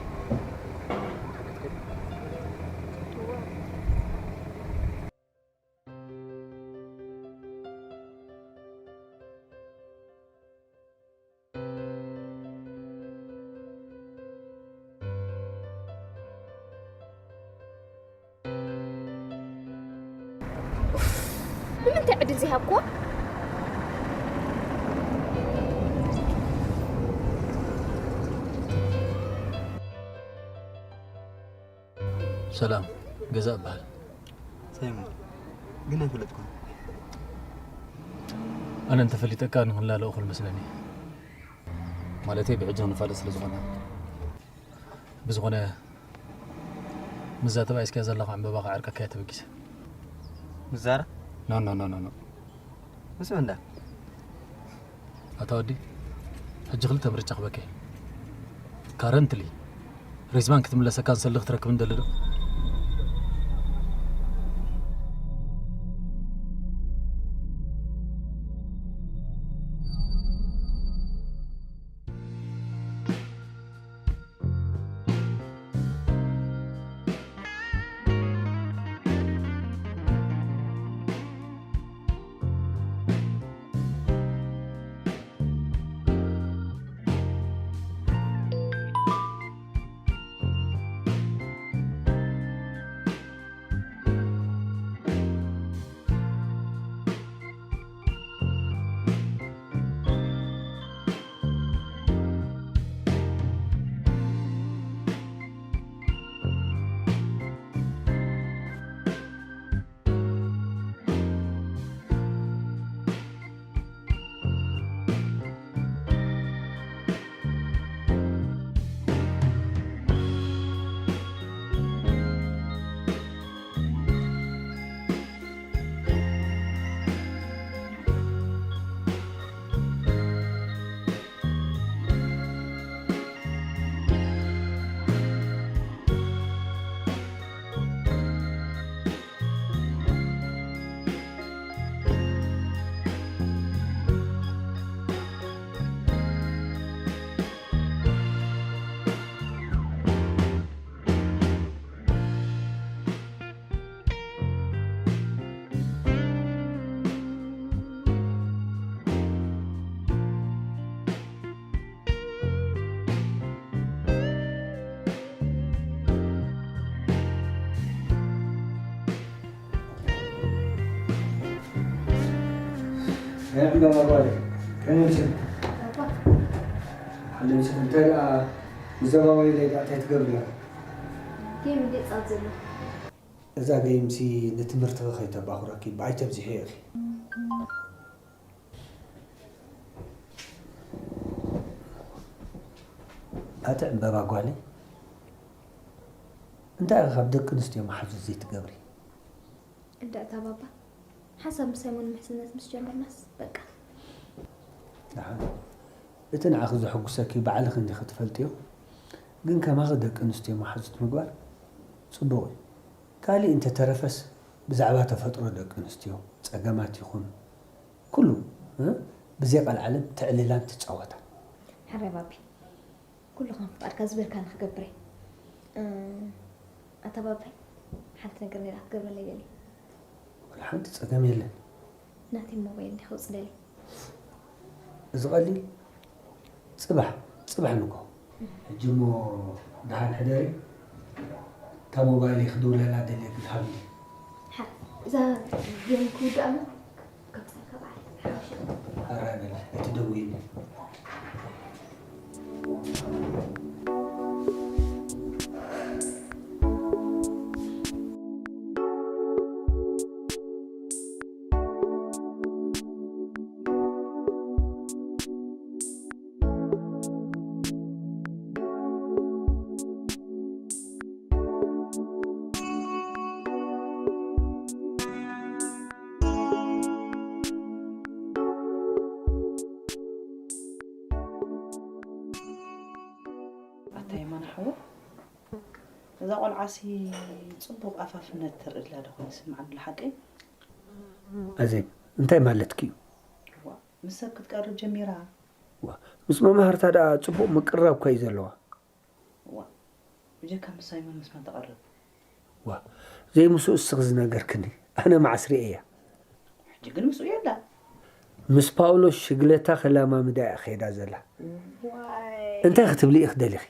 እንታይ ዕድል ዘይሃብኩዎ? ሰላም፣ ገዛ እበሃል። ሳይሞን ግን ኣይፈለጥኩን። ኣነ እንተፈሊጠካ ንኽንላለ እኹል መስለኒ። ማለተይ ብሕጂ ንፋለጥ ስለ ዝኾነ። ብዝኾነ ምስዛ ተባኢስካ ዘለኻ ዕምበባ ክዓርቀካ እየ ተበጊሰ። ምዛራ ኖ ኖ ኖ ኖ ኖ። ምስ እንዳ ኣታ ወዲ፣ ሕጂ ክልተ ምርጫ ክበከ። ካረንትሊ ሪዝማን ክትምለሰካ ንሰሊ ክትረክብ እንደሊ ዶ? ዕምበባ ጓለይ፣ ከመይ መሲልኪ? ሓንቲ ምሽት እንታይ ደኣ ምዘባወይ ለይ ደኣ እንታይ ትገብሪ ኣለኺ? ጌም እንዴ ጻብ ዘሎ? እዛ ገይምሲ ንትምህርትኺ ከይተባኹረኪ ብኣይ ተብዚሑ ኢኺ። ኣቲ ዕምበባ ጓለይ፣ እንታይ ኢኺ ካብ ደቂ ኣንስትዮ መሓዙት ዘይትገብሪ? እንዳ እታ ባባ ሓሳብ ምስ ሳይሞን ምሕዝነት ምስ ጀመርናስ በቃ። ደሓን። እቲ ንዓኺ ዘሐጉሰኪ ባዕልኺ እንዲኺ ትፈልጥዮ። ግን ከማኺ ደቂ ኣንስትዮ መሓዙት ምግባር ጽቡቕ እዩ። ካሊእ እንተተረፈስ ብዛዕባ ተፈጥሮ ደቂ ኣንስትዮ ጸገማት ይኹን ኩሉ እ ብዘይ ቀልዓለም ትዕልላን ትጻወታን። ሕራይ ባቢ፣ ኩሉ ከም ፍቓድካ ዝበልካኒ ክገብር እየ። እ፣ ኣታ ባባይ፣ ሓንቲ ነገር ነይራ ክትገብረለይ ደልየ። ወላ ሓንቲ ጸገም የለን። ናተይ ሞባይል እንዲኺ ውጽለለይ። እዚ ቀሊል ጽባሕ ጽባሕ ንግሆ። ሕጂ እሞ ደሓን ሕደሪ። እታ ሞባይለይ ክድውለላ ደልየ ግን ሃብኒ። ሓ፣ እዛ ጌም ክውዳእ እሞ ከምሳልካ በዓል ሓሙሽተ። ኣራይ በላ ኣይትደውይኒ። ኣታ የማነ ሓወ፣ እዛ ቆልዓሲ ጽቡቕ ኣፋፍነት ተርኢ ኣላ ዶ ኾን ይስምዓኒ ኣሎ ሓቀይ? ኣዜብ፣ እንታይ ማለትኪ እዩ? ዋ፣ ምስ ሰብ ክትቀርብ ጀሚራ። ዋ፣ ምስ መማህርታ ደኣ ጽቡቕ ምቅርራብ እኳ እዩ ዘለዋ። ዋ፣ ብጀካ ምስ ሳይሞን ምስ መን ትቐርብ? ዋ፣ ዘይምስኡ እስኺ ዝነገርክኒ፣ ኣነ መዓስ ርእየያ? ሕጂ ግን ምስኡ የላ። ምስ ፓውሎስ ሽግለታ ከላማምዳ እያ ኸይዳ ዘላ። ዋይ። እንታይ ክትብሊ ኢኺ ደሊኺ?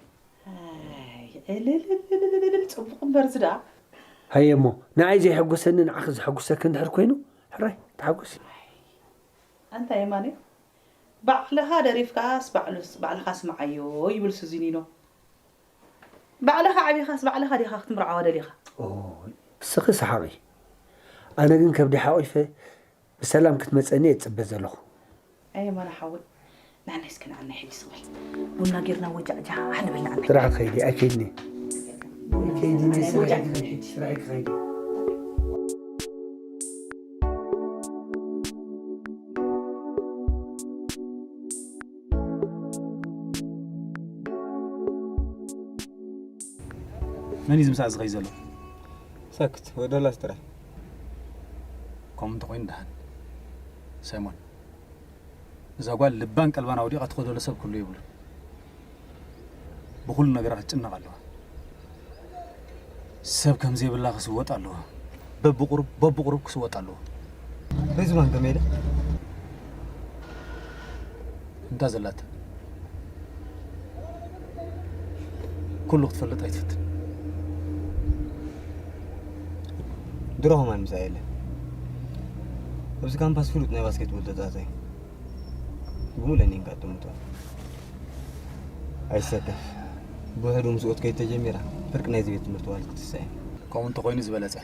ኣይ፣ ዕልልልልልልል፣ ጽቡቕ እምበር ዝዳ። ሃየ እሞ፣ ንዓይ ዘየሐጎሰኒ ንዓኺ ዘሐጉሰኪ እንድሕር ኮይኑ፣ ሕራይ፣ ተሓጎሲ። ኣንታ የማነ፣ ባዕልኻ ደሪፍካስ ባዕሉስ ባዕልኻ ስምዓዮ ይብል ሱዚኒኖ። ባዕልኻ ዓቢኻስ ባዕልኻ ዲኻ ክትምርዓዋ ደሊኻ? ኦይ፣ እስኺ ሰሓቒ። ኣነ ግን ከብዲ ሓቒፈ ብሰላም ክትመጸኒ እየ ዝጽበ ዘለኹ። ኣየ ማና ሓወይ፣ ንዓናይ እስከ ንዓናይ ሕጂ ስቕ በል። ቡና ጌርና ወጃዕጃዕ ንብል ንዓናይ። ስራሕ ክኸይድ እየ፣ ኣይከይድኒ። ኣይከይድኒ፣ ስራሕ ክኸይድ፣ ስራሕ ክኸይድ። መን እዩ እዚ ምሳዕ ዝኸይ ዘሎ? ሳክት ወደላስ ጥራሕ። ከምኡ እንተኾይኑ ደሓን። ሰይሞን፣ እዛ ጓል ልባን ቀልባን ኣውዲቓ ትኸደሉ ሰብ ክህሉ የብሉን። ብኹሉ ነገራ ክትጭነቕ ኣለዋ። ሰብ ከም ዘይብላ ክስወጥ ኣለዎ። በብቑሩብ በብቑሩብ ክስወጥ ኣለዎ። ሪዝዋን ከመይ ኢለ? እንታ ዘላታ ኩሉ ክትፈልጥ ኣይትፍትን። ድሮ ከማን ምሳይ የለ። ኣብዚ ካምፓስ ፍሉጥ ናይ ባስኬትቦል ተጻዋታይ ብሙሉ ኔንካ ጥምቶ ኣይሰከፍ ብውሕዱ ምስ ኦት ከይተጀሚራ ፍርቂ ናይዚ ቤት ትምህርቲ ዋልክ ትሳየ። ከምኡ እንተኾይኑ ዝበለጸ።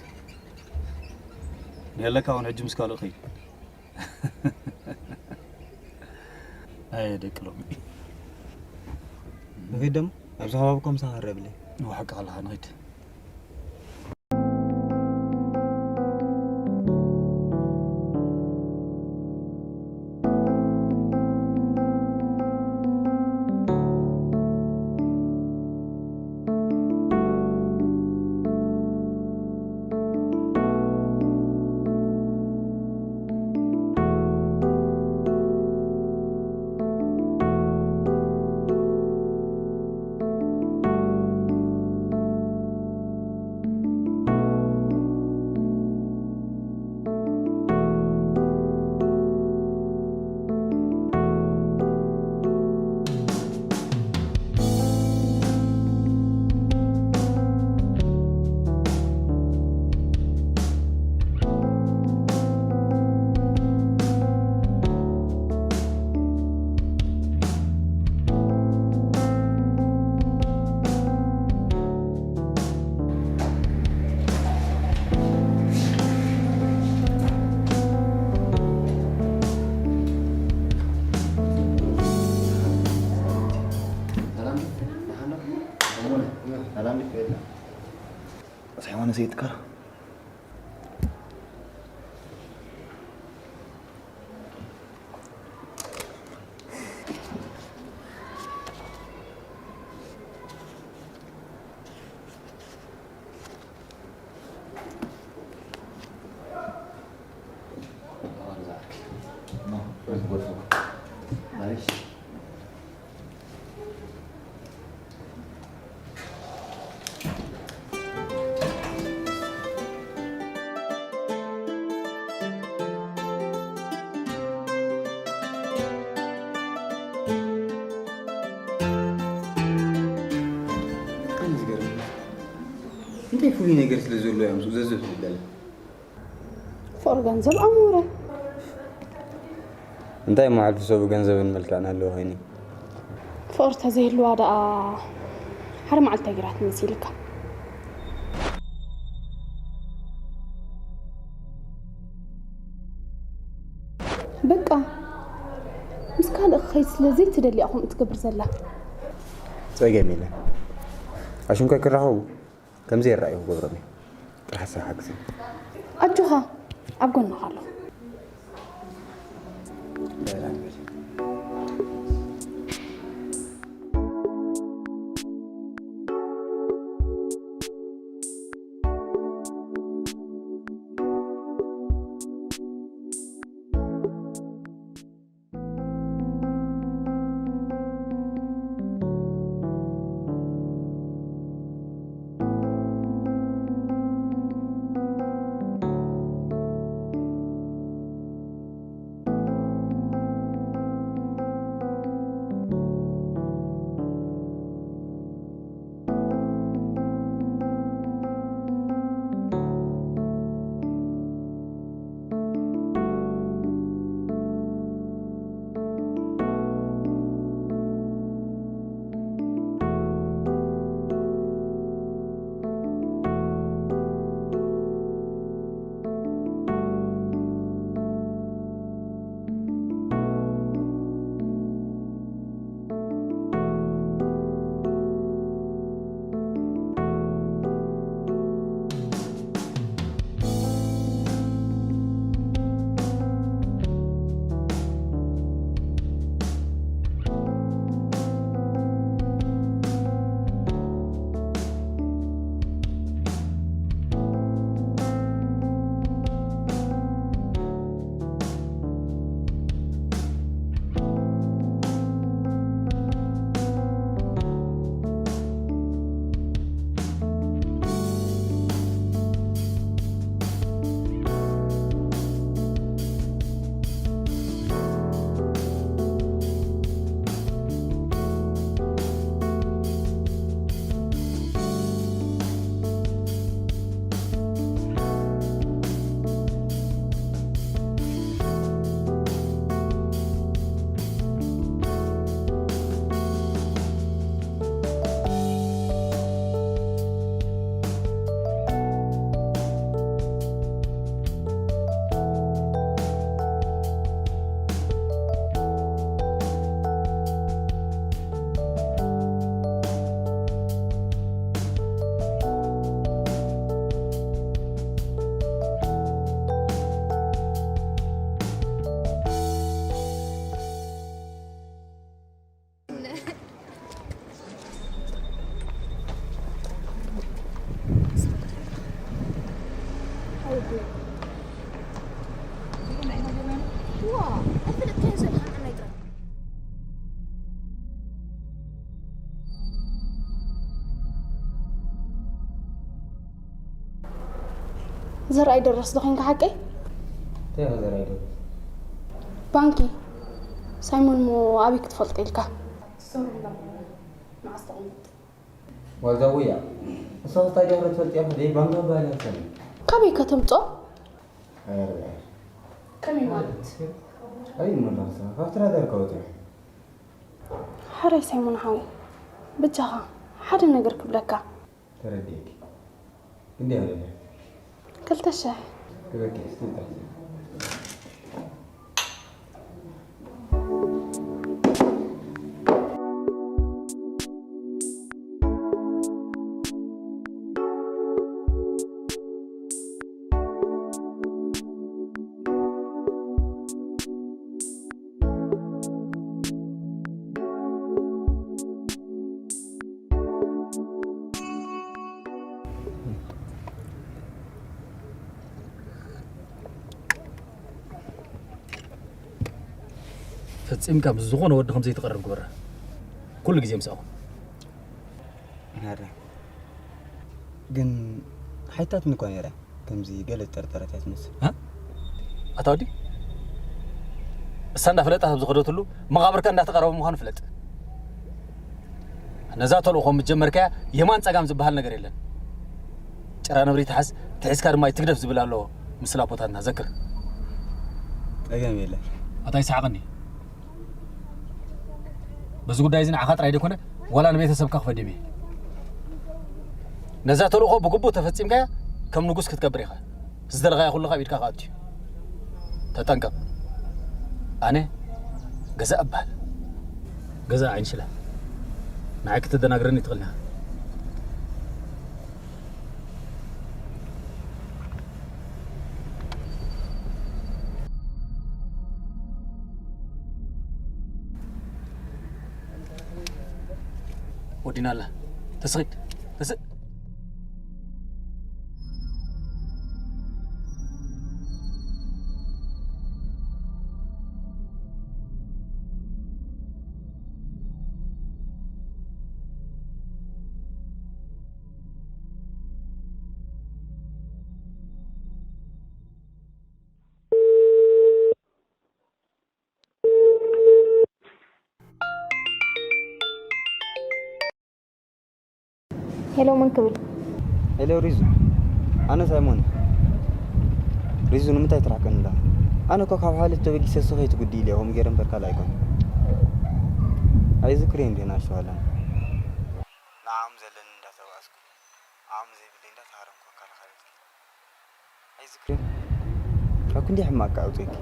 ንየለካ እውን ሕጂ ምስ ካልኦት ኸይድ። ኣየ ደቂ ሎሚ። ንኸይድ ደሞ ኣብዚ ከባቢ ኮምሳ ክረብለይ። ንሓቂ ከለኻ ንኸይድ። ሰላም ሰይትካ። እንታይ ፍሉይ ነገር ስለ ዘሎ እዮም ዘዘፍ ዝበለ? ፍቕሪ ገንዘብ ኣሞረ። እንታይ መዓልቲ ሰቡ ገንዘብን መልክዕን ኣለዎ ኮይኑ? ፍቕሪ ተዘይህልዋ ደኣ ሓደ መዓልቲ ኣይገራትኒ መሲልካ። በቃ ምስ ካልእ ክኸይድ ስለ ዘይትደሊ ኢኹም እትገብር ዘላ። ጸገም የለን። ኣሽንኳይ ክራኸቡ ከምዚ ይረኣዩ ክገብሮም እየ። ጥራሕ ስራሕ ሓግዘኒ። ኣጆኻ ኣብ ጎንኻ ኣለኹ። ዘርኣይ ደረስ ዶ ኾንካ ሓቀይ? እንታይ ኢኻ ዘርኣይ ደረስ? ባንኪ። ሳይሞን እሞ ኣበይ ክትፈልጦ ኢልካ? ትሰሩ እንዳ መዓስ ተቐምጥ? ዋዛ ውያ። እሳ ክስታይ ዲያ ክትፈልጥ ኢኻ? ደይ ባንጋ ባል ያሰኒ። ካበይ ከተምጾ? ኣረ። ከመይ ማለት? ኣይ መላኽሳ። ካብቲ ናደር ከወጽእ። ሓራይ ሳይሞን ሓወይ። ብቻኻ ሓደ ነገር ክብለካ። ተረዲእኪ። ክንደይ ኣለና? ክልተ ሽሕ። ክበኪ፣ እስቲ ተሕዚ። ፈጺምካ ምስ ዝኾነ ወዲ ከም ዘይትቐርብ ግበራ። ኩሉ ግዜ ምስኣኹም። ኣረ፣ ግን ሓይታትኒ እኳ ነይራ። ከምዚ ገለ ዝጠርጠረት እያ ትመስል። እ? ኣታ ወዲ፣ እሳ እንዳፈለጣ ኣብ ዝኸደትሉ መቓብርካ እንዳተቐረበ ምዃኑ ፍለጥ። ነዛ ተልእኾ ምስ ጀመርካያ የማን ጸጋም ዝበሃል ነገር የለን። ጭራ ነብሪ ትሓዝ፣ ተሒዝካ ድማ ይትግደፍ ዝብል ኣሎ ምስላ ኣቦታትና፣ ዘክር። ጸገም የለን። ኣታ ይስሓቐኒ። በዚ ጉዳይ እዚ ንዓኻ ጥራይ ደይኮነ፣ ዋላ ንቤተሰብካ ክፈድም እየ። ነዛ ተልእኾ ብግቡእ ተፈጺምካያ፣ ከም ንጉስ ክትገብር ኢኻ። ዝደለኻዮ ኩሉ ካብ ኢድካ ክኣቱ እዩ። ተጠንቀቕ። ኣነ ገዛ እበሃል። ገዛ ዓይንሽላ። ንዓይ ክትደናግረኒ ትኽእል ኢኻ። ወዲናላ። ተስኺድ። ተስ- ሄሎ፣ መን ክብል? ሄሎ ሪዙ፣ ኣነ ሳይሞን። ሪዙ፣ ንምንታይ ትራሕቀኒ እንዳ? ኣነ እኮ ካብ ሓልዮት ተበጊሰ ስኺ ትጉዲ ኢለ ከምኡ ገይረ እምበር ካልእ ኣይኮን። ኣይዝክሬን እንዴ ናሽዋላ ንዓም ዘለኒ እንዳተባእስኩ ዓቕሚ ዘይብለይ እንዳተሃረምኩ ኣካል ሓልዮትኪ። ኣይዝክርን። ካብ ክንዲ ሕማቅ ኣውፅእኪ።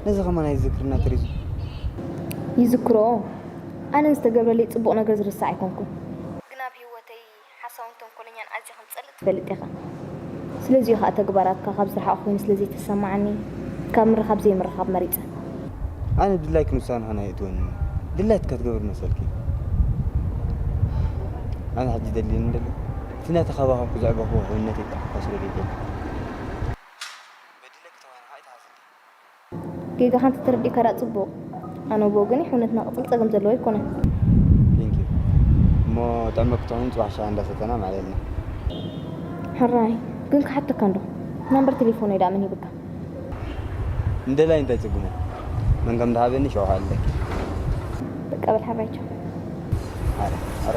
ነዚ ከማን ኣይዝክርና ተሪዙ። ይዝክሮ። ኣነ ዝተገብረለይ ፅቡቕ ነገር ዝርሳዕ ኣይኮንኩን። ግን ኣብ ህይወተይ ሓሳውን ተንኮለኛን ኣዝየ ከም ዝፀልእ ትፈልጥ ኢኻ። ስለዚ እዩ ከዓ ተግባራትካ ካብ ዝረሓቕ ኮይኑ ስለ ዘይተሰማዓኒ ካብ ምርኻብ ዘይምርኻብ መሪፀ። ኣነ ድላይክን ውሳንኻን ኣየእትወንን። ድላይትካ ትገብር መሰልኪ። ኣነ ሕጂ ደልየኒ ደሎ እቲ ናተኻባኸብኩ ዘዕበኽዎ ሕውነተይ ጥራሕ እኳ ስለ ዘይደሊ። በዲለኪ ተኾይነ ከዓ ኣይትሓዝኒ። ጌጋኻ እንተተረዲእካ ደኣ ጽቡቕ። ኣነ ብወገነይ ሕውነትና ክቕጽል ጸገም ዘለዎ ኣይኮነን። Thank you። እሞ ጥዕመ ክትኾኑ ጽባሕ ሻሂ እንዳሰተና ማዕለልና። ሕራይ፣ ግን ክሓተካ እንዶ። ናምበር ቴሌፎነይ ደኣ መን ሂብካ? እንደላይ እንታይ ጽግሙ? መን ከም ዝሃበኒ ሸውሃ ኣለኪ። በቃ በል ሓራይ ቻው። ኣረ፣ ኣረ፣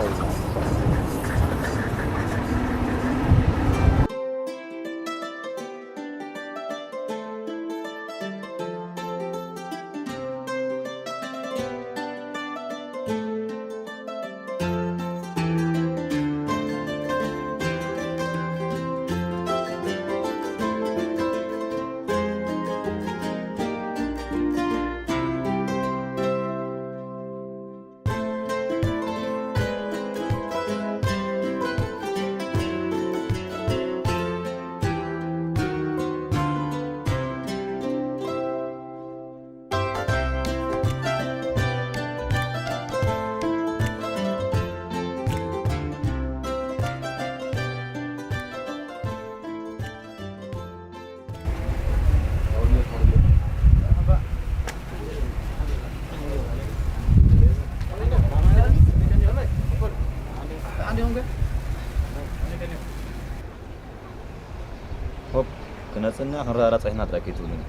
ሆፕ፣ ክነጽንዕ ክንረዳዳ ጸኒሕና ጥራይ ከይትብሉኒ።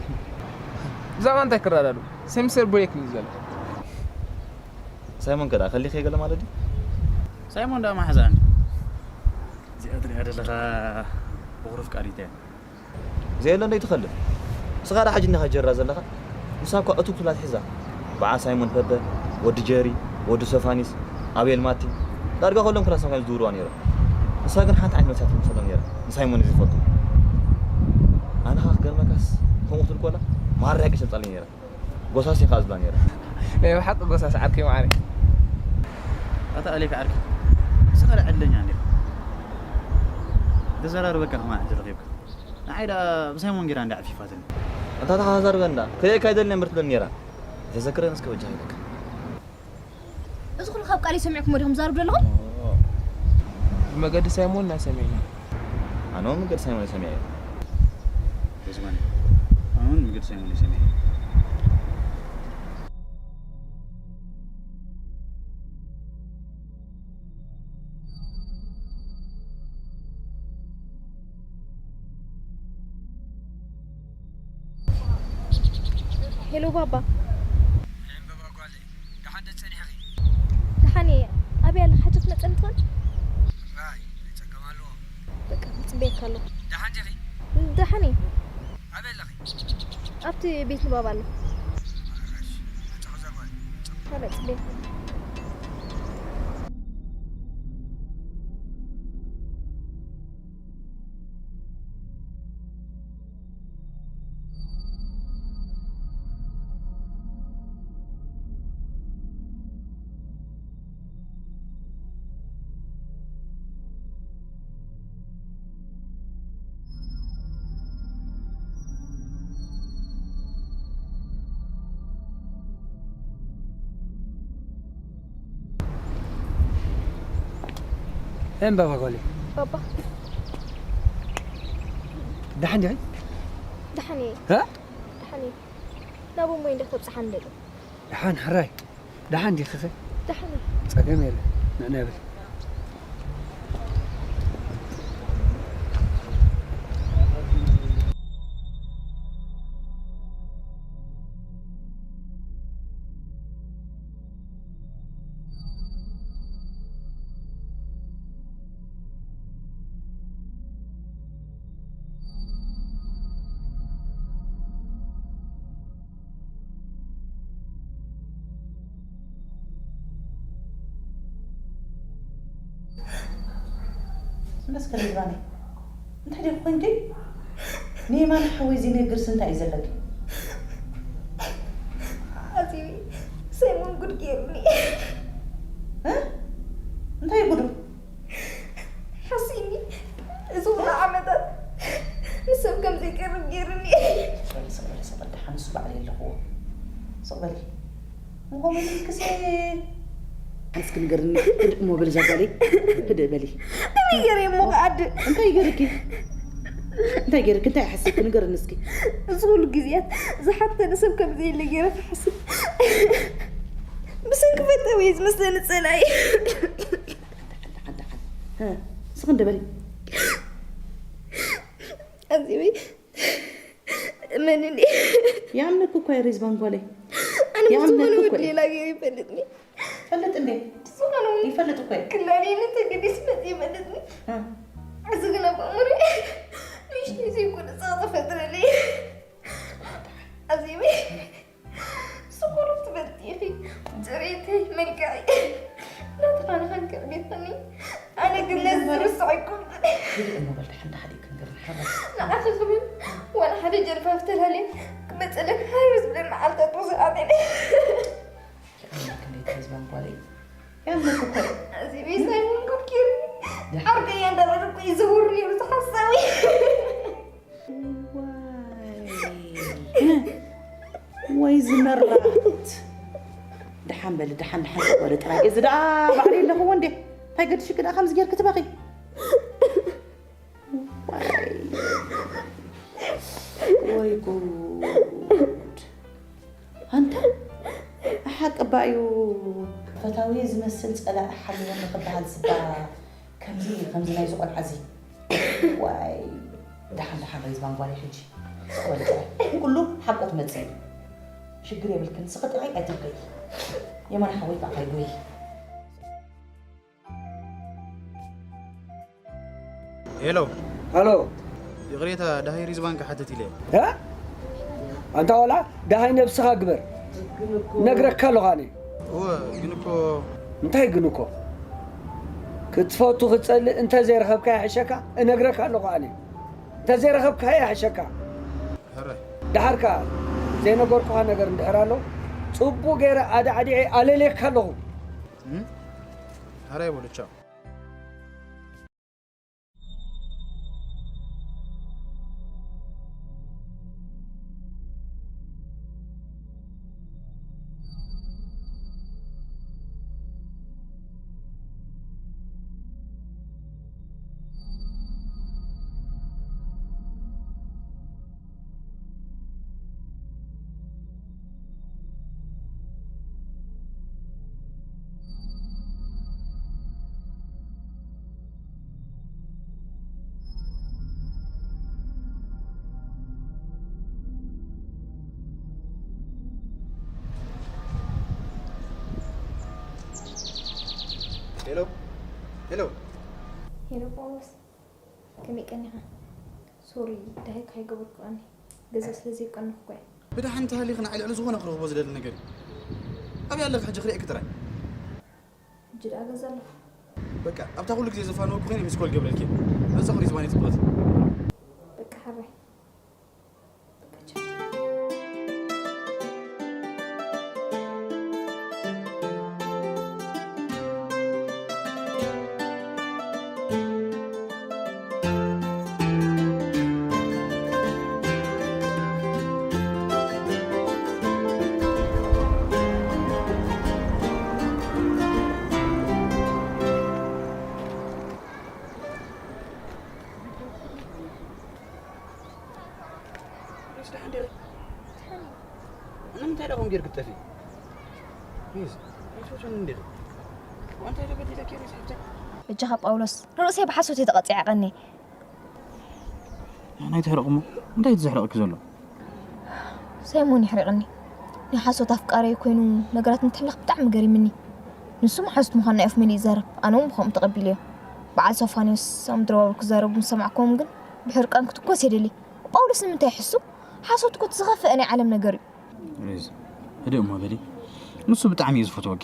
ብዛዕባ እንታይ ክረዳዱ? ሴምስተር ብሬክ እዩ ዘሎ። ሳይሞን ከ ደኣ ከሊኸ ገለ ማለት ድዩ? ሳይሞን ደኣ ማሕዛ እንዲ። እዚኣ ትሪኣ ዘለኻ በኹሪ ፍቃሪት እያ። እዚኣ የለ እንዶ ይትኸልፍ። ንስኻ ደኣ ሓጂ እንዲኻ ጀራ ዘለኻ። ንሳ እኳ እቱብ ክፍላ ትሕዛ። በዓ ሳይሞን ፐፐ፣ ወዲ ጀሪ፣ ወዲ ሶፋኒስ፣ ኣቤል ማቲ። ዳርጋ ከሎም ክላስ እዮም ዝድውርዋ ነይሮም። ንሳ ግን ሓንቲ ዓይነት መሲላ ትምሰሎም ነይራ። ንሳይሞን እዩ ዝፈቱ። ኣነ ኸኣ ክገርመካስ ከምኡ ክትብል ኮላ ማራ ገሽ ተምጻለይ ነይራ። ጎሳስ ኢኻ ዝብላ ነይራ። ናይ ብሓቂ ጎሳስ ዓርከይ መዓረይ። ኣታ ኣሌክ ዓርከይ፣ ንስኻ ደኣ ዕድለኛ እንዲኻ። ተዘራርበካ ከማን ዕድል ረኺብካ። ንዓይ ደኣ ብሳይሞን ጌራ እንዳ ዓፊፋትኒ። ኣታ ተሓዛርበ እንዳ፣ ክርእየካ ኣይደልን እምበር ትብለኒ ነይራ። ተዘክረን እስከ በጃኻ ኢለካ። እዚ ኩሉ ካብ ቃለይ ሰሚዕኩሞ ዲኹም ትዛረቡ ዘለኹም? ብመገዲ ሳይሞን ኢና ሰሚዕና። ኣነ እውን መገዲ ሳይሞን እየ ሰሚዐዮ። በዚ ማለት ኣነ እውን መገዲ ሳይሞን እየ ሰሚዐዮ። ሄሎ ባባ። ዕምበባ ጓለይ፣ ደሓን ዶ ጸኒሕኺ? ደሓን እየ። ኣበይ ኣለኻ? ሕጂ ክትመጸኒ ትኽእል? እዋይ፣ እንታይ ጸገም ኣለዎ? በቃ፣ ይጽበየካ ኣለኹ። ደሓን ዲኺ? ደሓን እየ። ኣበይ ኣለኺ? ኣብቲ ቤት ንባብ ኣለኹ። እሺ፣ መጻኹ እዛ ጓል። በቃ፣ ይጽበየካ ኣለኹ። እምበባ ጓለይ። ባባ። ደሓን ዲኺ? ደሓን እየ። እ? ደሓን እየ። ናብ እሞይ እንዳ ተብጽሓኒ ደሊ። ደሓን ሕራይ። ደሓን ዲኺ ኸ? ደሓን እየ። ጸገም የለን። ንዕና ይብል። መስከረም ዝባነይ፣ እንታይ ድዩ ኮንኪ? ንየማነ ሓወይ ዘይነግርስ እንታይ እዩ ዘለኪ? ኣዚቢ፣ ሰይሞን ጉድ ገይሩኒ። እ? እንታይ እዩ ጉዱ? ሓሲኒ፣ እዚ ኩሉ ዓመታት ንሰብ ከም ዘይቀርብ ገይሩኒ። ስቕ በሊ፣ ስቕ በሊ፣ ስቕ በሊ፣ ደሓን ንሱ ባዕሉ ኣለኽዎ። ስቕ በሊ። ምኾነ ክሴ። እስኪ ንገርኒ፣ ህድእ እሞ በሊ እዛ ጓለይ፣ ህድእ በሊ። ከመይ ገይረ እሞ ክኣዲ? እንታይ ገይርኪ? እንታይ ገይርኪ? እንታይ ሓሲብኪ? ንገርኒ እስኪ። እዚ ኩሉ ግዜያት ዝሓተኒ ሰብ ከም ዘየለ ገይረ ክሓስብ። ብሰንኪ ፈተው እየ ዝመስለኒ ጸላኢ። ደሓን፣ ደሓን፣ ደሓን። ሀ፣ ስኺ እንደ በሊ። ኣዚበይ፣ እመንኒ። ይኣምነኪ እኮ እየ ሪዝባን ጓለይ። ኣነ ምስ ይኣምነኪ ዝኾነ እኮ ወዲ እየ። ሌላ ገይሩ ይፈልጥኒ። ፈልጥ እንዴ? ዝኾነ እውን ይፈልጥ እኮ እየ። ክላለየኒ ተገዲስ መፂ ይፈልጥኒ። እ። እዚ ግን ኣብ ኣእምሮይ ንእሽተይ ዘይኮነ ፀቕጢ ፈጥረለይ። ኣዚበይ። ስቑር ትፈልጢ ኢኺ፣ ጽሬተይ፣ መልክዐይ። ናትኻ ንኸንክዕ ቤትኒ። ኣነ ግን ነዚ ዝርስዖ ኣይኮንኩን። ግዲ እሞ በል፣ ደሓን ደሓን ክንገር፣ ሓራስ። ንዓኺ ክብል ዋላ ሓደ ጀልፋ ኣፍተላልየ ክመጸለክ ሃይሩ ዝብለን መዓልታት ብዙሓት እየን። ኣምላኽ፣ እንዴት ህዝባን ጓለይ። ያምልክ እኮ። እዚ ቤት ናይ መንጉድ ኪር። ደሓን። ዓርከይ እንዳበለ እኮ ይዘውር ነይሩ፣ እዚ ሓሳዊ። ዋይ። ወይ ዝመራት። ደሓን በሊ፣ ደሓን፣ ደሓን በሊ ጥራይ። እዚ ደኣ ባዕለይ ኣለኹዎ እንዴ? እንታይ ገድሽኪ ደኣ ከምዚ ጌርኪ ትበኺ? ዋይ። ወይ ጉድ። ኣንታ ሓቂ እባ እዩ። ፈታዊ ዝመስል ጸላኢ ሓልወኒ ክበሃል ዝባ ከምዚ፣ ከምዚ ናይዚ ቆልዓ እዚ። ዋይ። ደሓን ደሓን ሬዝባን ጓለይ፣ ሕጂ ስቕ በሊ ጥራይ። ኩሉ ሓቁ ክመጽእ እዩ። ሽግር የብልክን፣ ስኺ ጥራይ ኣይትብከዪ። የማነ ሓወይ፣ ብኣኻ ይጎይ። ሄሎ። ሃሎ። ይቕሬታ፣ ደሃይ ሪዝባን ክሓትት ኢለ። እ? ኣንታ ቆልዓ፣ ደሃይ ነብስኻ ግበር። ነግረካ ኣለኹ ኣነ። እወ፣ ግን እኮ እንታይ ግን እኮ? ክትፈቱ ክትጸልእ እንተ ዘይረኸብካ ይሕሸካ፣ እነግረካ ኣለኹ ኣነ። እንተ ዘይረኸብካ ይሕሸካ። ሕራይ። ደሓር ከኣ ዘይነገርኩኻ ነገር እንድሕር ኣሎ፣ ጽቡቕ ገይረ ኣዳዕዲዐ ኣለልየካ ኣለኹ። እም? ሕራይ በሉ፣ ቻው። ሄሎ፣ ሄሎ። ሄሎ ጳውሎስ፣ ከመይ ቀኒኻ? ሶሪ፣ ዳሄካ ኣይገበርኩ ኣነ። ገዛ ስለ ዘይቀንኹ እኮ እየ። ብደሓን እንተሃሊኽና ልዕሊ ዝኾነ ክረኽቦ ዝደሊ ነገር እዩ። ኣበይ ኣለኺ ሕጂ ክርእየኪ ጥራይ? ሕጂ ደኣ ገዛ ኣለኹ። በቃ፣ ኣብታ ኩሉ ግዜ ዘፋንወኪ ኮይነ ሚስኮል ገብረልኪ። መጻኹ ሪዝዋን ይጽብቐት። በቃ ሓራይ። በቃ ቻው። ሬስ ደሓን ዲኺ? ንምንታይ ደኣ ከምኡ ጌርኪ ትጠፍኢ? ሬስ፣ ኣይትፈትወንን ዲኺ? ዋንታይ ዶ በዲለኪ ሬስ ሓፍተይ? በጃኻ ጳውሎስ፣ ንርእሰይ ብሓሶት እየ ተቐጺዐ ቀኒ። ንዓይ ትሕረቕ እሞ፣ እንታይ እቲ ዘሕርቐኪ ዘሎ? ሳይሞን የሕሪቕኒ። ናይ ሓሶት ኣፍቃሪይ ኮይኑ ነገራት እንትሕልኽ ብጣዕሚ ገሪምኒ። ንሱ መሓዙት ምዃንና ኣፍ መሊኡ ይዛረብ፣ ኣነ እውን ብኸምኡ ተቐቢለዮ። በዓል ሶፋንዮስ ኣብ ምድረ ባቡር ክዛረቡ ምስ ሰማዕክዎም ግን ብሕርቃን ክትኮስ እየ ደልየ። ጳውሎስ ንምንታይ ይሕሱ? ሓሶት እኮ እቲ ዝኸፍአ ናይ ዓለም ነገር እዩ። ሬዝ፣ ህድእ እሞ በሊ። ንሱ ብጣዕሚ እዩ ዝፈትወኪ።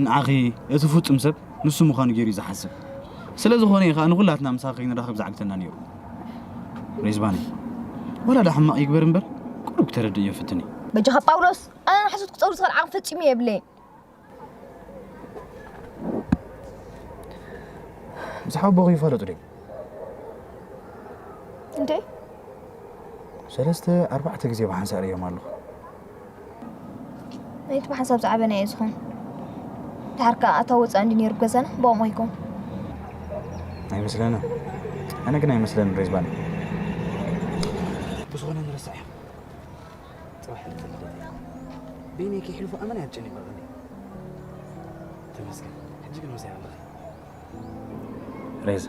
ንዓኺ እቲ ፍጹም ሰብ ንሱ ምዃኑ ገይሩ እዩ ዝሓስብ። ስለ ዝኾነ እዩ ኸኣ ንኹላትና ምሳኺ ክንራኸብ ዝዓግተና ነይሩ። ሬዝባን፣ ወላ ዳ ሕማቕ ይግበር እምበር፣ ቁሩብ ክተረድእዮ ፍትኒ። በጃኻ ጳውሎስ፣ ኣነ ንሓሶት ክጸውር ዝኽእል ዓቕሚ ፈጺሙ የብለይን። ምስ ሓወቦኺ ይፋለጡ ድዮም? እንዴ? ሰለስተ ኣርባዕተ ግዜ ብሓንሳእ ርእዮም ኣለኹ። ናይቲ ብሓንሳብ ዝዓበና እየ ዝኾን። ድሓር ከኣ ኣታ ወጻእ እንዲ ነይሩ ገዛና ብኦም ኣይኮን። ኣይመስለንን። ኣነ ግን ኣይመስለንን ሬዝባን። ብዝኾነ ንረስዕ እያ። ጽባሕ ዕለት ልደተይ። በይነይ ከይሕልፎ ኣመና እየ ኣጨኒቐ ቀንዲ። ተመስገን። ሕጂ ግን ምሳይ ኣለኺ። ሬዝ፣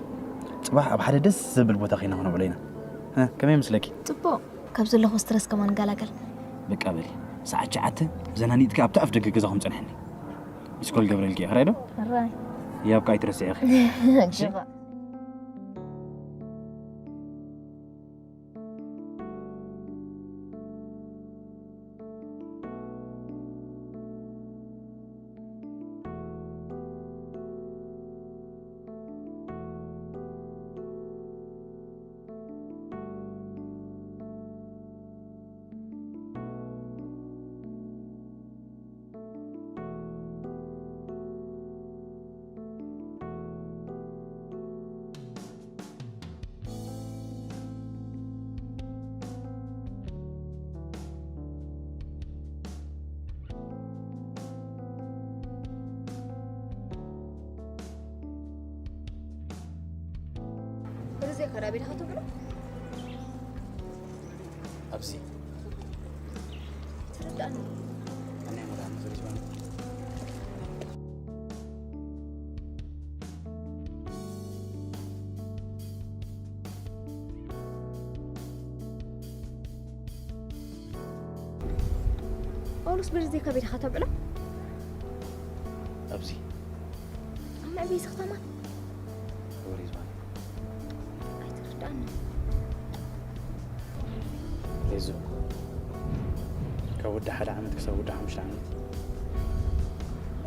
ጽባሕ ኣብ ሓደ ደስ ዘብል ቦታ ኸይና ክነብዕሎ ኢና። እ፣ ከመይ ይመስለኪ? ጽቡቕ። ካብ ዘለኹ ስትረስ ከማን ገላገል። በቃ በሊ። ሰዓት ትሽዓተ ዘናኒጥኪ ኣብቲ ኣፍ ደገ ገዛኹም ጽንሕኒ። ሚስኮል ገብረልኪ እየ። ሕራይ ዶ? ሕራይ። ያብ ከኣ ኣይትረስዒ ኢኺ። እሺ? ጅባ። ወደዚያ ካዳ ቤት ኸቶ ብሎ ኣብዚ ተረዳእኒ። ኣነ መዳን ዝርዝባን ምስ ብርዚ ከቢድካ ተብዕሎ ኣብዚ ኣብ መዕበይሲ ከተማ ወሪዝባን ኣይትርዳእኒ። ሬዞ ካብ ወዲ ሓደ ዓመት ክሳብ ወዲ ሓሙሽተ ዓመት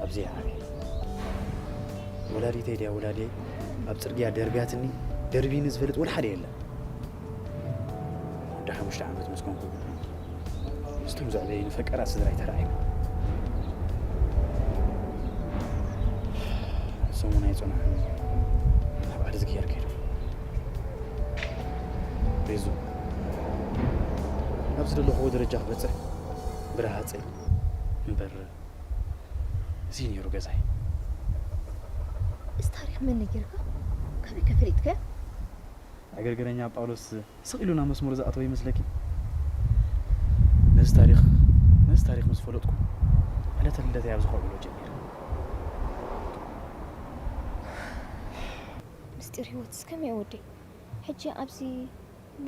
ኣብዚ ይዓበየ። ወላዲተይ ድያ ወላዲየይ ኣብ ፅርግያ ደርብያትኒ ደርቢኒ ዝፈልጥ ወላ ሓደ የለን። ወዲ ሓሙሽተ ዓመት ምስ ኮንኩ ግን ምስቶም ዘዕበዩኒ ፈቀራት ስድራይ ተረኣዩ። ሰሙን ኣይፀንሑን ናብ ዓዲ ዝግየር ከይዶም። ሬዞ ናብዚ ዘለኹዎ ደረጃ ክበፅሕ ብረሃፀይ እምበር እዚ ነይሩ ገዛይ። እዚ ታሪኽ መን ነጊርካ? ካበይ ከ ፈሊጥካዮ? ዕግርግረኛ ጳውሎስ ስቕ ኢሉ ናብ መስመሩ ዝኣተወ ይመስለኪ? ነዚ ታሪኽ ነዚ ታሪኽ ምስ ፈለጥኩ ዕለተ ልደተይ ኣብ ዝኾብሎ ጀሚረ። ምስጢር ህይወትስ ከመይ ወደይ? ሕጂ ኣብዚ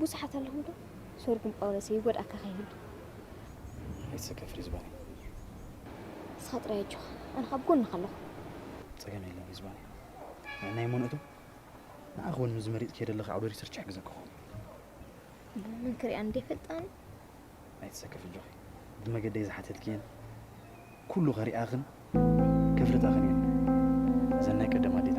ብዙሓት ኣለኹም ዶ? ሰርጉም ጳውሎስ ይጎድኣካ ከይህሉ። ኣይትሰከፊ ሪዝባን። ንስኻ ጥራይ ኣጆኻ፣ ኣነ ካብ ጎንኻ ኣለኹ። ጸገም የለን ሪዝባን። ንዕናይ እሞ ንእቶ ንዓኺ እውን ምስ መሪጽክዮ ዘለኺ ዓውደ ሪሰርች ይሕግዘኪ ክኸውን። መን ክሪኣን እንደ ይፈልጣኒ? ኣይትሰከፊ ኣጆኺ። ብመገደይ ዝሓተትክየን ኩሉ ከሪኣኽን ከፍልጣኽን እየን። እዘን ናይ ቀደም ኣዴታትና